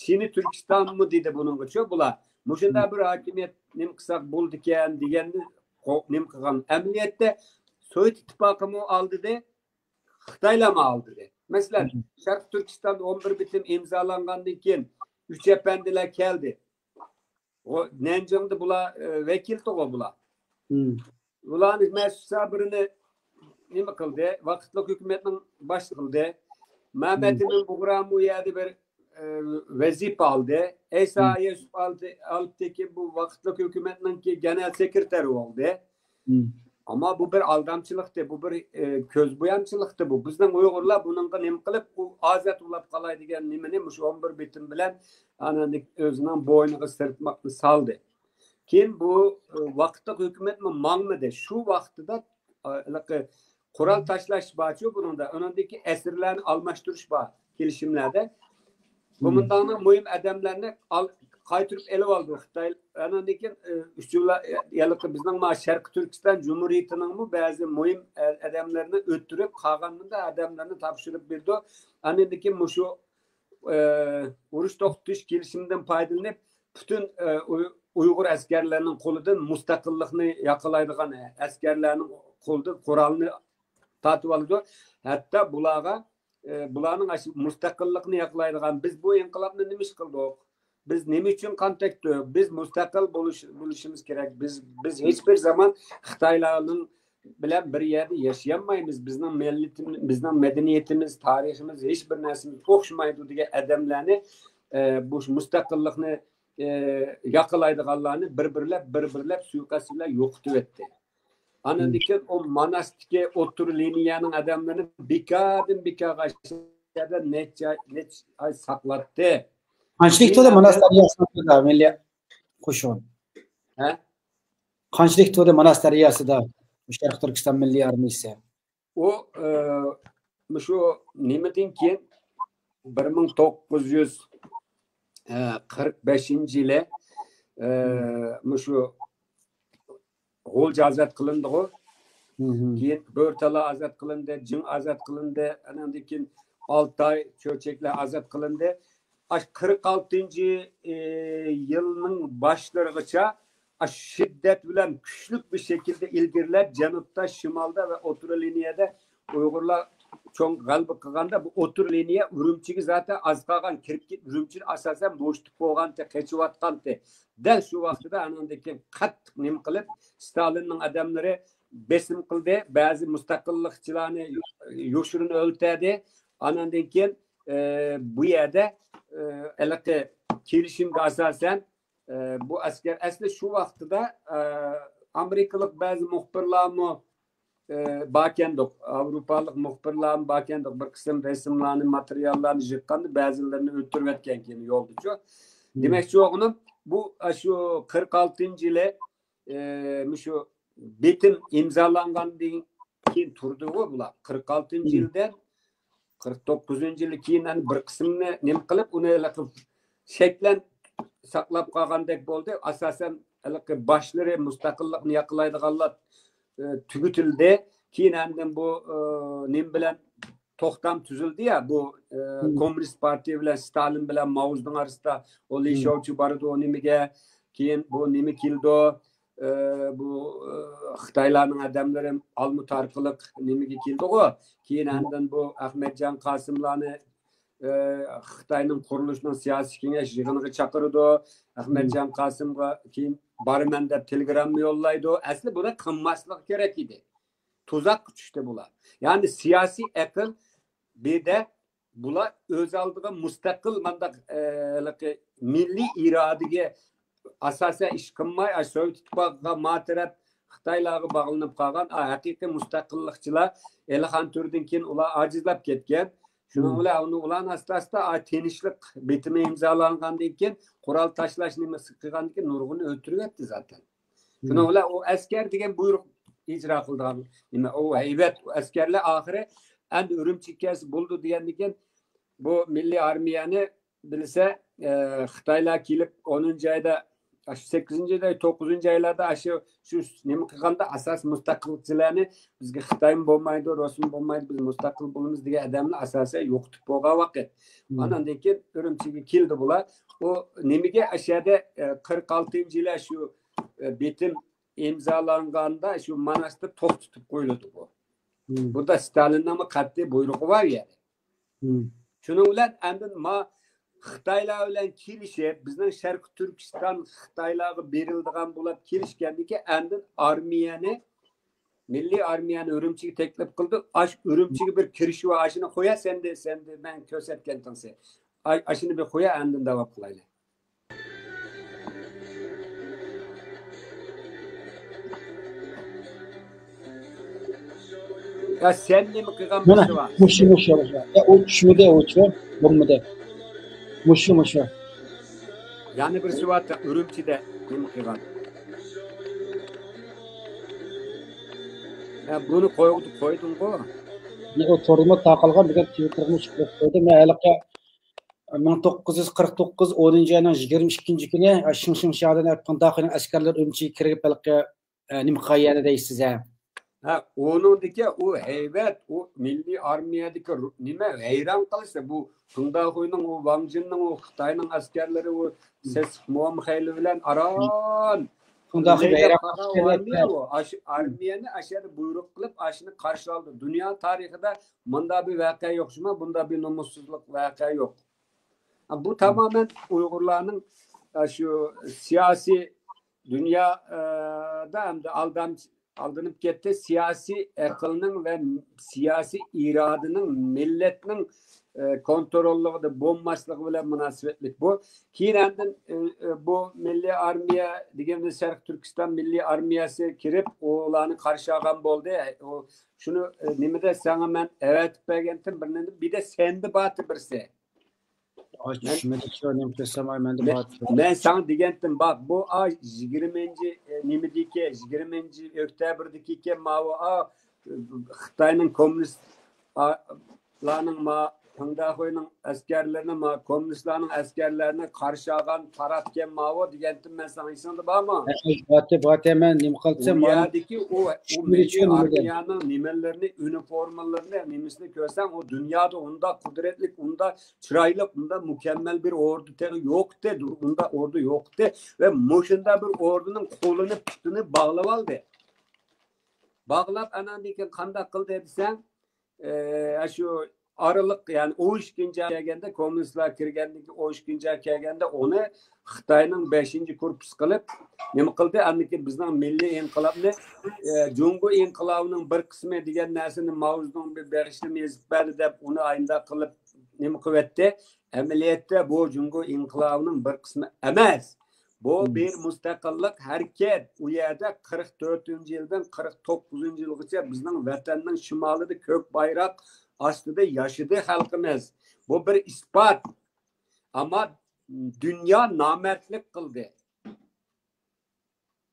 چىنى تۈركىستانمۇ دېدى بۇنىڭغىچۇ بۇلار. مۇشۇنداق بىر ھاكىمىيەت نېمە قىلساق بولىدىكەن دېگەننى قو-، نېمە قىلغان. ئەمەلىيەتتە سوۋېت ئىتتىپاقىمۇ ئالدىدى، خىتايلارمۇ ئالدىدى. مەسىلەن، شەرقىي تۈركىستان ئون بىر بىتىم ئىمزالانغاندىن كېيىن ئۈچ ئەپەندىلەر كەلدى. ئۇ نەنجىڭدە بۇلار، ئە، ۋەكىلتىغۇ بۇلار. بۇلارنى مەسۇد سابىرىنى نېمە قىلدى؟ ۋاقىتلىق ھۆكۈمەتنىڭ باشلىقى قىلدى. مەمەت ئىمىن بۇغرا ئۇ يەردە بىر، ئە، ۋەزىپە ئالدى. ئەيسا يۈسۈپ ئالدى، ئالىپتىكى بۇ ۋاقىتلىق ھۆكۈمەتنىڭكى گېنېرال سېكرېتارى بولدى. ئەمما بۇ بىر ئالدامچىلىقتى، بۇ بىر، ئە، كۆز بويامچىلىقتى بۇ. بىزنىڭ ئۇيغۇرلار بۇنىڭغا نېمە قىلىپ، ئۇ ئازاد بولاپ قالاي دېگەن نېمىنى مۇشۇ ئون بىر بېتىم بىلەن ئانا ئۆزىنىڭ بوينىغا سىرتماقنى سالدى. كېيىن بۇ، ئە، ۋاقىتلىق ھۆكۈمەتمۇ ماڭمىدى. شۇ ۋاقتىدا، ئە، ھېلىقى قورال تاشلاش بارچۇ بۇنىڭدا، ئۇنىڭدىكى ئەسىرلەرنى ئالماشتۇرۇش بار كېلىشىملەردە. گومىنداڭنىڭ مۇھىم ئادەملەرنى ئال-، قايتۇرۇپ ئېلىۋالدى خىتاي. ئانىڭدىن كېيىن، ئە، ئۈچ يىل، ھېلىقى بىزنىڭ ما شەرقىي تۈركىستان جۇمھۇرىيىتىنىڭمۇ بەزى مۇھىم ئە-، ئادەملىرىنى ئۆلتۈرۈپ، قالغان مۇنداق ئادەملەرنى تاپشۇرۇپ بېرىدۇ. ئاندىن كېيىن مۇشۇ، ئە، ئۇرۇش توختىتىش كېلىشىمىدىن پايدىلىنىپ، پۈتۈن، ئە، ئۇي-، ئۇيغۇر ئەسكەرلەرنىڭ قولىدىن مۇستەقىللىقنى ياقىلايدىغان ئەسكەرلەرنىڭ قولىدىن قورالنى تارتىۋالىدۇ. ھەتتا بۇلارغا، ئە، بۇلارنىڭ ئاشۇ مۇستەقىللىقنى ياقلايدىغان، بىز بۇ ئىنقىلابنى نېمە ئىش قىلدۇق؟ بىز نېمە ئۈچۈن قان تۆكتۇق؟ بىز مۇستەقىل بولۇش، بولۇشىمىز كېرەك. بىز، بىز ھېچ بىر زامان خىتايلارنىڭ بىلەن بىر يەردە ياشىيالمايمىز. بىزنىڭ مىللىتىم-، بىزنىڭ مەدەنىيىتىمىز، تارىخىمىز، ھېچ بىر نەرسىمىز ئوخشىمايدۇ دېگەن ئادەملەرنى، ئە، بۇ مۇستەقىللىقنى، ئە، ياقلايدىغانلارنى بىر-بىرلەپ، بىر-بىرلەپ سۇيىقەست بىلەن يوقىتىۋەتتى. ئاندىن كېيىن ئۇ ماناستىكى ئوتتۇرا لىنىيەنىڭ ئادەملىرىنى بىكاردىن بىكارغا ئاشۇ يەردە نەچچە، نەچچە ئاي ساقلاتتى. قانچىلىك تۇردى ماناس دەرياسىدا مىللىي قوشۇن؟ ھە؟ قانچىلىك تۇردى ماناس دەرياسىدا شەرقىي تۈركىستان مىللىي ئارمىيىسى؟ ئۇ، ئە، مۇشۇ نېمىدىن كېيىن، بىر مىڭ توققۇز يۈز قىرىق بەشىنچى يىلى، ئە، مۇشۇ غۇلجا ئازاد قىلىندىغۇ. كېيىن بۆرتالا ئازاد قىلىندى، جىڭ ئازاد قىلىندى، ئاندىن كېيىن ئالتاي، چۆچەكلەر ئازاد قىلىندى. ئاشۇ قىرىق ئالتىنچى، ئى، يىلنىڭ باشلىرىغىچە ئاشۇ شىددەت بىلەن كۈچلۈك بىر شەكىلدە ئىلگىرىلەپ، جەنۇبتا، شىمالدا ۋە ئوتتۇرا لىنىيەدە ئۇيغۇرلار چوڭ غەلىبە قىلغاندا، بۇ ئوتتۇرا لىنىيە ئۈرۈمچىگە زاتەن ئاز قالغان، كىرىپ كېتىپ، ئۈرۈمچىدە ئاساسەن بوشىتىپ بولغانتى، قېچىۋاتقانتى. دەل شۇ ۋاقتىدا ئانىڭدىن كېيىن قاتتىق نېمە قىلىپ، ستالىننىڭ ئادەملىرى بېسىم قىلدى، بەزى مۇستەقىللىقچىلارنى يوشۇرۇن ئۆلتۈردى. ئانىڭدىن كېيىن، ئە، بۇ يەردە، ئە، ھېلىقى كېلىشىمگە ئاساسەن، ئە، بۇ ئەسكەر ئەسلى شۇ ۋاقتىدا، ئە، ئامېرىكىلىق بەزى مۇخبىرلارمۇ، ئە، باركەندۇق، ئاۋروپالىق مۇخبىرلارمۇ باركەندۇق، بىر قىسىم رەسىملارنى، ماتېرىياللارنى يىغقاندا، بەزىلىرىنى ئۆلتۈرۈۋەتكەن كېيىن يولدىچۇ. دېمەكچى بولغىنىم، بۇ، ئە، شۇ قىرىق ئالتىنچى يىلى، ئە، مۇشۇ بېتىم ئىمزالانغاندىن كېيىن تۇردىغۇ بۇلار. قىرىق ئالتىنچى يىلدىن قىرىق توققۇزىنچى يىلى كېيىن، يەنە بىر قىسمىنى نېمە قىلىپ، ئۇنى ھېلىقى شەكلەن ساقلاپ قالغاندەك بولدى. ئاساسەن، ھېلىقى باشلىرى مۇستەقىللىقنى ياقلايدىغانلار، ئى، تۈگىتىلدى. كېيىن ئاندىن بۇ، ئى، نېمە بىلەن توختام تۈزۈلدى يا، بۇ، ئى، كوممۇنىست پارتىيە بىلەن ستالىن بىلەن ماۋزېدۇڭ ئارىسىدا ئۇ لى شياۋچۈ بارىدۇ، نېمىگە، كېيىن بۇ نېمە كېلىدۇ، ئى، بۇ، ئى، خىتايلارنىڭ ئادەملىرى ئالما تارقىلىق نېمىگە كېلىدىغۇ. كېيىن ئاندىن بۇ ئەخمەتجان قاسىملارنى، ئى، خىتاينىڭ قۇرۇلۇشىنىڭ سىياسىي كېڭەش يىغىنىغا چاقىرىدۇ. ئەخمەتجان قاسىمغا كېيىن بارىمەن دەپ تېلېگرامما يوللايدۇ. ئەسلى بۇنى قىلماسلىقى كېرەك ئىدى. تۇزاققا چۈشتى بۇلار. يەنى سىياسىي ئەقىل بىردە بۇلار ئۆز ئالدىغا مۇستەقىل مانداق، ئە، ھېلىقى مىللىي ئىرادىگە ئاساسەن ئىش قىلماي، ئاشۇ سوۋېت ئىتتىپاقىغا ما تەرەپ خىتايلارغا باغلىنىپ قالغان، ئا، ھەقىقىي مۇستەقىللىقچىلار ئېلىخان تۈردىن كېيىن ئۇلار ئاجىزلاپ كەتكەن. شۇنىڭ بىلەن ئۇنى ئۇلار ئاستا-ئاستا، ئا، تىنچلىق بېتىمى ئىمزالانغاندىن كېيىن، قورال تاشلاش نېمىسى قىلغاندىن كېيىن نۇرغۇنىنى ئۆلتۈرۈۋەتتى زاتەن. شۇنىڭ بىلەن ئۇ ئەسكەر دېگەن بۇيرۇق ئىجرا قىلىدىغان نېمە، ئۇ ھەيۋەت، ئۇ ئەسكەرلەر ئاخىرى ئەمدى ئۈرۈمچىگە كەلسە بولىدۇ دېگەندىن كېيىن، بۇ مىللىي ئارمىيەنى بىلسە، ئە، خىتايلار كېلىپ ئونىنچى ئايدا، ئاشۇ سەككىزىنچى ئاي، توققۇزىنچى ئايلاردا ئاشۇ، شۇ نېمە قىلغاندا ئاساسىي مۇستەقىلچىلەرنى بىزگە خىتايمۇ بولمايدۇ، رۇسمۇ بولمايدۇ، بىز مۇستەقىل بولىمىز دېگەن ئادەمنى ئاساسەن يوقىتىپ بولغان ۋاقىت. ئاناندىن كېيىن ئۈرۈمچىگە كېلدى بۇلار. ئۇ نېمىگە ئەشەدە، ئە، قىرىق ئالتىنچى يىلى شۇ، ئە، بېتىم ئىمزالانغاندا شۇ ماناستا توختىتىپ قويۇلىدۇ بۇ. بۇندا ستالىننىڭمۇ قەتئىي بۇيرۇقى بار يەنى. شۇنىڭ بىلەن ئاندىن ما خىتايلار بىلەن كېلىشىپ، بىزنىڭ شەرقىي تۈركىستان خىتايلارغا بېرىلىدىغان بولۇپ كېلىشكەندىن كېيىن ئاندىن ئارمىيەنى، مىللىي ئارمىيەنى ئۈرۈمچىگە تەكلىپ قىلدى. ئاش ئۈرۈمچىگە بىر كىرىشىۋ، ئاشۇنى قويا سەندە، سەندە مەن كۆرسەتكەن تىڭسى. ئاي-، ئاشۇنى بىر قويا، ئاندىن داۋام قىلايلى. يا سەن نېمە قىلغان مانا، بىرسى بار؟ مۇشۇ، مۇشۇ، مۇشۇ. يا ئۇ چۈشمىدى، ئۇ چۈشمىدى. مۇشۇ، مۇشۇ. يەنە بىرسى بار، ئۈرۈمچىدە نېمە قىلغان؟ يا بۇنى قويغۇ-، قويدۇڭغۇ؟ يا ئۇ توردىمۇ تارقالغان، بۈگۈن تىۋىتتېرغىمۇ چىقىرىپ قويدۇم. مەن ھېلىقى مىڭ توققۇز يۈز قىرىق توققۇز، ئونىنچى ئاينىڭ يىگىرمە ئىككىنچى كۈنى، شىڭ شىڭ شيادىن پىڭداخۇينىڭ ئەسكەرلىرى ئۈرۈمچىگە كىرىپ، ھېلىقى ئە، نېمە قىلغان يەردە دەيسىز، ھە؟ ھە، ئۇنىڭدىكى ئۇ ھەيۋەت، ئۇ مىللىي ئارمىيەدىكى رۇ-، نېمە، ھەيران قالىسىز. بۇ پىڭداخۇينىڭ، ئۇ ۋاڭ جىننىڭ، ئۇ خىتاينىڭ ئەسكەرلىرى، ئۇ سېسىق موم خەيلى بىلەن ئاران پىڭداخۇي ھەيران قالىدۇ. ئاشۇ ئارمىيەنى ئاشۇ يەردە بۇيرۇق قىلىپ، ئاشۇنى قارشى ئالدى. دۇنيا تارىخىدا مۇنداق بىر ۋەقە يوق، شۇما، بۇنداق بىر نومۇسسىزلىق ۋەقە يوق. بۇ تامامەن ئۇيغۇرلارنىڭ، ئە، شۇ سىياسىي دۇنيا، ئە، دا ئەمدى ئالدام-، ئالدىنىپ كەتتى. سىياسىي ئەقىلنىڭ ۋە سىياسىي ئىرادىنىڭ، مىللەتنىڭ، ئە، كونتروللۇقىدا بولماسلىقى بىلەن مۇناسىۋەتلىك بۇ. كېيىن ئاندىن، ئە، ئە، بۇ مىللىي ئارمىيە دېگەندە شەرقىي تۈركىستان مىللىي ئارمىيەسى كىرىپ، ئۇلارنى قارشى ئالغان بولدى. ئۇ، شۇنى، ئە، نېمىدە ساڭا مەن ئەۋەتىپ بەرگەنتىم بىر نېمە، بىر دە سەندە بارتى بىرسى. ئاي، مەن چۈشمىدى، شۇ نېمە قىلسام، ئاي، مەندە مەن، بار. مەن ساڭا دېگەنتىم، باق، بۇ، ئا، يىگىرمىنچى، ئە، نېمىدىكى، يىگىرمىنچى ئۆكتەبىردىكى ئىكەن، ماۋۇ، ئا، خىتاينىڭ كوممۇنىست، ئا، لارنىڭ ما، پىڭداخۇينىڭ ئەسكەرلىرىنى، ما، كوممۇنىستلارنىڭ ئەسكەرلىرىنى قارشى ئالغان پاراتكەن ماۋۇ دېگەنتىم مەن ساڭا، ئېسىڭدە بارمۇ؟ باتى، باتى، مەن نېمە قىلسام، دۇنيادىكى ئۇ، ئۇ مىللىي ئارمىيەنىڭ نېمىلىرىنى، ئۇنىفورمىلىرىنى، نېمىسىنى كۆرسەڭ، ئۇ دۇنيادا ئۇنداق قۇدرەتلىك، ئۇنداق چىرايلىق، ئۇنداق مۇكەممەل بىر ئوردۇ تېخى يوقتى، ئۇنداق ئوردۇ يوقتى. ۋە مۇشۇنداق بىر ئوردۇنىڭ قولىنى، پۇتىنى باغلىۋالدى. باغلاپ، ئاناندىن كېيىن قانداق قىلدى دېسەڭ، ئە، شۇ ئارىلىق، يەنى ئون ئىككىنچى ئاي كەلگەندە، كوممۇنىستلار كىرگەندىن كېيىن ئون ئىككىنچى ئاي كەلگەندە ئۇنى خىتاينىڭ بەشىنچى كورپۇسى قىلىپ نېمە قىلدى؟ ئاندىن كېيىن بىزنىڭ مىللىي ئىنقىلابنى، ئە، جۇڭگو ئىنقىلابىنىڭ بىر قىسمى دېگەن نەرسىنى ماۋزېدۇڭ بىر بېغىشلىما يېزىپ بەردى دەپ ئۇنى ئاينداق قىلىپ نېمە قىلىۋەتتى؟ ئەمەلىيەتتە بۇ جۇڭگو ئىنقىلابىنىڭ بىر قىسمى ئەمەس. بۇ بىر مۇستەقىللىق ھەرىكەت. ئۇ يەردە قىرىق تۆتىنچى يىلدىن قىرىق توققۇزىنچى يىلغىچە بىزنىڭ ۋەتەننىڭ شىمالىدا كۆك بايراق ئاستىدا ياشىدى خەلقىمىز. بۇ بىر ئىسپات. ئەمما دۇنيا نامەردلىك قىلدى.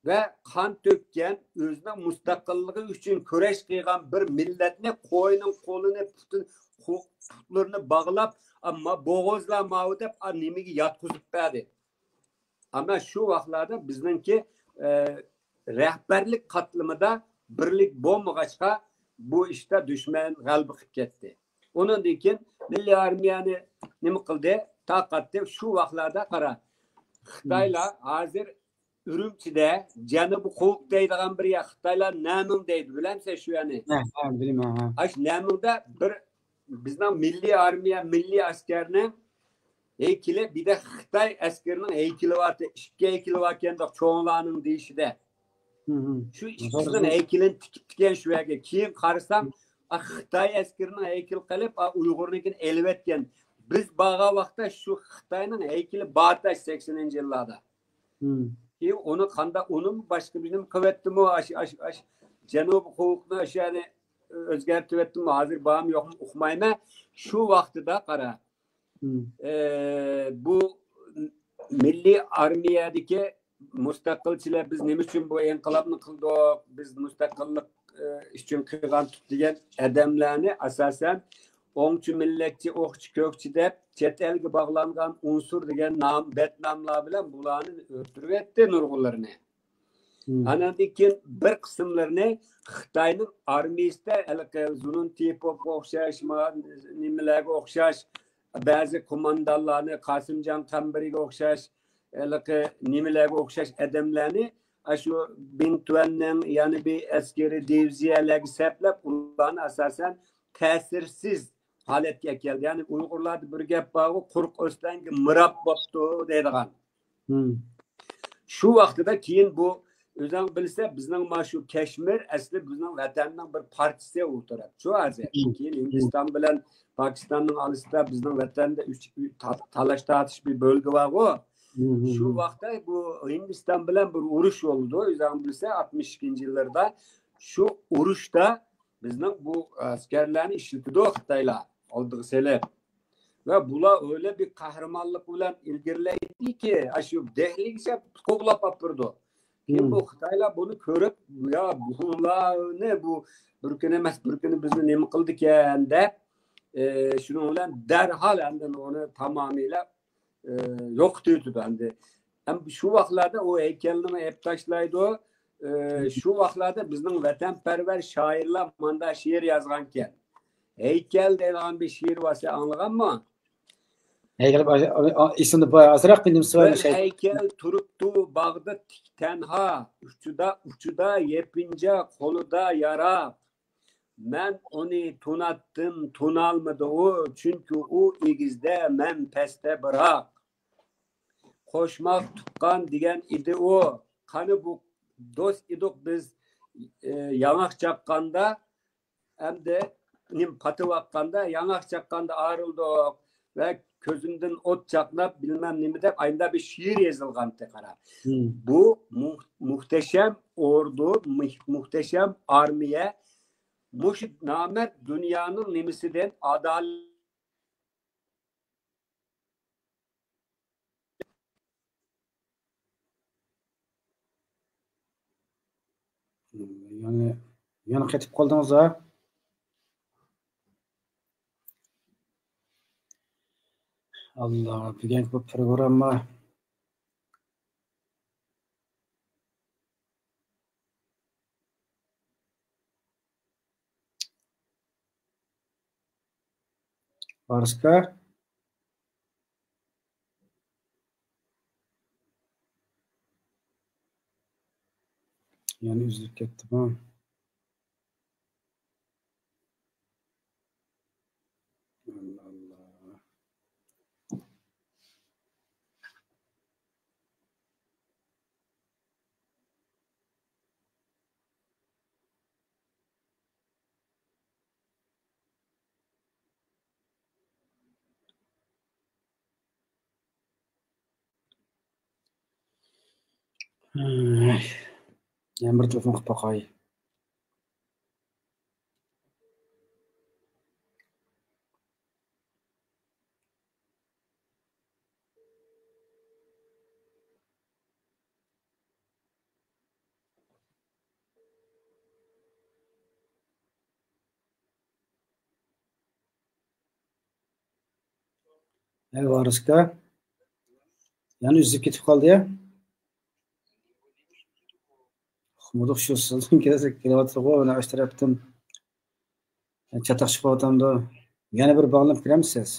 ۋە قان تۆككەن، ئۆزىنىڭ مۇستەقىللىقى ئۈچۈن كۈرەش قىلغان بىر مىللەتنى قوينىڭ قولىنى، پۇتىنى، قو-، پۇتلىرىنى باغلاپ، ئەمما بوغۇزلا ماۋۇ دەپ، ئا، نېمىگە ياتقۇزۇپ بەردى. ئەمما شۇ ۋاقىتلاردا بىزنىڭكى، ئە، رەھبەرلىك قاتلىمىدا بىرلىك بولمىغاچقا، بۇ ئىشتا دۈشمەن غەلىبە قىلىپ كەتتى. ئۇنىڭدىن كېيىن مىللىي ئارمىيەنى نېمە قىلدى؟ تارقاتتى. شۇ ۋاقىتلاردا قارا، خىتايلار ھازىر ئۈرۈمچىدە جەنۇبىي قوۋۇق دەيدىغان بىر يەر، خىتايلار نەمىڭ دەيدۇ، بىلەمسەن شۇ يەرنى؟ ھە، ھە، بىلىمەن، ھە. ئاشۇ نەمىڭدە بىر بىزنىڭ مىللىي ئارمىيە، مىللىي ئەسكەرنىڭ ھەيكىلى، بىردە خىتاي ئەسكىرىنىڭ ھەيكىلى بار، ئىككى ھەيكىلى باركەن، چوڭلارنىڭ دېيىشىدە. شۇ ئىككىسىنىڭ ھەيكىلىنى تىكىپتىكەن شۇ يەرگە. كېيىن قارىسام، ئا، خىتاي ئەسكىرىنىڭ ھەيكىلى قېلىپ، ئا، ئۇيغۇرنىڭكىنى ئېلىۋەتكەن. بىز بارغان ۋاقىتتا شۇ خىتاينىڭ ھەيكىلى بارتاش سەكسىنىنچى يىللاردا. كېيىن ئۇنى قاندا، ئۇنىمۇ باشقا بىرنېمە قىلىۋەتتىمۇ، ئاشۇ، ئاشۇ، ئاشۇ جەنۇبىي قوۋۇقنى ئاشۇ يەرنى ئۆزگەرتىۋەتتىمۇ، ھازىر بارمۇ يوقمۇ ئۇقمايمەن. شۇ ۋاقتىدا قارا، ئە، بۇ مىللىي ئارمىيەدىكى مۇستەقىلچىلەر، بىز نېمە ئۈچۈن بۇ ئىنقىلابنى قىلدۇق، بىز مۇستەقىللىق، ئە، ئۈچۈن قىلغانتۇق دېگەن ئادەملەرنى ئاساسەن ئوڭچى، مىللەتچى، ئوقچى، كۆكچى دەپ چەت ئەلگە باغلانغان ئۇنسۇر دېگەن نام، بەتناملار بىلەن بۇلارنى ئۆلتۈرۈۋەتتى نۇرغۇنلىرىنى. ئاناندىن كېيىن بىر قىسىملىرىنى خىتاينىڭ ئارمىيىسىدە ھېلىقى زۇنۇن تىپوفقا ئوخشاش، ما-، نېمىلەرگە ئوخشاش، بەزى قوماندانلارنى، قاسىمجان قەمبىرىگە ئوخشاش، ھېلىقى نېمىلەرگە ئوخشاش ئادەملەرنى ئاشۇ بىڭتۈەننىڭ يەنە بىر ئەسكىرىي دىۋىزىيەلەرگە سەپلەپ، ئۇلارنى ئاساسەن تەسىرسىز ھالەتكە ئەكەلدى. يەنى ئۇيغۇرلاردا بىر گەپ بارغۇ، «قۇرۇق ئۆستەڭگە مىراب بوپتۇ» دەيدىغان. شۇ ۋاقتىدا كېيىن بۇ، ئۆزۈڭ بىلسە، بىزنىڭ مانا شۇ كەشمىر ئەسلى بىزنىڭ ۋەتەننىڭ بىر پارچىسى ئولتۇرۇپ شۇ ھازىر. كېيىن ھىندىستان بىلەن پاكىستاننىڭ ئارىسىدا بىزنىڭ ۋەتەندە ئۈچ، تا-، تالاش تارتىش بىر بۆلگە بارغۇ. شۇ ۋاقىتتا بۇ ھىندىستان بىلەن بىر ئۇرۇش بولىدۇ، ئۆزۈڭ بىلسە، ئاتمىش ئىككىنچى يىللىرىدا. شۇ ئۇرۇشتا بىزنىڭ بۇ ئەسكەرلەرنى ئىشلىتىدۇ خىتايلار ئالدىغا سېلىپ. ۋە بۇلار ئۆيلە بىر قەھرىمانلىق بىلەن ئىلگىرىلەيدىكى، ئاشۇ دەھلىگىچە قوغلاپ ئاپىرىدۇ. كېيىن بۇ خىتايلار بۇنى كۆرۈپ، يا بۇلارنى بۇ بىر كۈن ئەمەس، بىر كۈنى بىزنى نېمە قىلىدىكەن دەپ، ئى، شۇنىڭ بىلەن دەرھال ئاندىن ئۇنى تامامىيلا، ئى، يوقىتىۋېتىدۇ ئەمدى. ھەم شۇ ۋاقىتلاردا ئۇ ھەيكەلنىمۇ ئېلىپ تاشلايدۇ. ئى، شۇ ۋاقىتلاردا بىزنىڭ ۋەتەنپەرۋەر شائىرلار ماندا شېئىر يازغانكەن. ھەيكەل دەيدىغان بىر شېئىر بار، سەن ئاڭلىغانمۇ؟ ھەيكەل بار، ئا-، ئا-، ئېسىمدە بار، ئازراق بىر نېمىسى بار، بىر ھەيكەل تۇرۇپتۇ باغدا تىك تەنھا، ئۇچىدا، ئۇچىدا يېپىنچا، قولىدا ياراغ. مەن ئۇنى توناتتىم، تونالمىدى ئۇ، چۈنكى ئۇ ئېگىزدە، مەن پەستە بىراق. قوشماق تۇغقان دېگەن ئىدى ئۇ. قانى بۇ دوست ئىدۇق بىز، ئى، ياڭاق چاققاندا، ئەمدى نېمە پاتىۋاتقاندا، ياڭاق چاققاندا ئايرىلدۇق ۋە كۆزۈمدىن ئوت چاقناپ، بىلمەم نېمە دەپ، ئاينىدا بىر شېئىر يېزىلغانتى، قارا. بۇ مۇھ-، مۇھتەشەم ئوردۇ، مۇھ-، مۇھتەشەم ئارمىيە، مۇشۇ نامەرد دۇنيانىڭ نېمىسىدىن، ئادالەت يەنە، يەنە قېتىپ قالدىڭىز ھە؟ ئاللا، بۈگۈنكى بۇ پروگرامما. بارسىكا. يەنە ئۈزۈلۈپ كەتتىمۇ؟ ئەي، يەنە بىر تېلېفون قىلىپ باقاي. ھەي، ۋارىسكا. يەنە ئۈزۈپ كېتىپ قالدى يا. ئۇقمىدۇق، شۇ سىزدىن كېلىۋاتىدىغۇ، مانا ئاشۇ تەرەپتىن چاتاق چىقىۋاتامدۇ؟ يەنە بىر باغلىنىپ كىرەمسىز؟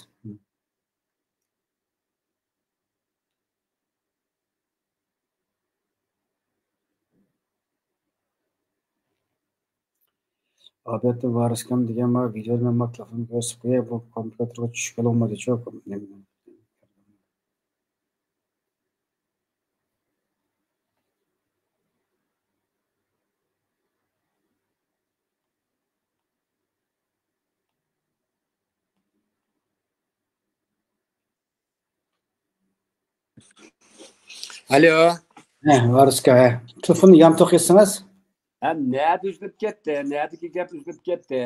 ئادەتتە ۋارىسكام دېگەن ما ۋىدېونى مەن ما تېلېفونغا كۆرسىتىپ قوياي، بۇ كومپيۇتېرغا چۈشۈپ بولمىدىچۇ. ئالو. ھە، ۋارىسكا، ھە. تېلېفوننى يانتۇق ئېتسىڭىز. ھە، نەدە ئۈزۈلۈپ كەتتى؟ نەدىكى گەپ ئۈزۈلۈپ كەتتى؟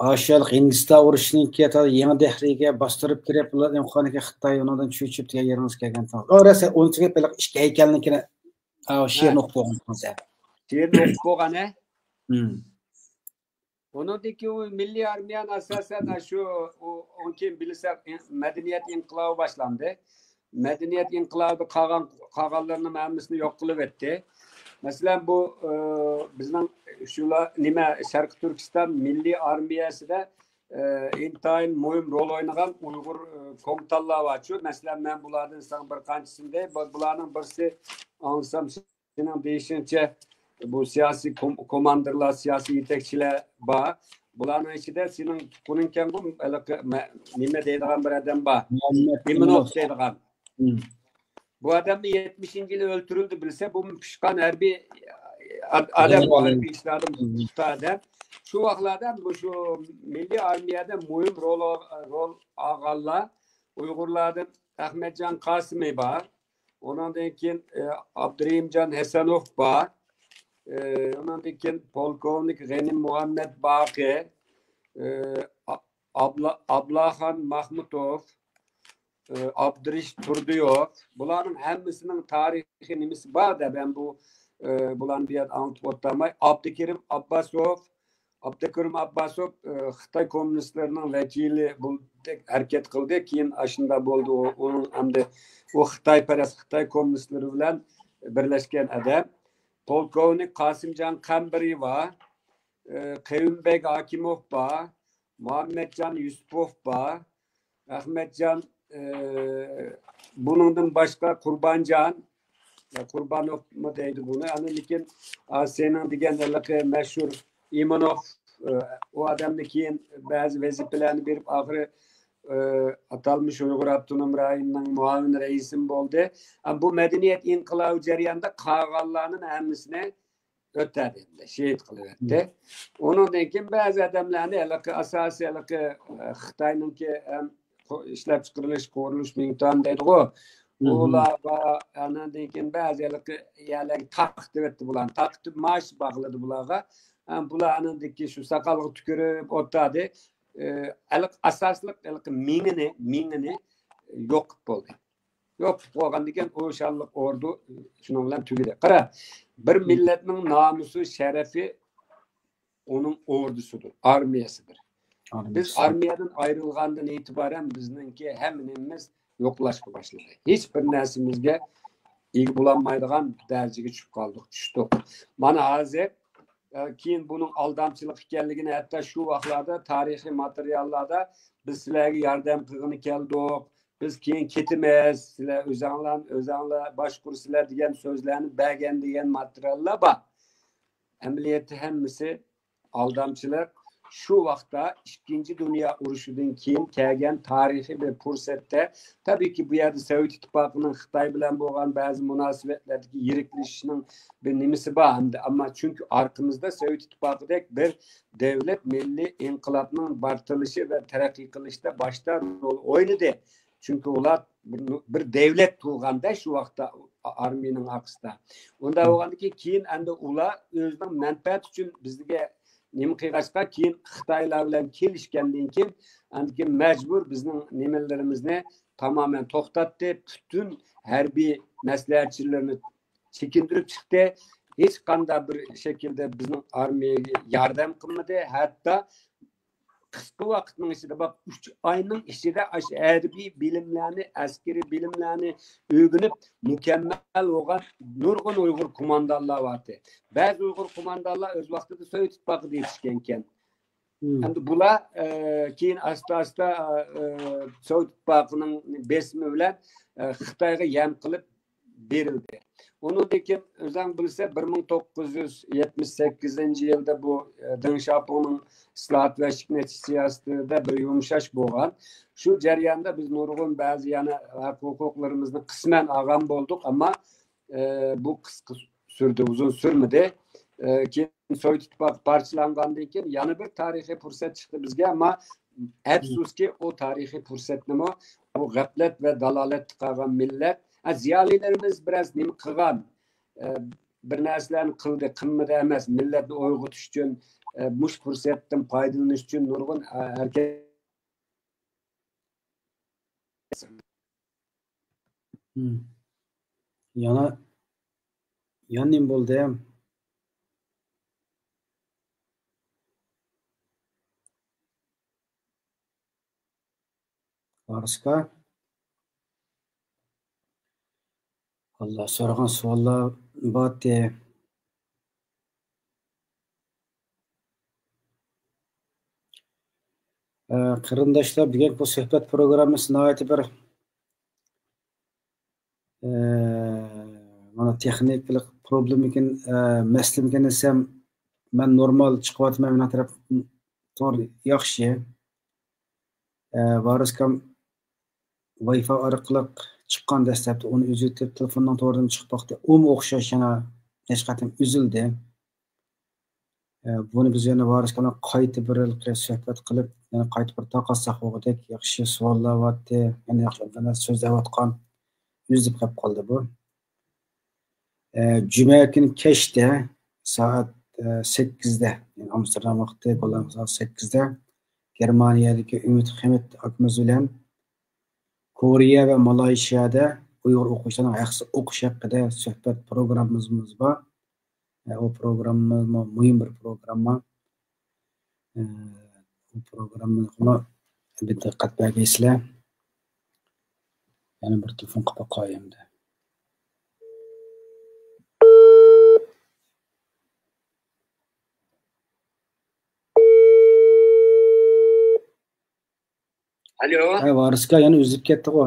ئاشۇ ھېلىقى ھىندىستان ئۇرۇشىنىڭكى تا يېڭى دەھرىيگە باستۇرۇپ كىرىپ، ئۇلار ئىمكانىيەتكە خىتاي ئۇنىڭدىن چۆچۈپ دېگەن يېرىڭىز كەلگەن. ئۇ رەسە ئۇنچىلىك بېلىق ئىككى ھەيكەلنىڭكىنى، ئا، شېئىرنى ھە. ئوقۇپ بولغان. شېئىرنى ئوقۇپ بولغان، ھە؟ ھىم. ئۇنىڭدىن كېيىن ئۇ مىللىي ئارمىيەنى ئاساسەن ئاشۇ، ئۇ، ئۇنىڭ كېيىن بىلسە، مەدەنىيەت ئىنقىلابى باشلاندى. مەدەنىيەت ئىنقىلابى قالغان، قالغانلىرىنىڭ ھەممىسىنى يوق قىلىۋەتتى. مەسىلەن، بۇ، ئە، بىزنىڭ شۇلار نېمە، شەرقىي تۈركىستان مىللىي ئارمىيەسىدە، ئە، ئىنتايىن مۇھىم رول ئوينىغان ئۇيغۇر، ئە، كوماندىرلار بارچۇ. مەسىلەن، مەن بۇلاردىن ساڭا بىر قانچىسىنى دەي، بۇ-، بۇلارنىڭ بىرسى ئاڭلىسام، سېنىڭ دېيىشىڭچە، بۇ سىياسىي كوم-، كوماندىرلار، سىياسىي يېتەكچىلەر بار. بۇلارنىڭ ئىچىدە سېنىڭ تۇغقىنىڭكەنغۇ، ھېلىقى مە-، نېمە دەيدىغان بىر ئادەم بار. مۇھەممەد ئىمىنوف ئىمىنوف. دەيدىغان. مم. بۇ ئادەم يەتمىشىنچى يىلى ئۆلتۈرۈلدى بىلسە، بۇ پىشقان ھەربىي ئاد-، ئادەم، بۇ ھەربىي ئىشلاردا مم. ئۇستا ئادەم. شۇ ۋاقىتلاردا مۇشۇ مىللىي ئارمىيەدە مۇھىم رول، رول ئالغانلار ئۇيغۇرلاردىن ئەخمەتجان قاسىمى بار. ئۇنىڭدىن كېيىن، ئە، ئابدۇرېھىمجان ھەسەنوف بار. ئە، ئۇنىڭدىن كېيىن پولكوۋنىك غېنى مۇھەممەد باقى، ئە، ئا-، ئابلا-، ئابلاخان ماخمۇتوف، ئە، ئابدۇرېشىت تۇردىيوف. بۇلارنىڭ ھەممىسىنىڭ تارىخىي نېمىسى بار دەپ، مەن بۇ، ئە، بۇلارنى بۇ يەردە ئاڭلىتىپ ئولتۇرماي. ئابدۇكېرىم ئابباسوف، ئابدۇكېرىم ئابباسوف، ئە، خىتاي كوممۇنىستلىرىنىڭ ۋەكىلى بولۇپ ھەرىكەت قىلدى. كېيىن ئاشۇنداق بولدى. ئۇ، ئۇنىڭ ئەمدى ئۇ خىتايپەرەس خىتاي كوممۇنىستلىرى بىلەن بىرلەشكەن ئادەم. پولكوۋنىك قاسىمجان قەمبىرى بار، ئە، قېيۇمبەگ ھاكىموف بار، مۇھەممەتجان يۈسۈپوف بار. ئەخمەتجان، ئى، بۇنىڭدىن باشقا قۇربانجان، يا قۇربانوفمۇ دەيدۇ بۇنى. ئاندىن كېيىن، ئا، سېنىڭ دېگەن ھېلىقى مەشھۇر ئىمىنوف، ئى، ئۇ ئادەمنى كېيىن بەزى ۋەزىپىلەرنى بېرىپ، ئاخىرى، ئى، ئاتالمىش ئۇيغۇر ئاپتونوم رايونىنىڭ مۇئاۋىن رەئىسىمۇ بولدى. ئا، بۇ مەدەنىيەت ئىنقىلابى جەريانىدا قالغانلارنىڭ ھەممىسىنى ئۆتەدى، شېھىت قىلىۋەتتى. مم. ئۇنىڭدىن كېيىن بەزى ئادەملەرنى ھېلىقى ئاساسىي ھېلىقى، ئە، خىتاينىڭكى، ئەم، قۇ-، ئىشلەپچىقىرىلىش، قۇرۇلۇش مىڭتان دەيدىغۇ. مم. ئۇلارغا، ئاندىن كېيىن بەزى ھېلىقى يەرلەرگە تارقىتىۋەتتى بۇلارنى. تارقىتىپ مائاش باغلىدى بۇلارغا. ئەم، بۇلار ئاندىن كېيىن شۇ ساقالغا تۈكۈرۈپ ئولتۇردى. ئە، ھېلىقى ئاساسلىق ھېلىقى مېڭىنى، مېڭىنى يوقىتىپ بولدى. يوقىتىپ قويغاندىكىن ئۇ شانلىق ئوردۇ شۇنىڭ بىلەن تۈگىدى. قارا، بىر مىللەتنىڭ نامۇسى، شەرىپى ئۇنىڭ ئوردۇسىدۇر، ئارمىيەسىدۇر. بىز ئارمىيەسى. ئارمىيەدىن ئايرىلغاندىن ئېتىبارەن بىزنىڭكى ھەممە نېمىمىز يوقلاشقا باشلىدى. ھېچ بىر نەرسىمىزگە ئىگە بولالمايدىغان دەرىجىگە چۈشۈپ قالدۇق، چۈشتۇق. مانا ھازىر، ئە، كېيىن بۇنىڭ ئالدامچىلىق ئىكەنلىكىنى ھەتتا شۇ ۋاقىتلاردا تارىخىي ماتېرىياللاردا بىز سىلەرگە ياردەم قىلغىلى كەلدۇق، بىز كېيىن كېتىمىز، سىلەر ئۆزەڭلار، ئۆزەڭلار باشقۇرىسىلەر دېگەن سۆزلەرنى بەرگەن دېگەن ماتېرىياللار بار. ئەمەلىيەتتە ھەممىسى ئالدامچىلىق. شۇ ۋاقىتتا ئىككىنچى دۇنيا ئۇرۇشىدىن كېيىن كەلگەن تارىخىي بىر پۇرسەتتە، تەبىئىيكى، بۇ يەردە سوۋېت ئىتتىپاقىنىڭ خىتاي بىلەن بولغان بەزى مۇناسىۋەتلەردىكى يىرىكلىشىشنىڭ بىر نېمىسى بار. ئەمدى، ئەمما چۈنكى ئارقىمىزدا سوۋېت ئىتتىپاقىدەك بىر دەۋلەت مىللىي ئىنقىلابنىڭ بارتىلىشى ۋە تەرەققىي قىلىشتا باشتا رول ئوينىدى. چۈنكى ئۇلار بىر، بىر دەۋلەت تۇرغاندا شۇ ۋاقىتتا ئارمىيىنىڭ ئارقىسىدا. ئۇنداق بولغاندىكىن كېيىن ئەمدى ئۇلار ئۆزىنىڭ مەنپەئەتى ئۈچۈن بىزگە نېمە قىلغاچقا، كېيىن خىتايلار بىلەن كېلىشكەندىن كېيىن، ئاندىن كېيىن مەجبۇر بىزنىڭ نېمىلىرىمىزنى تامامەن توختاتتى. پۈتۈن ھەربىي مەسلىھەتچىلىرىنى چېكىندۈرۈپ چىقتى. ھېچقانداق بىر شەكىلدە بىزنىڭ ئارمىيەگە ياردەم قىلمىدى. ھەتتا قىسقا ۋاقىتنىڭ ئىچىدە، بۇ ئۈچ ئاينىڭ ئىچىدە ئاشۇ ھەربىي بىلىملەرنى، ئەسكىرىي بىلىملەرنى ئۆگىنىپ، مۇكەممەل بولغان نۇرغۇن ئۇيغۇر قوماندانلار بارتى. بەزى ئۇيغۇر قوماندانلار ئۆز ۋاقتىدا سوۋېت ئىتتىپاقىدا يېتىشكەنكەن. مم. ئەمدى بۇلار، ئە، كېيىن ئاستا-ئاستا، ئە، سوۋېت ئىتتىپاقىنىڭ بېسىمى بىلەن، ئە، خىتايغا يەم قىلىپ بېرىلدى. ئۇنىڭدىن كېيىن ئۆزۈڭ بىلسە، بىر مىڭ توققۇز يۈز يەتمىش سەككىزىنچى يىلدا بۇ، ئە، دېڭ شياۋپىڭنىڭ ئىسلاھات ۋە ئىشىك نەتىجە سىياسىتىدە بىر يۇمشاش بولغان. شۇ جەرياندا بىز نۇرغۇن بەزى يەنە ھەق ھوقۇقلىرىمىزنى قىسمەن ئالغان بولدۇق، ئەمما، ئە، بۇ قىسقا سۈردى، ئۇزۇن سۈرمىدى. ئە، كېيىن سوۋېت ئىتتىپاقى پارچىلانغاندىن كېيىن يەنە بىر تارىخىي پۇرسەت چىقتى بىزگە، ئەمما ئەپسۇسكى، ئۇ تارىخىي پۇرسەتنىمۇ بۇ غەپلەت ۋە دالالەتتە قالغان مىللەت، ھە، زىيالىيلىرىمىز بىراز نېمە قىلغان، ئە، بىر نەرسىلەرنى قىلدى، قىلمىدى ئەمەس، مىللەتنى ئويغىتىش ئۈچۈن، ئە، مۇشۇ پۇرسەتتىن پايدىلىنىش ئۈچۈن نۇرغۇن، ئە، ھەرىكەت. مم. يەنە، يەنە نېمە بولدى؟ ۋارىسكا. ئاللا، سورىغان سوئاللار بارتى. ئە، قېرىنداشلار، بۈگۈنكى بۇ سۆھبەت پروگراممىسى ناھايىتى بىر، ئە، مانا تېخنىكىلىق پروبلېمىكىن، ئە، مەسىلىمىكىن دېسەم، مەن نورمال چىقىۋاتىمەن، مېنىڭ تەرەپ تور ياخشى. ئە، ۋارىسكام ۋايفاي ئارقىلىق چىققان دەسلەپتە، ئۇنى ئۈزۈۋېتىپ، تېلېفوننىڭ تورىدىن چىقىپ باقتى. ئۇمۇ ئوخشاش يەنە نەچچە قېتىم ئۈزۈلدى. ئە، بۇنى بىز يەنە ۋارىسكام بىلەن قايتا بىر ھېلىقى سۆھبەت قىلىپ، يەنە قايتا بىر تاقاتساق بولغۇدەك. ياخشى سوئاللار بارتى، يەنە ياخشى ئادەملەر سۆزلەۋاتقان. ئۈزۈلۈپ قېلىپ قالدى بۇ. ئە، جۈمە كۈنى كەچتە سائەت، ئە، سەككىزدە، يەنى ئامستېردام ۋاقتى، گوللاندىيە سائەت سەككىزدە گېرمانىيەدىكى ئۈمىد خېمىت ئاكىمىز بىلەن كورېيە ۋە مالايشىيادا ئۇيغۇر ئوقۇغۇچىلارنىڭ ھەقسىز ئوقۇش ھەققىدە سۆھبەت پروگراممىمىز بار. ئە، ئۇ پروگراممىمۇ مۇھىم بىر پروگرامما. ئە، بۇ پروگراممىغىمۇ بىر دىققەت بەرگەيسىلەر. يەنە بىر تېلېفون قىلىپ باقاي ئەمدى. ئالو. ھە، ۋارىسكا يەنە ئۈزۈلۈپ كەتتىغۇ.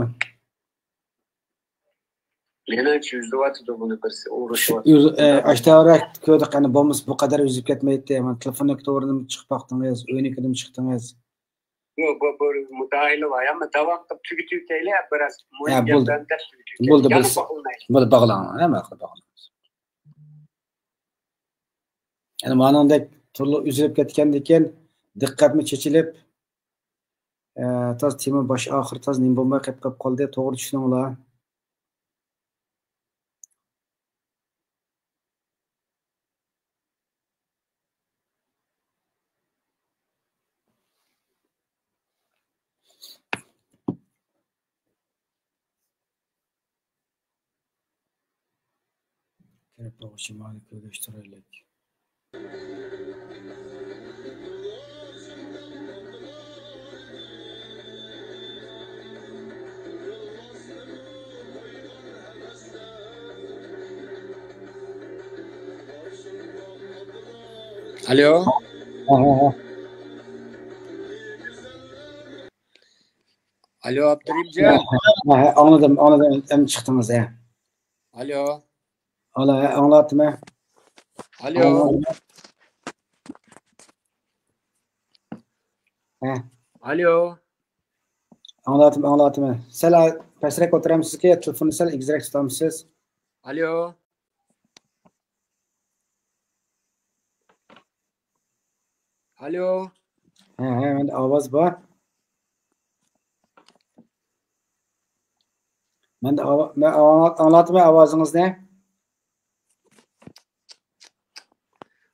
مېنىڭچە ئۈزۈۋاتىدۇ بۇنى بىرسى، ئۇرۇشۇۋاتىدۇ. ئۈز-، ئە، ئاشتاراق كۆردۇق، ئەنە بولمىسا بۇ قەدەر ئۈزۈپ كەتمەيتتى. مانا تېلېفوننىڭ تورىدىن چىقىپ باقتىڭىز، ئۆينىڭكىدىن چىقتىڭىز. يوق، بۇ، بۇ مۇداھىلە بار. ئەمما داۋام قىلىپ تۈگىتىۋېتەيلى، بىراز ھە، مۇھىم بولدى. گەپلەرنى دەپ تۈگىتىۋېتەيلى. بولدى، يەنە بولدى. باغلىنايلى. بولدى، باغلاڭ. ھە، ماقۇل، باغلاڭ. يەنە مانىڭدەك تولۇق ئۈزۈلۈپ كەتكەندىكىن دىققەتمۇ چېچىلىپ، ئە، تاز تېما باش ئاخىر تاز نېمە بولماي قېلىپ، قېلىپ قالدى. توغرا چۈشىنىڭلار. كىرىپ بولغۇچە مانا كۆرۈشتۈرەيلىك. ئالو. ھە، ھە، ھە. ئالو، ئابدۇرېھىمجان. ھە، ھە، ھە، ئاڭلىدىم، ئاڭلىدىم. ئەمدى چىقتىڭىز، ھە. ئالو. ئالو، ھە، ئاڭلاۋاتىمەن. ئالو. ئاڭلىدىم. ھە. ئالو. ئاڭلاۋاتىمەن، ئاڭلاۋاتىمەن. سەل پەسرەك ئولتۇرامسىزكى، تېلېفوننى سەل ئېگىزرەك تۇتامسىز؟ ئالو. ئالو. ھە، ھە، مەندە ئاۋاز بار. مەن ئاڭ-، مەن ئاڭ-، ئاڭلاتماي ئاۋازىڭىزنى.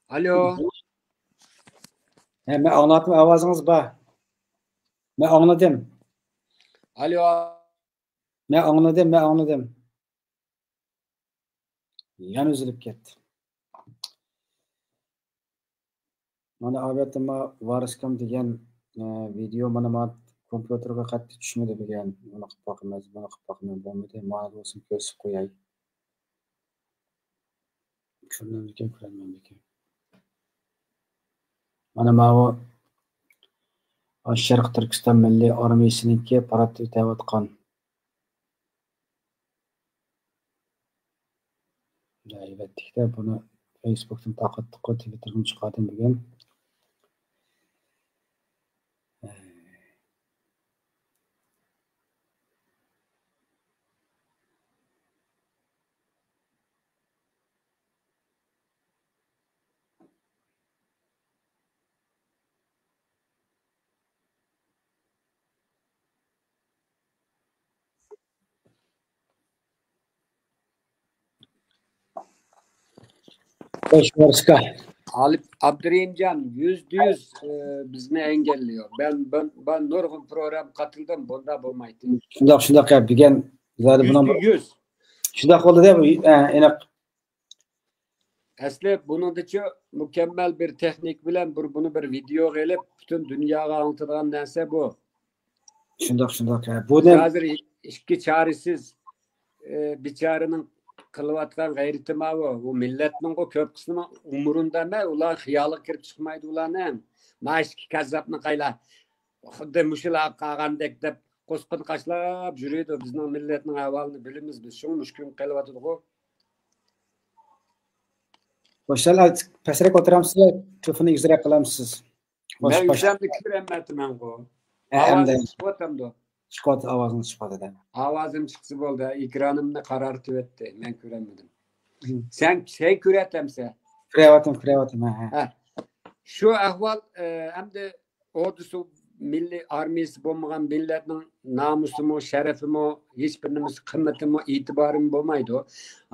ئالو. ھە، مەن ئاڭلاتماي ئاۋازىڭىز بار. مەن ئاڭلىدىم. ئالو. مەن ئاڭلىدىم، مەن ئاڭلىدىم. يەنە ئۈزۈلۈپ كەتتى. مانا ئاۋەتتە ما ۋارىسكام دېگەن، ئە، ۋىدېئو مانا ما كومپيۇتېرغا قەتئىي چۈشمىدى دېگەن. بۇنى قىلىپ باقىمىز، بۇنى قىلىپ باقىمىز، بولمىدى. مانا بولسۇن كۆرسىتىپ قوياي. كۆرۈنەمدىكىن، كۆرۈنمەمدىكىن. مانا ماۋۇ شەرقىي تۈركىستان مىللىي ئارمىيىسىنىڭكى پاراتتا ئۆتەۋاتقان. ئەلۋەتتە، بۇنى فېيسبۇكتىن تارقاتتۇققۇ، تىۋىتتېردىن چىقاردىم بۈگۈن. خوش، مارسكا. ئابدۇرېھىمجان، يۈزدە يۈز، ئى، بىزنى ئەنگىللىيور. مەن، مەن، مەن نۇرغۇن پروگرامما قاتىلدىم، بۇنداق بولمايتتى. شۇنداق، شۇنداق يا، بۈگۈن زادى بۇنىڭ يۈزدە يۈز. شۇنداق بولدى دە، بۇ، ئە، ئېنىق. ئەسلى بۇنىڭدىچۇ مۇكەممەل بىر تېخنىك بىلەن بىر، بۇنى بىر ۋىدېئوغا ئېلىپ، پۈتۈن دۇنياغا ئاڭلىتىدىغان نەرسە بۇ. شۇنداق، شۇنداق. ھە، بۇنى ھازىر ئىككى چارىسىز، ئى، بىچارىنىڭ قىلىۋاتقان غەيرىتى ماۋۇ. بۇ مىللەتنىڭغۇ كۆپ قىسمىنىڭ ئۇمۇرىندا ئەمەس، ئۇلار خىيالىغا كىرىپ چىقمايدۇ ئۇلارنىڭ. ما ئىككى كاززاپنى قايلا، خۇددى مۇشۇلار قالغاندەك دەپ، قۇسقىنى قاشلاپ يۈرىدۇ. بىزنىڭ مىللەتنىڭ ئەھۋالىنى بىلىمىز بىز. شۇڭا مۇشۇ كۈن قېلىۋاتىدىغۇ. خوش، سەل پەسرەك ئولتۇرامسىز يا تېلېفوننى يۈكسەك قىلامسىز؟ خوش، مەن خوش. ئۆزۈمنى كۆرەلمەيتتىمەنغۇ. ئە، ئەمدى. ئاۋازىم چىقىۋاتامدۇ؟ چىقىۋاتىدۇ، ئاۋازىڭىز چىقىۋاتىدۇ. ئاۋازىم چىقسا بولدى. ئېكرانىمنى قارارتىۋەتتى. مەن كۆرەلمىدىم. مم. سەن، سەن كۆرەتەمسەن؟ كۆرۈۋاتىمەن، كۆرۈۋاتىمەن. ھە. ھە. شۇ ئەھۋال، ئە، ئەمدى ئوردىسى، مىللىي ئارمىيىسى بولمىغان مىللەتنىڭ نامۇسىمۇ، شەرىپىمۇ، ھېچبىر نېمىسى، قىممىتىمۇ، ئېتىبارىمۇ بولمايدۇ.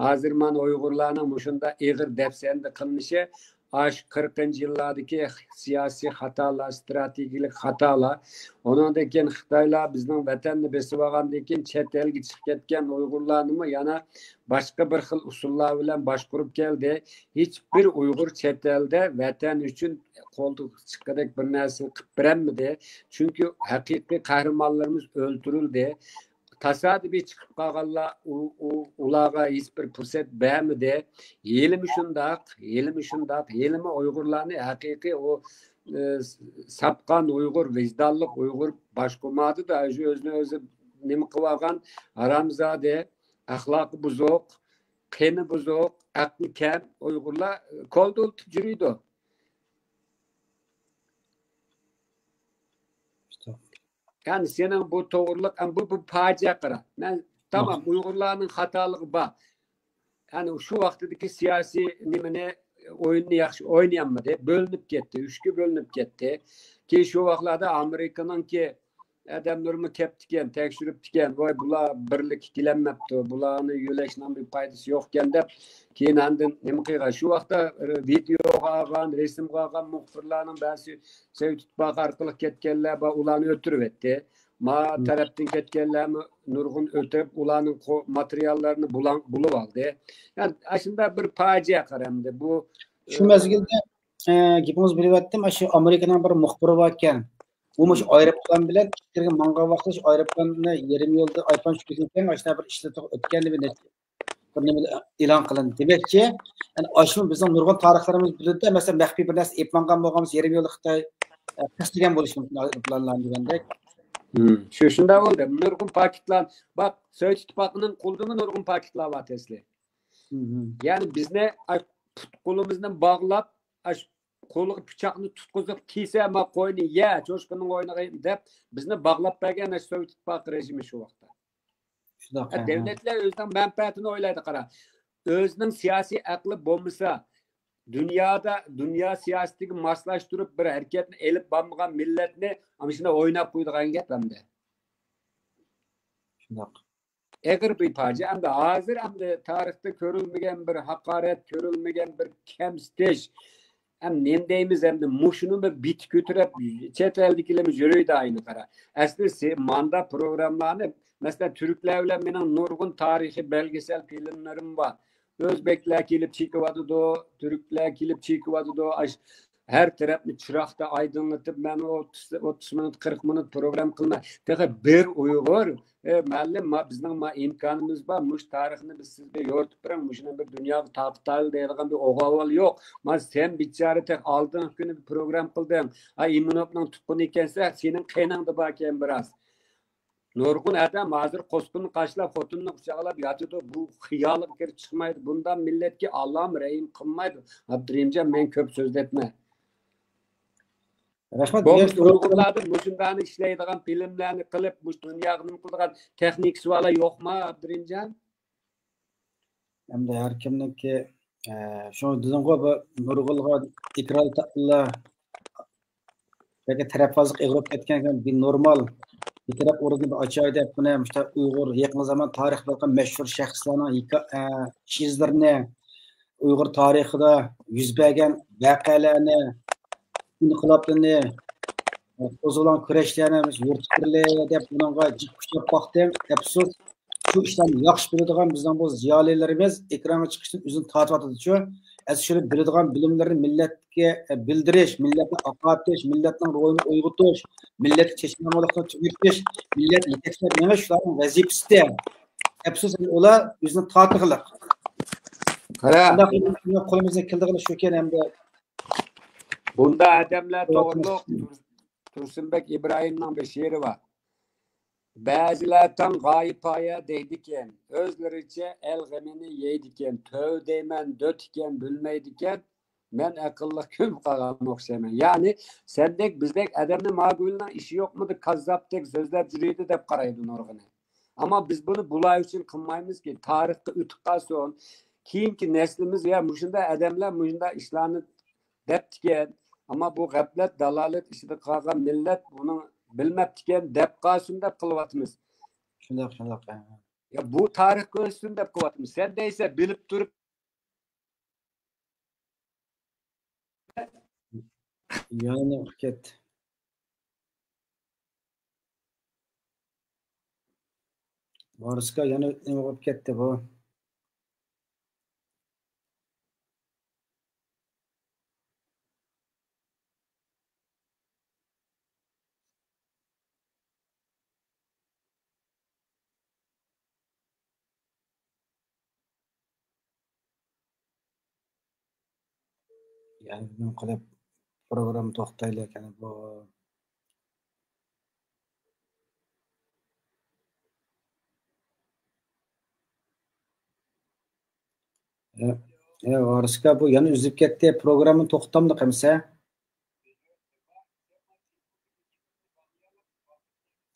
ھازىر مانا ئۇيغۇرلارنىڭ مۇشۇنداق ئېغىر دەپسەندە قىلىنىشى ئاشۇ قىرىقىنچى يىللاردىكى سىياسىي خاتالار، ئىستراتېگىيەلىك خاتالار. ئۇنىڭدىن كېيىن خىتايلار بىزنىڭ ۋەتەننى بېسىۋالغاندىن كېيىن چەت ئەلگە چىقىپ كەتكەن ئۇيغۇرلارنىمۇ يەنە باشقا بىر خىل ئۇسۇللار بىلەن باشقۇرۇپ كەلدى. ھېچبىر ئۇيغۇر چەت ئەلدە ۋەتەن ئۈچۈن قولىدىن چىققىدەك بىر نەرسىنى قىلىپ بېرەلمىدى. چۈنكى ھەقىقىي قەھرىمانلىرىمىز ئۆلتۈرۈلدى. تاسادىپىي چىقىپ قالغانلار ئۇ-، ئۇ-، ئۇلارغا ھېچبىر پۇرسەت بەرمىدى. ھېلىمۇ شۇنداق، ھېلىمۇ شۇنداق، ھېلىمۇ ئۇيغۇرلارنى ھەقىقىي ئۇ، ئە، ساپقان ئۇيغۇر، ۋىجدانلىق ئۇيغۇر باشقۇرمايدۇ-دە، شۇ ئۆزىنى ئۆزى نېمە قىلىۋالغان ھارامزادە، ئەخلاقى بۇزۇق، قېنى بۇزۇق، ئەقلى كەم ئۇيغۇرلار كولدۇرلىتىپ يۈرىدۇ. يەنى سېنىڭ بۇ توغرىلىق، ئەم، بۇ، بۇ پاجىئە قارا. مەن تامام ئۇيغۇرلارنىڭ خاتالىقى بار. يەنى شۇ ۋاقتىدىكى سىياسىي نېمىنى، ئويۇننى ياخشى ئوينىيالمىدى. بۆلۈنۈپ كەتتى، ئۈچكە بۆلۈنۈپ كەتتى. كېيىن شۇ ۋاقىتلاردا ئامېرىكىنىڭكى ئادەملىرىمۇ كەپتىكەن، تەكشۈرۈپتىكەن. ۋاي، بۇلار بىرلىككە كېلەلمەپتۇ، بۇلارنى يۆلەشنىڭ بىر پايدىسى يوقكەن دەپ، كېيىن ئاندىن نېمە قىلغان؟ شۇ ۋاقىتتا ۋىدېئوغا ئالغان، رەسىمگە ئالغان مۇخبىرلارنىڭ بەزىسى سوۋېت ئىتتىپاقى ئارقىلىق كەتكەنلەر بار، ئۇلارنى ئۆلتۈرۈۋەتتى. ما تەرەپتىن كەتكەنلەرمۇ نۇرغۇن ئۆلتۈرۈپ، ئۇلارنىڭ قو-، ماتېرىياللىرىنى بۇلاڭ-، بۇلۇۋالدى. يەنى ئاشۇنداق بىر پاجىئە قارامدى. بۇ، شۇ مەزگىلدە، ئە، گېپىڭىزنى بۆلۈۋەتتىم، ئاشۇ ئامېرىكىنىڭ بىر مۇخبىرى باركەن. ئۇ مۇشۇ ئايروپىلان بىلەن ئىچكىرىگە ماڭغان ۋاقتىدا شۇ ئايروپىلاننى يېرىم يولدا ئايروپىلان چۈشكەندىن كېيىن ئاشۇنداق بىر ئىشلىتىپ ئۆتكەن دېگەن بىر نېمە ئېلان قىلىندى. دېمەكچى، يەنى ئاشۇ بىزنىڭ نۇرغۇن تارىخلىرىمىز بىلىدۇ، مەسىلەن، مەخپىي بىر نەرسە ئېلىپ ماڭغان بولغان بولسا، يېرىم يولدا خىتاي، ئە، قەستلىگەن بولۇشى مۇمكىن ئايروپىلانلارنى دېگەندەك. شۇ، شۇنداق بولدى. نۇرغۇن پاكىتلار، باق، سوۋېت ئىتتىپاقىنىڭ قولىدىمۇ نۇرغۇن پاكىتلار بار تەسلى. يەنى بىزنى، ئاي، پۇت قولىمىزنى باغلاپ، ئاش قولىغا پىچاقنى تۇتقۇزۇپ، كىيسە، ما قوينى يە، چوشقىنىڭ ئوينىغىن دەپ، بىزنى باغلاپ بەرگەن ئاشۇ سوۋېت ئىتتىپاقى رېژىمى شۇ ۋاقىتتا. شۇنداق، ھە، دۆلەتلەر ئۆزىنىڭ مەنپەئەتىنى ئويلايدۇ، قارا. ئۆزىنىڭ سىياسىي ئەقلى بولمىسا، دۇنيادا، دۇنيا سىياسىتىگە ماسلاشتۇرۇپ بىر ھەرىكەتنى ئېلىپ بارمىغان مىللەتنى ئەمدى شۇنداق ئويناپ قويىدىغان گەپ ئەمدى. شۇنداق. ئېغىر بىر پاجىئە. ئەمدى ھازىر ئەمدى تارىختا كۆرۈلمىگەن بىر ھاقارەت، كۆرۈلمىگەن بىر كەمسىتىش. ئەمدى نېمە دەيمىز، ئەمدى مۇشۇنى بىر بېتى كۆتۈرۈپ، چەت ئەلدىكىلەرمۇ يۈرۈيدۇ ئاينى قارا. ئەسلى سى-، ماندا پروگراممىلارنى، مەسىلەن، تۈركلەر بىلەن مېنىڭ نۇرغۇن تارىخىي بەلگىسەل فىلىملىرىم بار. ئۆزبەكلەر كېلىپ چېكىۋاتىدۇ، تۈركلەر كېلىپ چېكىۋاتىدۇ. ئاش-، ھەر تەرەپنى چىراغدا ئايدىڭلىتىپ، مەن ئوتتۇز، ئوتتۇز مىنۇت، قىرىق مىنۇت پروگرام قىلىمەن. تېخى بىر ئۇيغۇر، ئى، مۇئەللىم، ما، بىزنىڭ، ما، ئىمكانىمىز بار، مۇشۇ تارىخنى بىز سىزگە يورۇتۇپ بېرىڭ، مۇشۇنى بىر دۇنياغا تارقىتايلى دەيدىغان بىر ئوغۇل يوق. ما، سەن بىچارە تېخى ئالدىنقى كۈنى بىر پروگرام قىلدىڭ. ھە، ئىمىنوفنىڭ تۇغقىنى ئىكەنسەن، سېنىڭ قېنىڭدا باركەن بىراز. نۇرغۇن ئادەم ھازىر قوسقۇننى قاشلاپ، خوتۇنىنى قۇچاقلاپ ياتىدۇ. بۇ خىيالىغا كىرىپ چىقمايدۇ. بۇنداق مىللەتكە ئاللام رەھىم قىلمايدۇ. ئابدۇرېھىمجان، مەن كۆپ سۆزلەتمە. رەھمەت. بولمىسا ئۇيغۇرلاردا مۇشۇنداقنى ئىشلەيدىغان فىلىملەرنى قىلىپ، مۇشۇ دۇنياغا نېمە قىلىدىغان تېخنىكىسى بالار يوقما، ئابدۇرېھىمجان؟ ئەمدى ھەر كىمنىڭكى، ئە، شۇ دېدىمغۇ، بۇ نۇرغۇنلىغان ئېكران تاپقانلار ياكى تەرەپۋازلىق ئېغىرىپ كەتكەن، بىر نورمال بىر تەرەپ ئورنىنى بىر ئاچاي دەپ، بۇنى مۇشۇنداق ئۇيغۇر يېقىن زامان تارىخ بولغان مەشھۇر شەخسلەرنىڭ ھېكا-، ئە، ئىش-ئىزلىرىنى، ئۇيغۇر تارىخىدا يۈز بەرگەن ۋەقەلەرنى، ئىنقىلابلىرىنى، قوزغىلىڭ كۈرەشلەرنى يورۇتۇپ بېرىلى دەپ بۇنىڭغا جىق كۈچەپ باقتىم. ئەپسۇس، شۇ ئىشلارنى ياخشى بىلىدىغان بىزنىڭ بۇ زىيالىيلىرىمىز ئېكرانغا چىقىشتىن ئۆزىنى تارتىۋاتىدۇچۇ. ئەسلى شۇنى بىلىدىغان بىلىملىرىنى مىللەتكە بىلدۈرۈش، مىللەتنى ئاقارتىش، مىللەتنىڭ روھىنى ئويغىتىش، مىللەتكە چېچىلماملىقنى تۈگىتىش، مىللەت يېتەكلەپ مېڭىش شۇلارنىڭ ۋەزىپىسى. ئەپسۇس، ئەمدى ئۇلار ئۆزىنى تارتقىلىق. قارا. شۇنداق قىلىپ قولىمىزدىن كېلىدىغىنى شۇكەن ئەمدى. بۇنداق ئادەملەر توغرۇلۇق تۇرسۇنبەك ئىبراھىمنىڭ بىر شېئىرى بار. بەزىلەر تاڭ غايىپايە دەيدىكەن، ئۆزلىرىچە ئەل غېمىنى يەيدىكەن، تۆۋە دەيمەن، دۆت ئىكەن، بىلمەيدىكەن، مەن ئەقىللىق كۆپ قالغان ئوخشايمەن. يەنى سەندەك، بىزدەك ئادەمنى ماگۈلنىڭ ئىشى يوقمىدى، كاززاپتەك سۆزلەپ يۈرىدۇ دەپ قارايدۇ نۇرغۇنى. ئەمما بىز بۇنى بۇلار ئۈچۈن قىلمايمىزكى، تارىخقا ئۆتۈپ قالسۇن. كېيىنكى نەسلىمىز، يا مۇشۇنداق ئادەملەر مۇشۇنداق ئىشلارنى دەپتىكەن. ئەمما بۇ غەپلەت، دالالەت ئىچىدە قالغان مىللەت بۇنى بىلمەپتىكەن، دەپ قالسۇن دەپ قىلىۋاتىمىز. شۇنداق، شۇنداق. يا بۇ تارىخ كۆرسىتىن دەپ قىلىۋاتىمىز. سەن دەيسە بىلىپ تۇرۇپ. يەنە ئۇقۇپ كەتتى. مارسكا يەنە نېمە بولۇپ كەتتى بۇ؟ يەنە نېمە قىلىپ پروگرامما توختايلى ئەكەن بۇ. ھە، ھە، ۋارىسكا، بۇ يەنە ئۈزۈلۈپ كەتتى. پروگرامما توختامدۇق ئەمىسە؟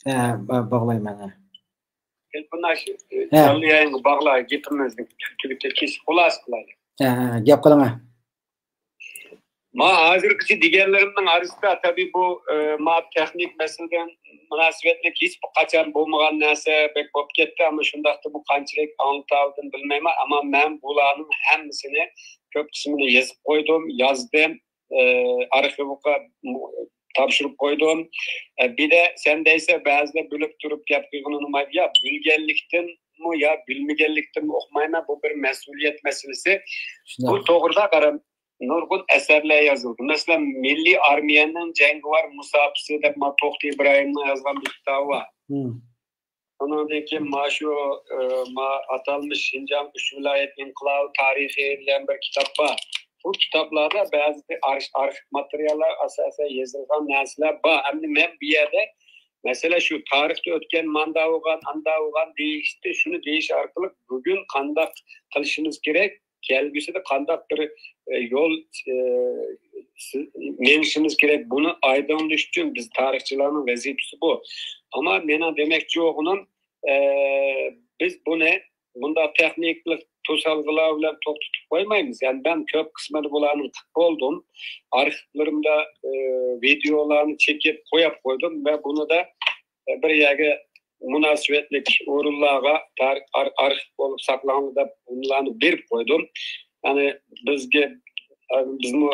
ھە، با-، باغلايمەن، ھە. تېلېفوندا شۇ، ھە. جانلى يايىنغا باغلا، گېپىمىزنى تۈگىتىپ كېسىپ خۇلاسە قىلايلى. ھە، ھە، گەپ قىلىڭ، ھە. ما ھازىرغىچە دېگەنلىرىمنىڭ ئارىسىدا، تەبىئىي، بۇ، ئى، ما تېخنىك مەسىلىدىن مۇناسىۋەتلىك ھېچ قاچان بولمىغان نەرسە بەك بولۇپ كەتتى. ئەمما شۇنداقتا بۇ قانچىلىك ئاڭلىتاۋىدىم بىلمەيمەن. ئەمما مەن بۇلارنىڭ ھەممىسىنى، كۆپ قىسمىنى يېزىپ قويدۇم، يازدىم، ئى، ئارخىۋغا تاپشۇرۇپ قويدۇم. ئى، بىردە سەن دەيسە، بەزىلەر بىلىپ تۇرۇپ گەپ قىلغىنى ئۇنىمايدۇ. يا بىلگەنلىكتىنمۇ، يا بىلمىگەنلىكتىنمۇ ئۇقمايمەن. بۇ بىر مەسئۇلىيەت مەسىلىسى. شۇنداق. بۇ توغرىدا قارا، نۇرغۇن ئەسەرلەر يازىلدى. مەسىلەن، مىللىي ئارمىيەنىڭ جەڭگىۋار مۇساپىسى دەپ ما توختى ئىبراھىمنىڭ يازغان بىر كىتابى بار. مم. ئۇنىڭدىن كېيىن ما شۇ، ئى، ما ئاتالمىش شىنجاڭ ئۈچ ۋىلايەت ئىنقىلابى تارىخى دېگەن بىر كىتاب بار. بۇ كىتابلاردا بەزى ئارخ-، ئارخىپ ماتېرىياللار ئاساسەن يېزىلغان نەرسىلەر بار. ئەمدى مەن بۇ يەردە مەسىلە شۇ تارىختا ئۆتكەن، ماندا بولغان، ئاندا بولغان دېيىشتىن شۇنى دېيىش ئارقىلىق بۈگۈن قانداق قىلىشىمىز كېرەك؟ كەلگۈسىدە قانداق بىر، ئە، يول، ئە، سى-، مېڭىشىمىز كېرەك؟ بۇنى ئايدىڭلىتىش ئۈچۈن بىز تارىخچىلارنىڭ ۋەزىپىسى بۇ. ئەمما مېنىڭ دېمەكچى بولغىنىم، ئە، بىز بۇنى بۇنداق تېخنىكىلىق توسالغۇلار بىلەن توختىتىپ قويمايمىز. يەنى مەن كۆپ قىسمىنى بۇلارنىڭ قىلىپ بولدۇم. ئارخىپلىرىمدا، ئە، ۋىدېئولارنى چېكىپ قويۇپ قويدۇم ۋە بۇنى دا، ئە، بىر يەرگە مۇناسىۋەتلىك ئورۇنلارغا تارىخ ئار- ئارخىپ بولۇپ ساقلاڭلار دەپ ئۇلارنى بېرىپ قويدۇم. يەنى بىزگە، بىزمۇ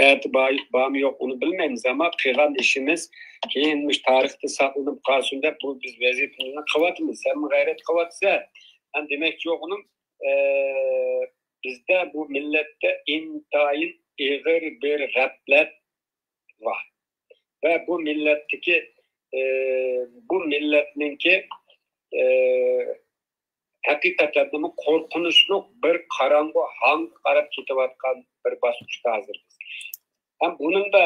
ئەتە بار- بارمۇ يوق ئۇنى بىلمەيمىز، ئەمما قىلغان ئىشىمىز كېيىن مۇشۇ تارىختا ساقلىنىپ قالسۇن دەپ بۇ بىز ۋەزىپىمىزنى قىلىۋاتىمىز. سەنمۇ غەيرەت قىلىۋاتىسەن. مەن دېمەكچى بولغىنىم، ئە، بىزدە بۇ مىللەتتە ئىنتايىن ئېغىر بىر غەپلەت بار. ۋە بۇ مىللەتتىكى، ئە، بۇ مىللەتنىڭكى، ئە، ھەقىقەتەنمۇ قورقۇنچلۇق بىر قاراڭغۇ ھاڭغا قاراپ كېتىۋاتقان بىر باسقۇچتا ھازىر بىز. ھەم بۇنىڭدا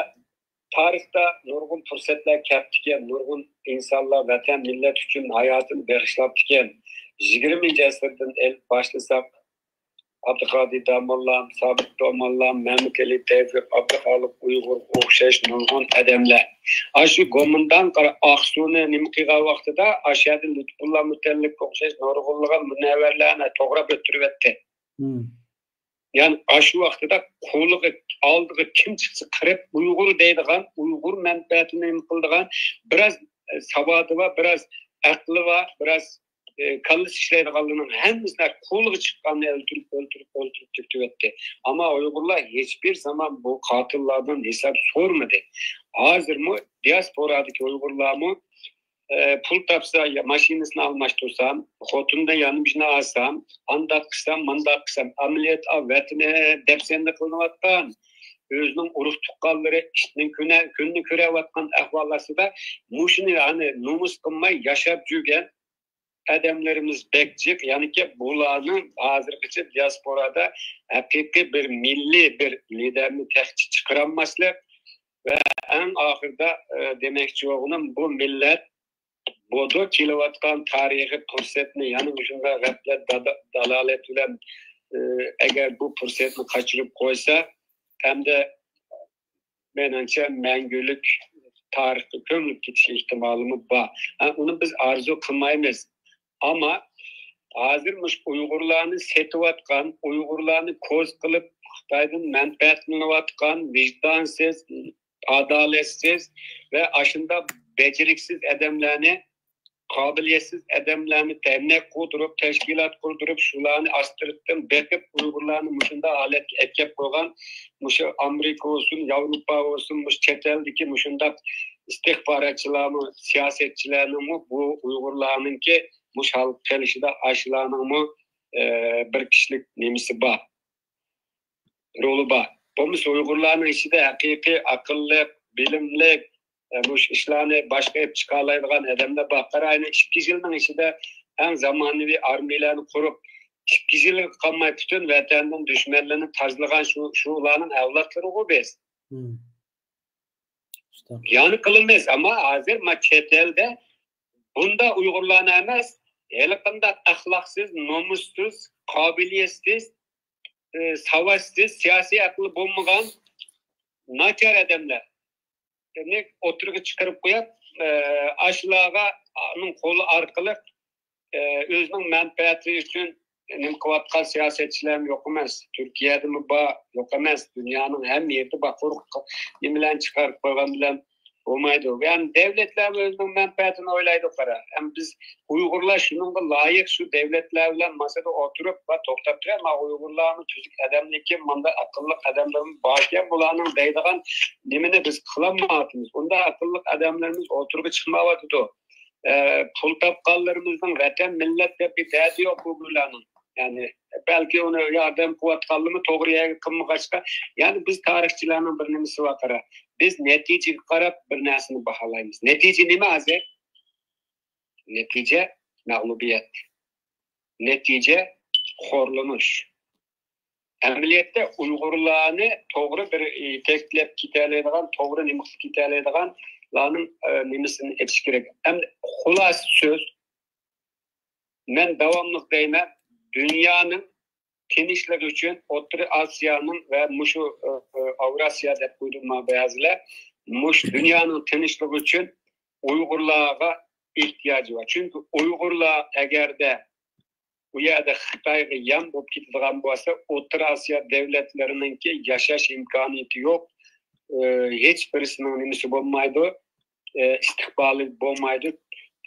تارىختا نۇرغۇن پۇرسەتلەر كەپتىكەن، نۇرغۇن ئىنسانلار ۋەتەن، مىللەت ئۈچۈن ھاياتىنى بېغىشلاپتىكەن. يىگىرمىنچى ئەسىردىن ئېلىپ باشلىساق، ئابدۇقادىر داموللام، سابىت داموللام، مەمتىلى تەۋپىق، ئابدۇخالىق ئۇيغۇرغا ئوخشاش نۇرغۇن ئادەملەر. ئاشۇ گومىنداڭ قارا ئاقسۇنى نېمە قىلغان ۋاقتىدا ئاشۇ يەردە لۇتپۇللا مۇتەللىپكە ئوخشاش نۇرغۇنلىغان مۇنەۋۋەرلەرنى توغراپ ئۆتتۈرۈۋەتتى. يەنى ئاشۇ ۋاقتىدا قولىغا، ئالدىغا كىم چىقسا قىرىپ ئۇيغۇر دەيدىغان، ئۇيغۇر مەنپەئەتىنى نېمە قىلىدىغان، بىراز، ئە، ساۋاتى بار، بىراز ئەقلى بار، بىراز، ئە، كاللىسى ئىشلەيدىغانلارنىڭ ھەممىسىنى قولىغا چىققاننى ئۆلتۈرۈپ، ئۆلتۈرۈپ، ئۆلتۈرۈپ تۈگىتىۋەتتى. ئەمما ئۇيغۇرلار ھېچبىر زامان بۇ قاتىللاردىن ھېساب سورىمىدى. ھازىرمۇ دىياسپورادىكى ئۇيغۇرلارمۇ ئە، پۇل تاپسا، يا ماشىنىسىنى ئالماشتۇرسام، خوتۇنىدىن يەنە بىرنى ئالسام، ئانداق قىلسام، مانداق قىلسام، ئەمەلىيەت ئا، ۋەتىنى دەپسەندە قىلىنىۋاتقان، ئۆزىنىڭ ئۇرۇق تۇغقانلىرى ئىتنىڭ كۈنە-، كۈنىنى كۆرۈۋاتقان ئەھۋال ئاستىدا مۇشۇنى، يەنى نومۇس قىلماي ياشاپ يۈرگەن ئادەملىرىمىز بەك جىق. يەنىكى بۇلارنىڭ ھازىرغىچە دىياسپورادا ھەقىقىي بىر مىللىي بىر لىدەرنى تېخىچە چىقىرالماسلىق ۋە ئەڭ ئاخىرىدا، ئە، دېمەكچى بولغىنىم بۇ مىللەت بۇدۇ كېلىۋاتقان تارىخىي پۇرسەتنى يەنە مۇشۇنداق غەپلەت، دادا-، دالالەت بىلەن، ئە، ئەگەر بۇ پۇرسەتنى قاچۇرۇپ قويسا، ئەمدى مېنىڭچە مەڭگۈلۈك تارىخقا كۆمۈلۈپ كېتىش ئېھتىمالىمۇ بار. ھە، ئۇنى بىز ئارزۇ قىلمايمىز. ئەمما ھازىر مۇشۇ ئۇيغۇرلارنى سېتىۋاتقان، ئۇيغۇرلارنى كوز قىلىپ خىتايدىن مەنپەئەتلىنىۋاتقان ۋىجدانسىز، ئادالەتسىز ۋە ئاشۇنداق بېجىرىكسىز ئادەملەرنى، قابىلىيەتسىز ئادەملەرنى دەرنەك قۇردۇرۇپ، تەشكىلات قۇردۇرۇپ، شۇلارنى ئاستىرتتىن بېقىپ، ئۇيغۇرلارنى مۇشۇنداق ھالەتكە ئەكەپ قويغان مۇشۇ ئامېرىكا بولسۇن، ياۋروپا بولسۇن، مۇشۇ چەت ئەلدىكى مۇشۇنداق ئىستىخباراتچىلارمۇ، سىياسەتچىلەرنىڭمۇ بۇ ئۇيغۇرلارنىڭكى مۇشۇ ھالغا قېلىشىدا ئاشۇلارنىڭمۇ، ئە، بىر كىشىلىك نېمىسى بار، رولى بار. بولمىسا ئۇيغۇرلارنىڭ ئىچىدە ھەقىقىي ئەقىللىق، بىلىملىك، ئە، مۇشۇ ئىشلارنى باشقا ئېلىپ چىقالايدىغان ئادەملەر بار. قارايلى، ئىككى يىلنىڭ ئىچىدە ئەڭ زامانىۋى ئارمىيەلەرنى قۇرۇپ، ئىككى يىلغا قالماي پۈتۈن ۋەتەننىڭ دۈشمەنلىرىنى تازىلىغان شۇ، شۇلارنىڭ ئەۋلادلىرىغۇ بىز. يەنى قىلىمىز، ئەمما ھازىر ما چەت ئەلدە بۇنداق ئۇيغۇرلارنى ئەمەس، ھېلىقىنداق ئەخلاقسىز، نومۇسسىز، قابىلىيەتسىز، ئە، ساۋاتسىز، سىياسىي ئەقلى بولمىغان ناچار ئادەملەرنى ئوتتۇرىغا چىقىرىپ قويۇپ، ئە، ئاشۇلارغا، ئۇنىڭ قولى ئارقىلىق، ئە، ئۆزىنىڭ مەنپەئەتى ئۈچۈن نېمە قىلىۋاتقان سىياسەتچىلەرمۇ يوق ئەمەس. تۈركىيەدىمۇ بار، يوق ئەمەس. دۇنيانىڭ ھەممە يېرىدە بار. قۇرۇق نېمىلەرنى چىقارىپ قويغان بىلەن بولمايدۇ. يەنى دەۋلەتلەرمۇ ئۆزىنىڭ مەنپەئەتىنى ئويلايدۇ، قارا. ھەم بىز ئۇيغۇرلار شۇنىڭغا لايىق شۇ دەۋلەتلەر بىلەن ماسىدا ئولتۇرۇپ، ۋە توختاپ تۇرە، ما ئۇيغۇرلارمۇ تۈزۈك ئادەملىكى، مۇنداق ئەقىللىق ئادەملىرىمىز باركەن، بۇلارنىڭ دەيدىغان نېمىنى بىز قىلالمايۋاتىمىز. ئۇنداق ئەقىللىق ئادەملىرىمىز ئوتتۇرىغا چىقمايۋاتىدۇ. ئە، پۇل تاپقانلىرىمىزنىڭ ۋەتەن، مىللەت دەپ بىر دەردى يوق بۇ گۈللەرنىڭ. يەنى، بەلكى ئۇنى ياردەم قىلىۋاتقانلىرىمۇ توغرا يەرگە قىلمىغاچقا، يەنى بىز تارىخچىلارنىڭ بىر نېمىسى بار، قارا. بىز نەتىجىگە قاراپ بىر نەرسىنى باھالايمىز. نەتىجە نېمە ھازىر؟ نەتىجە مەغلۇبىيەت. نەتىجە خورلىنىش. ئەمەلىيەتتە ئۇيغۇرلارنى توغرا بىر يېتەكلەپ كېتەلەيدىغان، توغرا نېمە قىلىپ كېتەلەيدىغانلارنىڭ، ئە، نېمىسىنى ئېچىش كېرەك. ئەمدى خۇلاسە سۆز، مەن داۋاملىق دەيمەن، دۇنيانىڭ تىنچلىقى ئۈچۈن ئوتتۇرا ئاسىيانىڭ ۋە مۇشۇ، ئە، ئە، ئاۋراسىيا دەپ قويدۇم بەزىلەر، مۇشۇ دۇنيانىڭ تىنچلىقى ئۈچۈن ئۇيغۇرلارغا ئېھتىياجى بار. چۈنكى ئۇيغۇرلار ئەگەردە ئۇ يەردە خىتايغا يەم بولۇپ كېتىدىغان بولسا، ئوتتۇرا ئاسىيا دۆلەتلىرىنىڭكى ياشاش ئىمكانىيىتى يوق. ئى، ھېچ بىرسىنىڭ نېمىسى بولمايدۇ، ئى، ئىستىقبالى بولمايدۇ.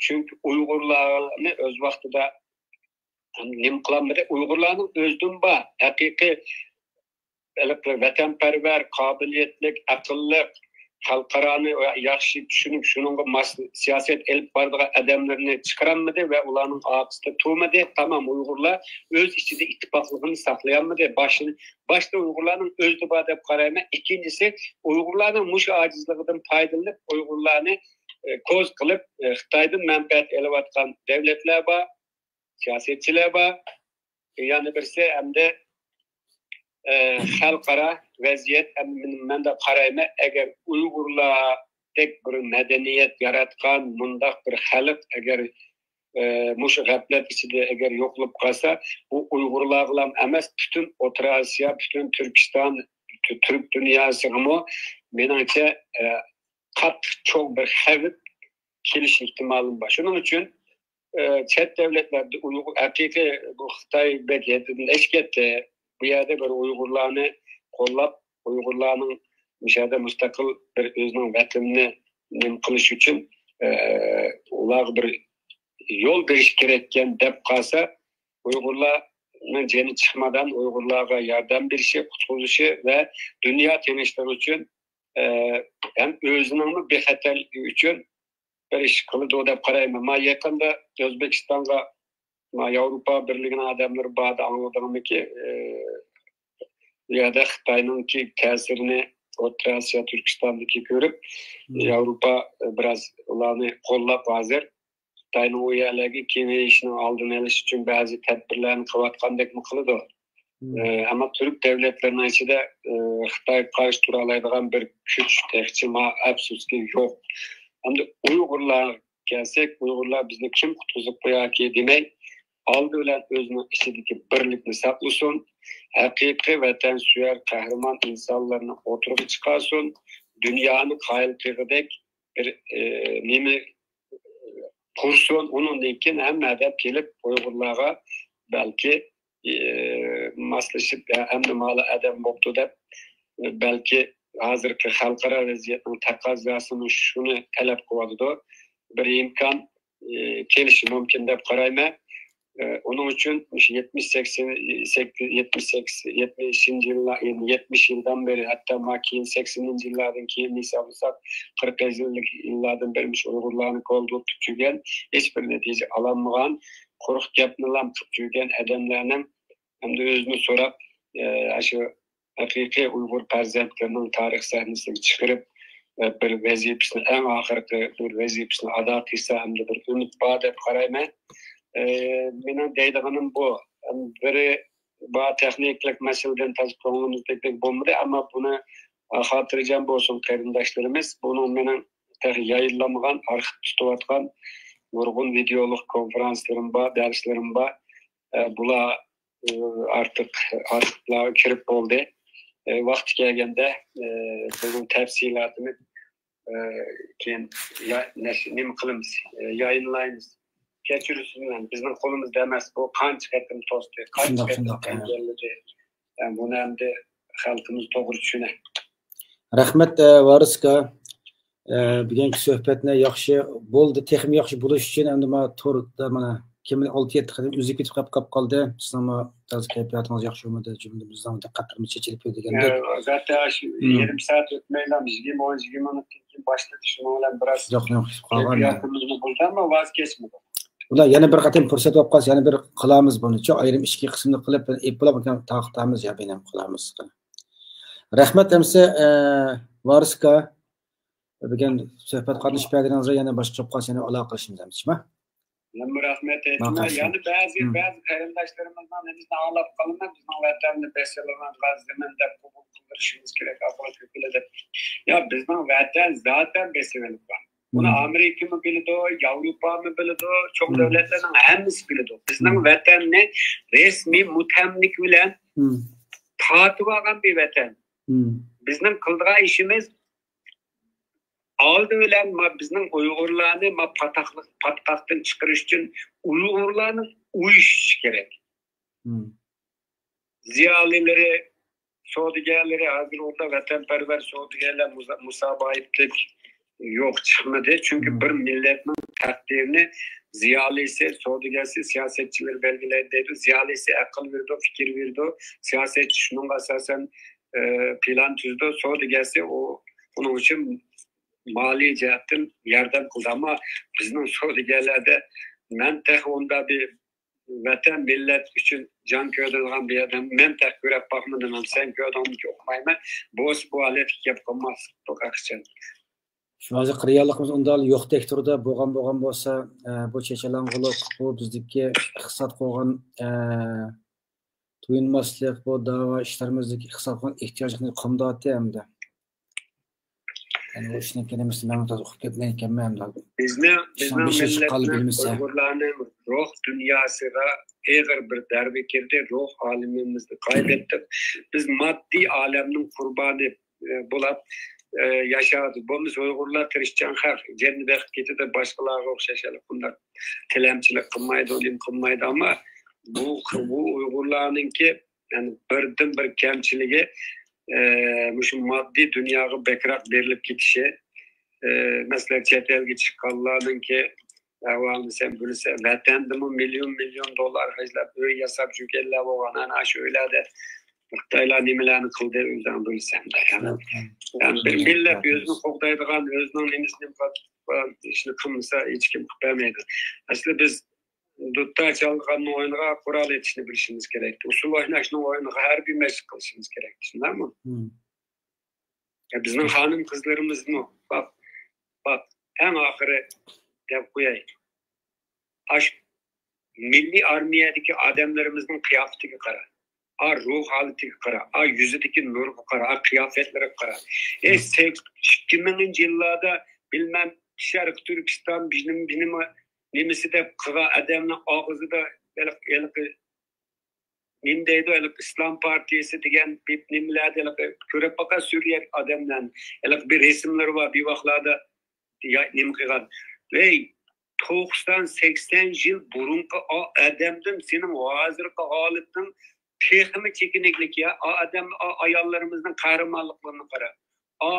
چۈنكى ئۇيغۇرلارنى ئۆز ۋاقتىدا نېمە قىلالمىدى؟ ئۇيغۇرلارنىڭ ئۆزىدىن بار ھەقىقىي ھېلىقى ۋەتەنپەرۋەر، قابىلىيەتلىك، ئەقىللىق، خەلقئارانى ياخشى چۈشىنىپ، شۇنىڭغا ماس سىياسەت ئېلىپ بارىدىغان ئادەملىرىنى چىقىرالمىدى ۋە ئۇلارنىڭ ئارقىسىدا تۇرمىدى. تامام ئۇيغۇرلار ئۆز ئىچىدە ئىتتىپاقلىقىنى ساقلىيالمىدى. باشىنى، باشتا ئۇيغۇرلارنىڭ ئۆزىدە بار دەپ قارايمەن. ئىككىنچىسى، ئۇيغۇرلارنىڭ مۇشۇ ئاجىزلىقىدىن پايدىلىنىپ، ئۇيغۇرلارنى، ئە، كوز قىلىپ، ئە، خىتايدىن مەنپەئەت ئېلىۋاتقان دەۋلەتلەر بار، سىياسەتچىلەر بار. يەنە بىرسى ئەمدى، ئە، خەلقئارا ۋەزىيەت، ئەمدى مەن، مەندە قارايمەن، ئەگەر ئۇيغۇرلاردەك بىر مەدەنىيەت ياراتقان مۇنداق بىر خەلق ئەگەر، ئە، مۇشۇ غەپلەت ئىچىدە ئەگەر يوقىلىپ قالسا، بۇ ئۇيغۇرلارغىلا ئەمەس، پۈتۈن ئوتتۇرا ئاسىيا، پۈتۈن تۈركىستان، تۈ-، تۈرك دۇنياسىغىمۇ، مېنىڭچە، ئە، قاتتىق چوڭ بىر خەۋپ كېلىش ئېھتىمالىمۇ بار. شۇنىڭ ئۈچۈن، ئە، چەت دەۋلەتلەردە ئۇيغۇر، ھەقىقىي بۇ خىتاي بەك ھەددىدىن ئېشىپ كەتتى. بۇ يەردە بىر ئۇيغۇرلارنى قوللاپ، ئۇيغۇرلارنىڭ مۇشۇ يەردە مۇستەقىل بىر ئۆزىنىڭ ۋەتىنىنى نېمە قىلىش ئۈچۈن، ئە، ئۇلارغا بىر يول بېرىش كېرەككەن دەپ قالسا، ئۇيغۇرلارنىڭ جېنى چىقمىغان ئۇيغۇرلارغا ياردەم بېرىشى، قۇتقۇزۇشى ۋە دۇنيا تىنچلىقى ئۈچۈن، ئە، ھەم ئۆزىنىڭمۇ بىخەتەرلىكى ئۈچۈن بىر ئىش قىلىدۇ دەپ قارايمەن. ما يېقىندا ئۆزبېكىستانغا، ما ياۋروپا بىرلىكىنىڭ ئادەملىرى باردى، ئاڭلىدىڭمىكى؟ ئە، بۇ يەردە خىتاينىڭكى تەسىرىنى ئوتتۇرا ئاسىيا، تۈركىستاندىكى كۆرۈپ، ياۋروپا بىراز ئۇلارنى قوللاپ ھازىر خىتاينىڭ ئۇ يەرلەرگە كېڭىيىشىنىڭ ئالدىنى ئېلىش ئۈچۈن بەزى تەدبىرلەرنى قىلىۋاتقاندەكمۇ قىلىدۇ. ئە، ئەمما تۈرك دەۋلەتلىرىنىڭ ئىچىدە، ئە، خىتايغا قارشى تۇرالايدىغان بىر كۈچ تېخىچە ما-، ئەپسۇسكى يوق. ئەمدى ئۇيغۇرلارغا كەلسەك، ئۇيغۇرلار بىزنى كىم قۇتقۇزۇپ قوياركى دېمەي، ئالدى بىلەن ئۆزىنىڭ ئىچىدىكى بىرلىكنى ساقلىسۇن، ھەقىقىي ۋەتەنسۆيەر، قەھرىمان ئىنسانلارنى ئوتتۇرىغا چىقارسۇن، دۇنيانى قايىل قىلغۇدەك بىر، ئە، نېمە قۇرسۇن، ئۇنىڭدىن كېيىن ھەممە ئادەم كېلىپ ئۇيغۇرلارغا بەلكى، ئى، ماسلىشىپ، يا ئەمدى مالا ئادەم بوپتۇ دەپ، بەلكى ھازىرقى خەلقئارا ۋەزىيەتنىڭ تەقەززاسىمۇ شۇنى تەلەپ قىلىۋاتىدۇ. بىر ئىمكان، ئى، كېلىشى مۇمكىن دەپ قارايمەن. ئى، ئۇنىڭ ئۈچۈن مۇشۇ يەتمىش، سەكسەن، سەككىز، يەتمىش سەككىز، يەتمىشىنچى يىللار، يەنى يەتمىش يىلدىن بېرى، ھەتتا ما كېيىن سەكسىنىنچى يىللاردىن كېيىن ھېسابلىساق، قىرىق يىللىق يىللاردىن بېرى مۇشۇ ئۇيغۇرلارنى كوللاپ تۇرۇپ يۈرگەن، ھېچ بىر نەتىجە ئالالمىغان، قۇرۇق گەپنىلا قىلىپ يۈرگەن ئادەملەرنىڭ ئەمدى ئۆزىنى سوراپ، ئە، ئاشۇ ھەقىقىي ئۇيغۇر پەرزەنتلىرىنىڭ تارىخ سەھنىسىگە چىقىرىپ، ئە، بىر ۋەزىپىسىنى، ئەڭ ئاخىرقى بىر ۋەزىپىسىنى ئادا قىلسا ھەمدە بىر ئۈمىد بار دەپ قارايمەن. ئە، مېنىڭ دەيدىغىنىم بۇ. بىرى بار تېخنىكىلىق مەسىلىدىن تازا كۆڭلىمىز بەك بولمىدى، ئەمما بۇنى خاتىرجەم بولسۇن قېرىنداشلىرىمىز. بۇنىڭ مېنىڭ تېخى يايىنلانمىغان، ئارخىپ تۇتۇۋاتقان نۇرغۇن ۋىدېئولۇق كونفېرانسلىرىم بار، دەرسلىرىم بار. ئە، بۇلار، ئە، ئارتۇق، ئارخىپلارغا كىرىپ بولدى. ئە، ۋاقتى كەلگەندە، ئە، بۇنىڭ تەپسىلاتىنى، ئە، كېيىن يا-، نەشر، نېمە قىلىمىز، ئە، يايىنلايمىز. كەچۈرسىڭلار، بىزنىڭ قولىمىزدا ئەمەس، بۇ قانچە قېتىم توستى، قانچە شۇنداق، قېتىم شۇنداق، ئەڭگەللىدى. ئە، بۇنى ئەمدى خەلقىمىز توغرا چۈشىنە. رەھمەت، ئە، ۋارىسكا. ئە، بۈگۈنكى سۆھبەتنى ياخشى بولدى، تېخىمۇ ياخشى بولۇش ئۈچۈن ئەمدى مانا توردا مانا كېمىنى ئالتە يەتتە قېتىم ئۈزۈپ كېتىپ قاپ، قاپ قالدى. سىزنىڭمۇ تازا كەيپىياتىڭىز ياخشى بولمىدى، جۈملىدىن بىزنىڭ دىققەتلىرىمىز چېچىلىپ كېتىدىكەندەك. ئە، زاتەن شۇ يېرىم سائەت ئۆتمەيلا يىگىرمە، ئون يىگىرمە مىنۇتتىن كېيىن باشلىدى، شۇنىڭ بىلەن بىراز شۇنداق، شۇنداق قالغان، يا. كەيپىياتىمىزمۇ بۇزدى، ئەمما ۋاز كەچمىدۇق. ئۇلار يەنە بىر قېتىم پۇرسەت بولۇپ قالسا، يەنە بىر قىلارمىز بۇنى. شۇ ئايرىم ئىككى قىسىمدا قىلىپ، ئېلىپ بولۇپ، تارقىتارمىز يا، بىنەم قىلارمىز. رەھمەت ئەمسە، ئە، ۋارىسكا. بۈگۈن سۆھبەت قاتنىشىپ بەرگىنىڭىزگە يەنە باشقا چوققا سەنە ئالاقىلىشىمىز ئەمىسىما؟ مەنمۇ رەھمەت ئېيتىمەن. ماقۇل. يەنە بەزى، مم. بەزى قېرىنداشلىرىمىزنىڭ نېمىسىنى ئاڭلاپ قالىمەن، بىزنىڭ ۋەتەننى بېسىۋالغان زېمىن دەپ قوبۇل قىلدۇرۇشىمىز كېرەك، ئاقىۋەت كۆپىلى دەپ. يا، بىزنىڭ ۋەتەن زاتەن بېسىۋېلىنغان. بۇنى مم. ئامېرىكىمۇ بىلىدۇ، ياۋروپامۇ بىلىدۇ، چوڭ مم. دۆلەتلەرنىڭ ھەممىسى بىلىدۇ. بىزنىڭ مم. ۋەتەننى رەسمىي مۇتەملىك بىلەن مم. تارتىۋالغان بىر ۋەتەن. مم. بىزنىڭ قىلىدىغان ئىشىمىز ئالدى بىلەن ما بىزنىڭ ئۇيغۇرلارنى ما پاتاقلىق، پاتقاقتىن چىقىرىش ئۈچۈن ئۇيغۇرلارنىڭ ئۇيۇشۇشى كېرەك. مم. زىيالىيلىرى، سودىگەرلىرى، ھازىر ئوردا ۋەتەنپەرۋەر سودىگەرلەر مۇسا-، مۇسابىقىلىك، يوق، چىقمىدى. چۈنكى بىر مىللەتنىڭ تەقدىرىنى زىيالىيسى، سودىگەرسى، سىياسەتچىلىرى بەلگىلەيدۇ دەيدۇ. زىيالىيسى ئەقىل بېرىدۇ، پىكىر بېرىدۇ. سىياسەتچى شۇنىڭغا ئاساسەن، ئە، پىلان تۈزىدۇ. سودىگەرسى ئۇ، ئۇنىڭ ئۈچۈن مالىي جەھەتتىن ياردەم قىلىدۇ. ئەمما بىزنىڭ سودىگەرلەردە مەن تېخى ئۇنداق بىر ۋەتەن، مىللەت ئۈچۈن جان كۆيدۈرىدىغان بىر ئادەم مەن تېخى كۆرۈپ باقمىدىم ھەم سەن كۆردۈڭمىكىن ئۇقمايمەن. بولسا بۇ ھالەتكە گەپ قىلماسلىق ھەقىقەتەن. شۇ ھازىرقى رېئاللىقىمىز ئۇنداق يوقتەك تۇرىدۇ. بولغان، بولغان بولسا، ئە، بۇ چېچىلاڭغۇلۇق، بۇ بىزدىكى ئىقتىساد قوغان، ئە، تويۇنماسلىق، بۇ داۋا ئىشلىرىمىزدىكى ئىقتىساد قوغان ئېھتىياجلىقنى قومداۋاتتى ئەمدى. يەنى بۇ ئىشنىڭ كېلىمىسىنى مەن تازا ئۇقۇپ كەتمەيدىكەنمەن ئەمدى. بىزنىڭ، بىزنىڭ مىللەتنىڭ، ئۇيغۇرلارنىڭ روھ دۇنياسىغا ئېغىر بىر دەربە كىردى. روھ ئالىمىمىزنى قايبەتتۇق. بىز ماددىي ئالەمنىڭ قۇربانى، ئە، بولاپ، ئە، ياشاۋاتىمىز. بولمىسا ئۇيغۇرلار تىرىشچان خەق، جەننى بېقىپ كېتىدۇ، باشقىلارغا ئوخشاش ھېلى بۇنداق تىلەمچىلىك قىلمايدۇ، نېمە قىلمايدۇ. ئەمما بۇ، بۇ ئۇيغۇرلارنىڭكى، يەنى بىردىنبىر كەمچىلىكى، ئە، مۇشۇ ماددىي دۇنياغا بەكرەك بېرىلىپ كېتىشى. ئە، مەسىلەن، چەت ئەلگە چىققانلارنىڭكى ئەھۋالىنى سەن بىلىسەن، ۋەتەندىمۇ مىليون، مىليون دوللار خەجلەپ ئۆي ياساپ يۈرگەنلەر بولغان. ئەنە شۇ ئۆيلەردە خىتايلار نېمىلەرنى قىلدى، ئۆزۈڭ بىلىسەن. يەنى، يەنى بىر مىللەت ئۆزىنى قوغدايدىغان، ئۆزىنىڭ نېمىسىنى ئىشنى قىلمىسا، ھېچكىم قىلىپ بەرمەيدۇ. ئەسلى بىز دۇتار چالغاننىڭ ئويۇنىغا قورال ئېتىشنى بىلىشىمىز كېرەك. ئۇسسۇل ئويناشنىڭ ئويۇنىغا ھەربىي مەشىق قىلىشىمىز كېرەك. شۇنداقمۇ؟ يا بىزنىڭ خانىم قىزلىرىمىزمۇ، باق، باق، ئەڭ ئاخىرى دەپ قوياي. ئاش مىللىي ئارمىيەدىكى ئادەملىرىمىزنىڭ قىياپىتىگە قارا. ئا روھ ھالىتىگە قارا. ئا يۈزىدىكى نۇرغا قارا. ئا قىياپەتلىرىگە قارا. ئە، سەك-، ئىككى مىڭىنچى يىللاردا بىلمەم شەرقىي تۈركىستان بىنىمۇ نېمىسى دەپ قىلغان ئادەمنىڭ ئاغزىدا ھېلىقى، ھېلىقى نېمە دەيدۇ، ھېلىقى ئىسلام پارتىيىسى دېگەن بىر نېمىلەردە ھېلىقى كۆرۈپ باقا سۈرىيە ئادەملەرنى. ھېلىقى بىر رەسىملىرى بار، بىر ۋاقىتلاردا يا-، نېمە قىلغان. ۋەي، توقسان، سەكسەن يىل بۇرۇنقى ئا ئادەمدىن سېنىڭ ھازىرقى ھالىتىڭ تېخىمۇ چېكىنىكلىك يا. ئا ئادەم، ئا ئاياللىرىمىزنىڭ قەھرىمانلىقلىرىنى قارا. ئا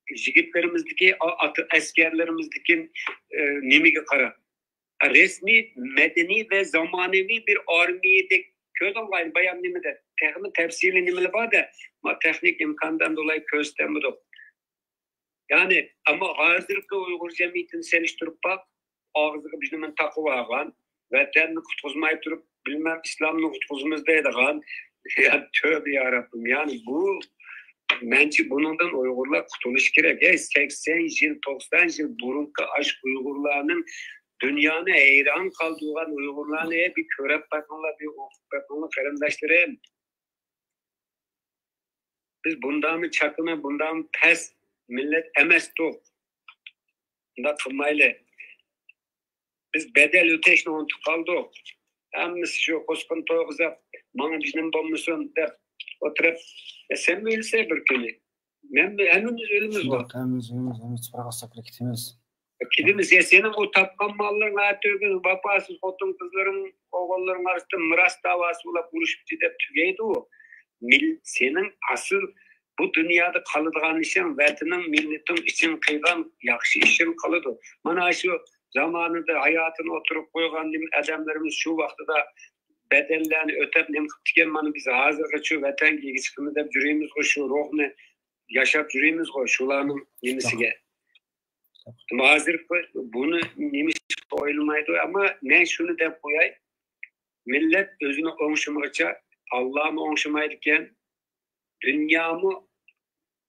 يىگىتلىرىمىزدىكى، ئا ئاتا ئەسكەرلىرىمىزدىكى، ئە، نېمىگە قارا. رەسمىي، مەدەنىي ۋە زامانىۋى بىر ئارمىيەدەك كۆردۈڭغۇ، بايام نېمىدە، تېخىمۇ تەپسىلىي نېمىلەر بار-دە، ما تېخنىك ئىمكاندىن دولاي كۆرسىتەلمىدۇق. يەنى، ئەمما ھازىرقى ئۇيغۇر جەمئىيىتىنى سېلىشتۇرۇپ باق، ئاغزىغا بىر نېمىنى تاقىۋالغان، ۋەتەننى قۇتقۇزماي تۇرۇپ، بىلمەم ئىسلامنى قۇتقۇزىمىز دەيدىغان. يا تۆبە يا رەببىم، يەنى بۇ، مەنچە بۇنىڭدىن ئۇيغۇرلار قۇتۇلۇشى كېرەك. ھەي، سەكسەن يىل، توقسان يىل بۇرۇنقى ئاشۇ ئۇيغۇرلارنىڭ دۇنيانى ھەيران قالدۇرغان ئۇيغۇرلارنى، ھەي، بىر كۆرۈپ بېقىڭلار، بىر ئوقۇپ بېقىڭلار، قېرىنداشلىرىم. بىز بۇنداقمۇ چاكىنا، بۇنداقمۇ پەس مىللەت ئەمەستۇق. بۇنداق قىلمايلى. بىز بەدەل ئۆتەشنى ئۇنتۇپ قالدۇق. ھەممىسى شۇ قوسقىنى تويغۇزۇپ، ماڭا بىر نېمە بولمىسۇن دەپ ئولتۇرۇپ، يا سەنمۇ ئۆلىسەن بىر كۈنى. مەنمۇ، ھەممىمىز ئۆلىمىز بۇ. شۇنداق، ھەممىمىز ئۆلىمىز، ھەممىمىز تۇپراق ئاستىغا كىرىپ كېتىمىز. كېتىمىز. يا سېنىڭ ئۇ تاپقان ماللىرىڭ، ئەتىگۈن ۋاپاسىز خوتۇن قىزلىرىڭ، ئوغۇللىرىڭ ئارىسىدا مىراس داۋاسى بولۇپ ئۇرۇشۇپ كېتىپ تۈگەيدۇ. مىل-، سېنىڭ ئاسىل بۇ دۇنيادا قالىدىغان ئىشىڭ ۋەتىنىڭ، مىللىتىڭ ئۈچۈن قىلغان ياخشى ئىشىڭ قالىدۇ. مانا شۇ زامانىدا ھاياتىنى ئوتتۇرىغا قويغان نېمە ئادەملىرىمىز شۇ ۋاقتىدا بەدەللەرنى ئۆتەپ نېمە قىپتىكەن، مانا بىز ھازىرغىچە ۋەتەنگە ئىگە چىقىمىز دەپ يۈرىمىزغۇ، شۇ روھنى ياشاپ يۈرىمىزغۇ، شۇلارنىڭ نېمىسىگە. ھازىر بۇنى نېمە ئويلىمايدۇ، ئەمما مەن شۇنى دەپ قوياي، مىللەت ئۆزىنى ئوڭشىمىغىچە ئاللامۇ ئوڭشىمايدىكەن، دۇنيامۇ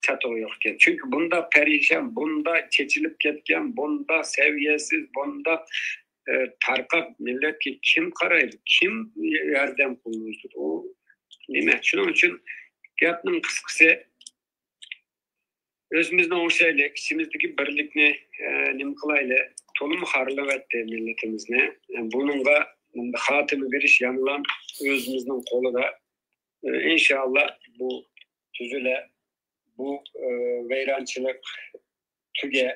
چاتىقى يوق ئىكەن. چۈنكى بۇنداق پەرىشان، بۇنداق چېچىلىپ كەتكەن، بۇنداق سەۋىيەسىز، بۇنداق، ئە، تارقاق مىللەتكە كىم قارايدۇ؟ كىم ياردەم قىلىدۇ؟ ئۇ نېمە؟ شۇنىڭ ئۈچۈن گەپنىڭ قىسقىسى، ئۆزىمىزنى ئوڭشايلى، ئىچىمىزدىكى بىرلىكنى، ئە، نېمە قىلايلى؟ تولىمۇ خارلىۋەتتى مىللىتىمىزنى. بۇنىڭغا خاتىمە بېرىش يەنىلا ئۆزىمىزنىڭ قولىدا. ئىنشاللا بۇ تۈزۈلە، بۇ، ئە، ۋەيرانچىلىق تۈگە،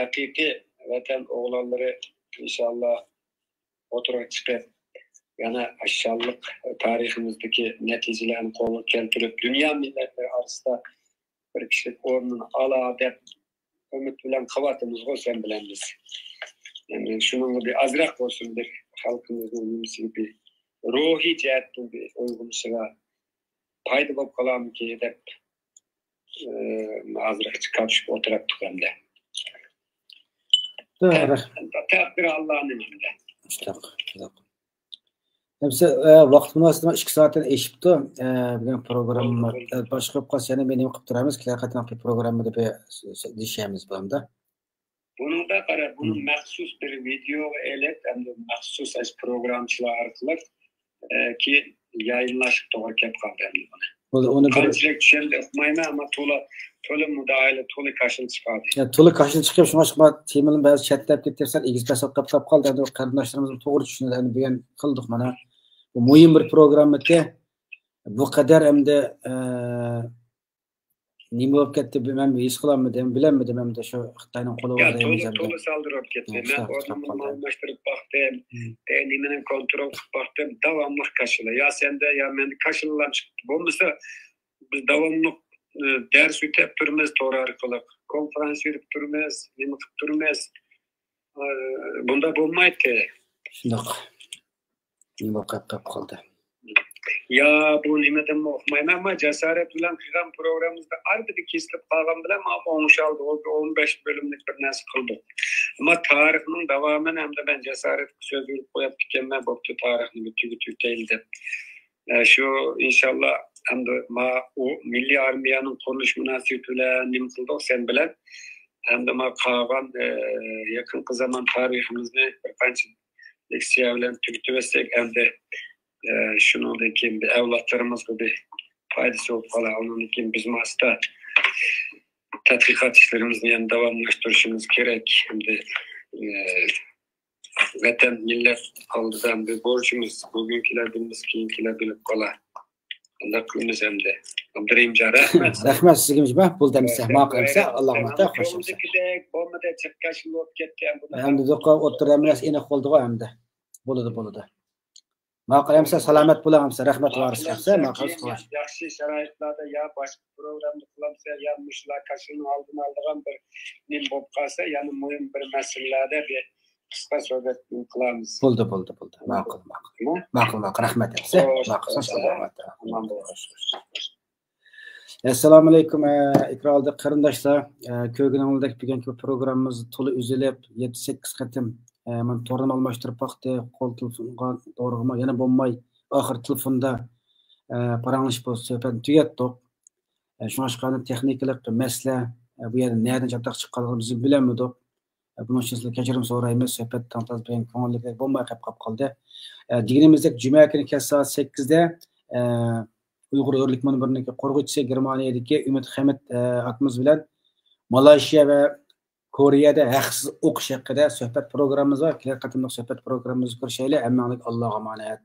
ھەقىقىي ۋەتەن ئوغلانلىرى ئىنشاللا ئوتتۇرىغا چىقىپ، يەنە شانلىق تارىخىمىزدىكى نەتىجىلەرنى قولغا كەلتۈرۈپ، دۇنيا مىللەتلىرى ئارىسىدا بىر كىشىلىك ئورنىنى ئالا دەپ ئۈمىد بىلەن قىلىۋاتىمىزغۇ سەن بىلەن بىز. يەنى شۇنىڭغا بىر ئازراق بولسۇن بىر خەلقىمىزنىڭ نېمىسىگە بىر روھىي جەھەتتىن بىر ئويغىنىشىغا پايدا بولۇپ قالارمىكىن دەپ، ئە، ھازىرغىچە كاتۇشۇپ ئولتۇراتتۇق ئەمدى. توغرا. تەقدىر ئاللانىڭ ئەمدى. شۇنداق، شۇنداق. ھەمسە، ئە، ۋاقىت مۇناسىۋىتى ئىككى سائەتتىن ئېشىپتۇ. ئە، بۈگۈن پروگرامما، بولدى، بولدى. ئە، باشقا قىلىپ قالسا يەنە بىر نېمە قىلىپ تۇرىمىز. كېلەر قېتىمقى پروگراممىدا بىر س-، س-، دېيىشەرمىز بۇنىڭدا. بۇنىڭدا قارا، بۇنى مەخسۇس بىر ۋىدېئوغا ئېلىپ، ئەمدى مەخسۇس ئاشۇ پروگراممىچىلار ئارقىلىق، ئە، كېيىن يايىنلاشقا توغرا كەپ قالدى ئەمدى بۇنى. بولدى، ئۇنى بىر قانچىلىك چۈشەندى ئۇقمايمەن، ئەمما تولا، تولا مۇداخىلە، تولا كاشىلا چىقاردى. يا، تولا كاشىلا چىقىپ، شۇڭا، شۇڭا تېمىنى بەزى چەتلەپ كېتىپ، سەل ئېگىز پەس قىلىپ قالدى. ئەمدى قېرىنداشلىرىمىز توغرا چۈشىنىدۇ. ئەمدى بۈگۈن قىلدۇق مانا. بۇ مۇھىم بىر پروگراممىكەن. بۇ قەدەر ئەمدى، ئە، نېمە بولۇپ كەتتى، مەن ھېس قىلالمىدىم، بىلەلمىدىم ئەمدى شۇ خىتاينىڭ قولىغا يا، بەرگەن تولا، جەزمە. تولا سالدۇرۇپ كەتتى. يا، مەن شۇنداق ئورنۇمنى قالدى. ئالماشتۇرۇپ باقتىم، مم. ئە، نېمىنى كونترول قىلىپ باقتىم، داۋاملىق كاشىلا. يا سەندە، يا مەندە كاشىلىلام چىقىپتۇ. بولمىسا، بىز داۋاملىق، ئە، دەرس ئۆتەپ تۇرىمىز تور ئارقىلىق، كونفېرانس بېرىپ تۇرىمىز، نېمە قىلىپ تۇرىمىز. ئە، بۇنداق بولمايتتى. شۇنداق. نېمە بولۇپ قېلىپ قالدى؟ يا، بۇ نېمىدىنمۇ ئۇقمايمەن، ئەمما جاسارەت بىلەن قىلغان پروگراممىمىزدا ئارىدا بىر كېسىلىپ قالغان بىلەن ماڭا ئوڭشالدى. ئۇ بىر ئون بەش بۆلۈملۈك بىر نەرسە قىلدۇق. ئەمما تارىخنىڭ داۋامىنى ئەمدى مەن جاسارەتكە سۆز بېرىپ قويۇپتىكەنمەن، بوپتۇ، تارىخنى بىر تۈگىتىۋېتەيلى دەپ. ئە، شۇ ئىنشاللا ئەمدى ما ئۇ مىللىي ئارمىيەنىڭ قۇرۇلۇش مۇناسىۋىتى بىلەن نېمە قىلدۇق سەن بىلەن. ئەمدى ما قالغان، ئە، يېقىنقى زامان تارىخىمىزنى بىر قانچە لېكسىيە بىلەن تۈگىتىۋەتسەك، ئەمدى، ئە، شۇنىڭدىن كېيىن بىر ئەۋلادلىرىمىزغا بىر پايدىسى بولۇپ قالار. ئۇنىڭدىن كېيىن بىزمۇ ئاستا تەتقىقات ئىشلىرىمىزنى يەنە داۋاملاشتۇرۇشىمىز كېرەك. ئەمدى، ئە، ۋەتەن، مىللەت ئالدىدا ئەمدى بورچىمىز. بۈگۈنكىلەر بىلمىسە، كېيىنكىلەر بىلىپ قالار. قانداق قىلىمىز ئەمدى؟ ئابدۇرېھىمجان، رەھمەت. رەھمەت سىزگە، مۇجىبە. بولدى ئەمىسە، ماقۇل ئەمىسە، ئاللا ئامانەت، خوش ئەمىسە. بولمىدى، چىققان بولۇپ كەتتى. ئەمدى دوقا ئوتتۇرا ھەممە نەرسە ئېنىق بولدىغۇ ئەمدى. بولىدۇ، بولىدۇ. ماقۇل ئەمىسە، سالامەت بولۇڭ ئەمىسە، رەھمەت، ۋارىس ئەمىسە، ماقۇل، خوش. ياخشى شارائىتلاردا يا باشقا پروگرامدا قىلامسەن، يا مۇشۇلار كاشىلىنىڭ ئالدىنى ئالىدىغان بىر نېمە بولۇپ قالسا، يەنە مۇھىم بىر مەسىلىلەردە بىر قىسقا سۆھبەت قىلارمىز. بولدى، بولدى، بولدى. ماقۇل، ماقۇل. ماقۇل، ماقۇل. رەھمەت ئەمىسە. خوش، ماقۇل، ساق بولۇڭ. ئامان بولۇڭ. خوش، خوش، خوش. ئەسسالامۇئەلەيكۇم، ئە، ئېكران ئالدىدىكى قېرىنداشلار. ئە، كۆرگىنىڭلاردا بۈگۈنكى پروگراممىمىز تولا ئۈزۈلۈپ، يەتتە، سەككىز قېتىم، ئە، مانا تورنىمۇ ئالماشتۇرۇپ باقتى. قول تېلېفونغا، تورغىمۇ يەنە بولماي، ئاخىرى تېلېفوندا، ئە، پاراڭلىشىپ سۆھبەتنى تۈگەتتۇق. ئە، شۇڭلاشقا تېخنىكىلىق مەسىلە، ئە، بۇ يەردە نەدىن چاتاق چىققانلىقىنى بىز بىلەلمىدۇق. ئە، بۇنىڭ ئۈچۈن سىزدىن كەچۈرۈم سورايمىز. سۆھبەت تەڭ تاز بىلەن كۆڭۈللۈك بولماي قېلىپ قالدى. ئە، دېگىنىمىزدەك، جۈمە كۈنى كەچ سائەت سەككىزدە، ئە، ئۇيغۇر ھۆرلۈك مۇنبىرىنىڭكى قۇرغۇچىسى، گېرمانىيەدىكى ئۈمىد خەمىت، ئە، ئاكىمىز بىلەن مالايشىيا ۋە كورېيەدە ھەقسىز ئوقۇش ھەققىدە سۆھبەت پروگراممىمىز بار. كېلەر قېتىملىق سۆھبەت پروگراممىمىزدا كۆرۈشەيلى. ھەممىڭلارغا ئاللاغا ئامانەت.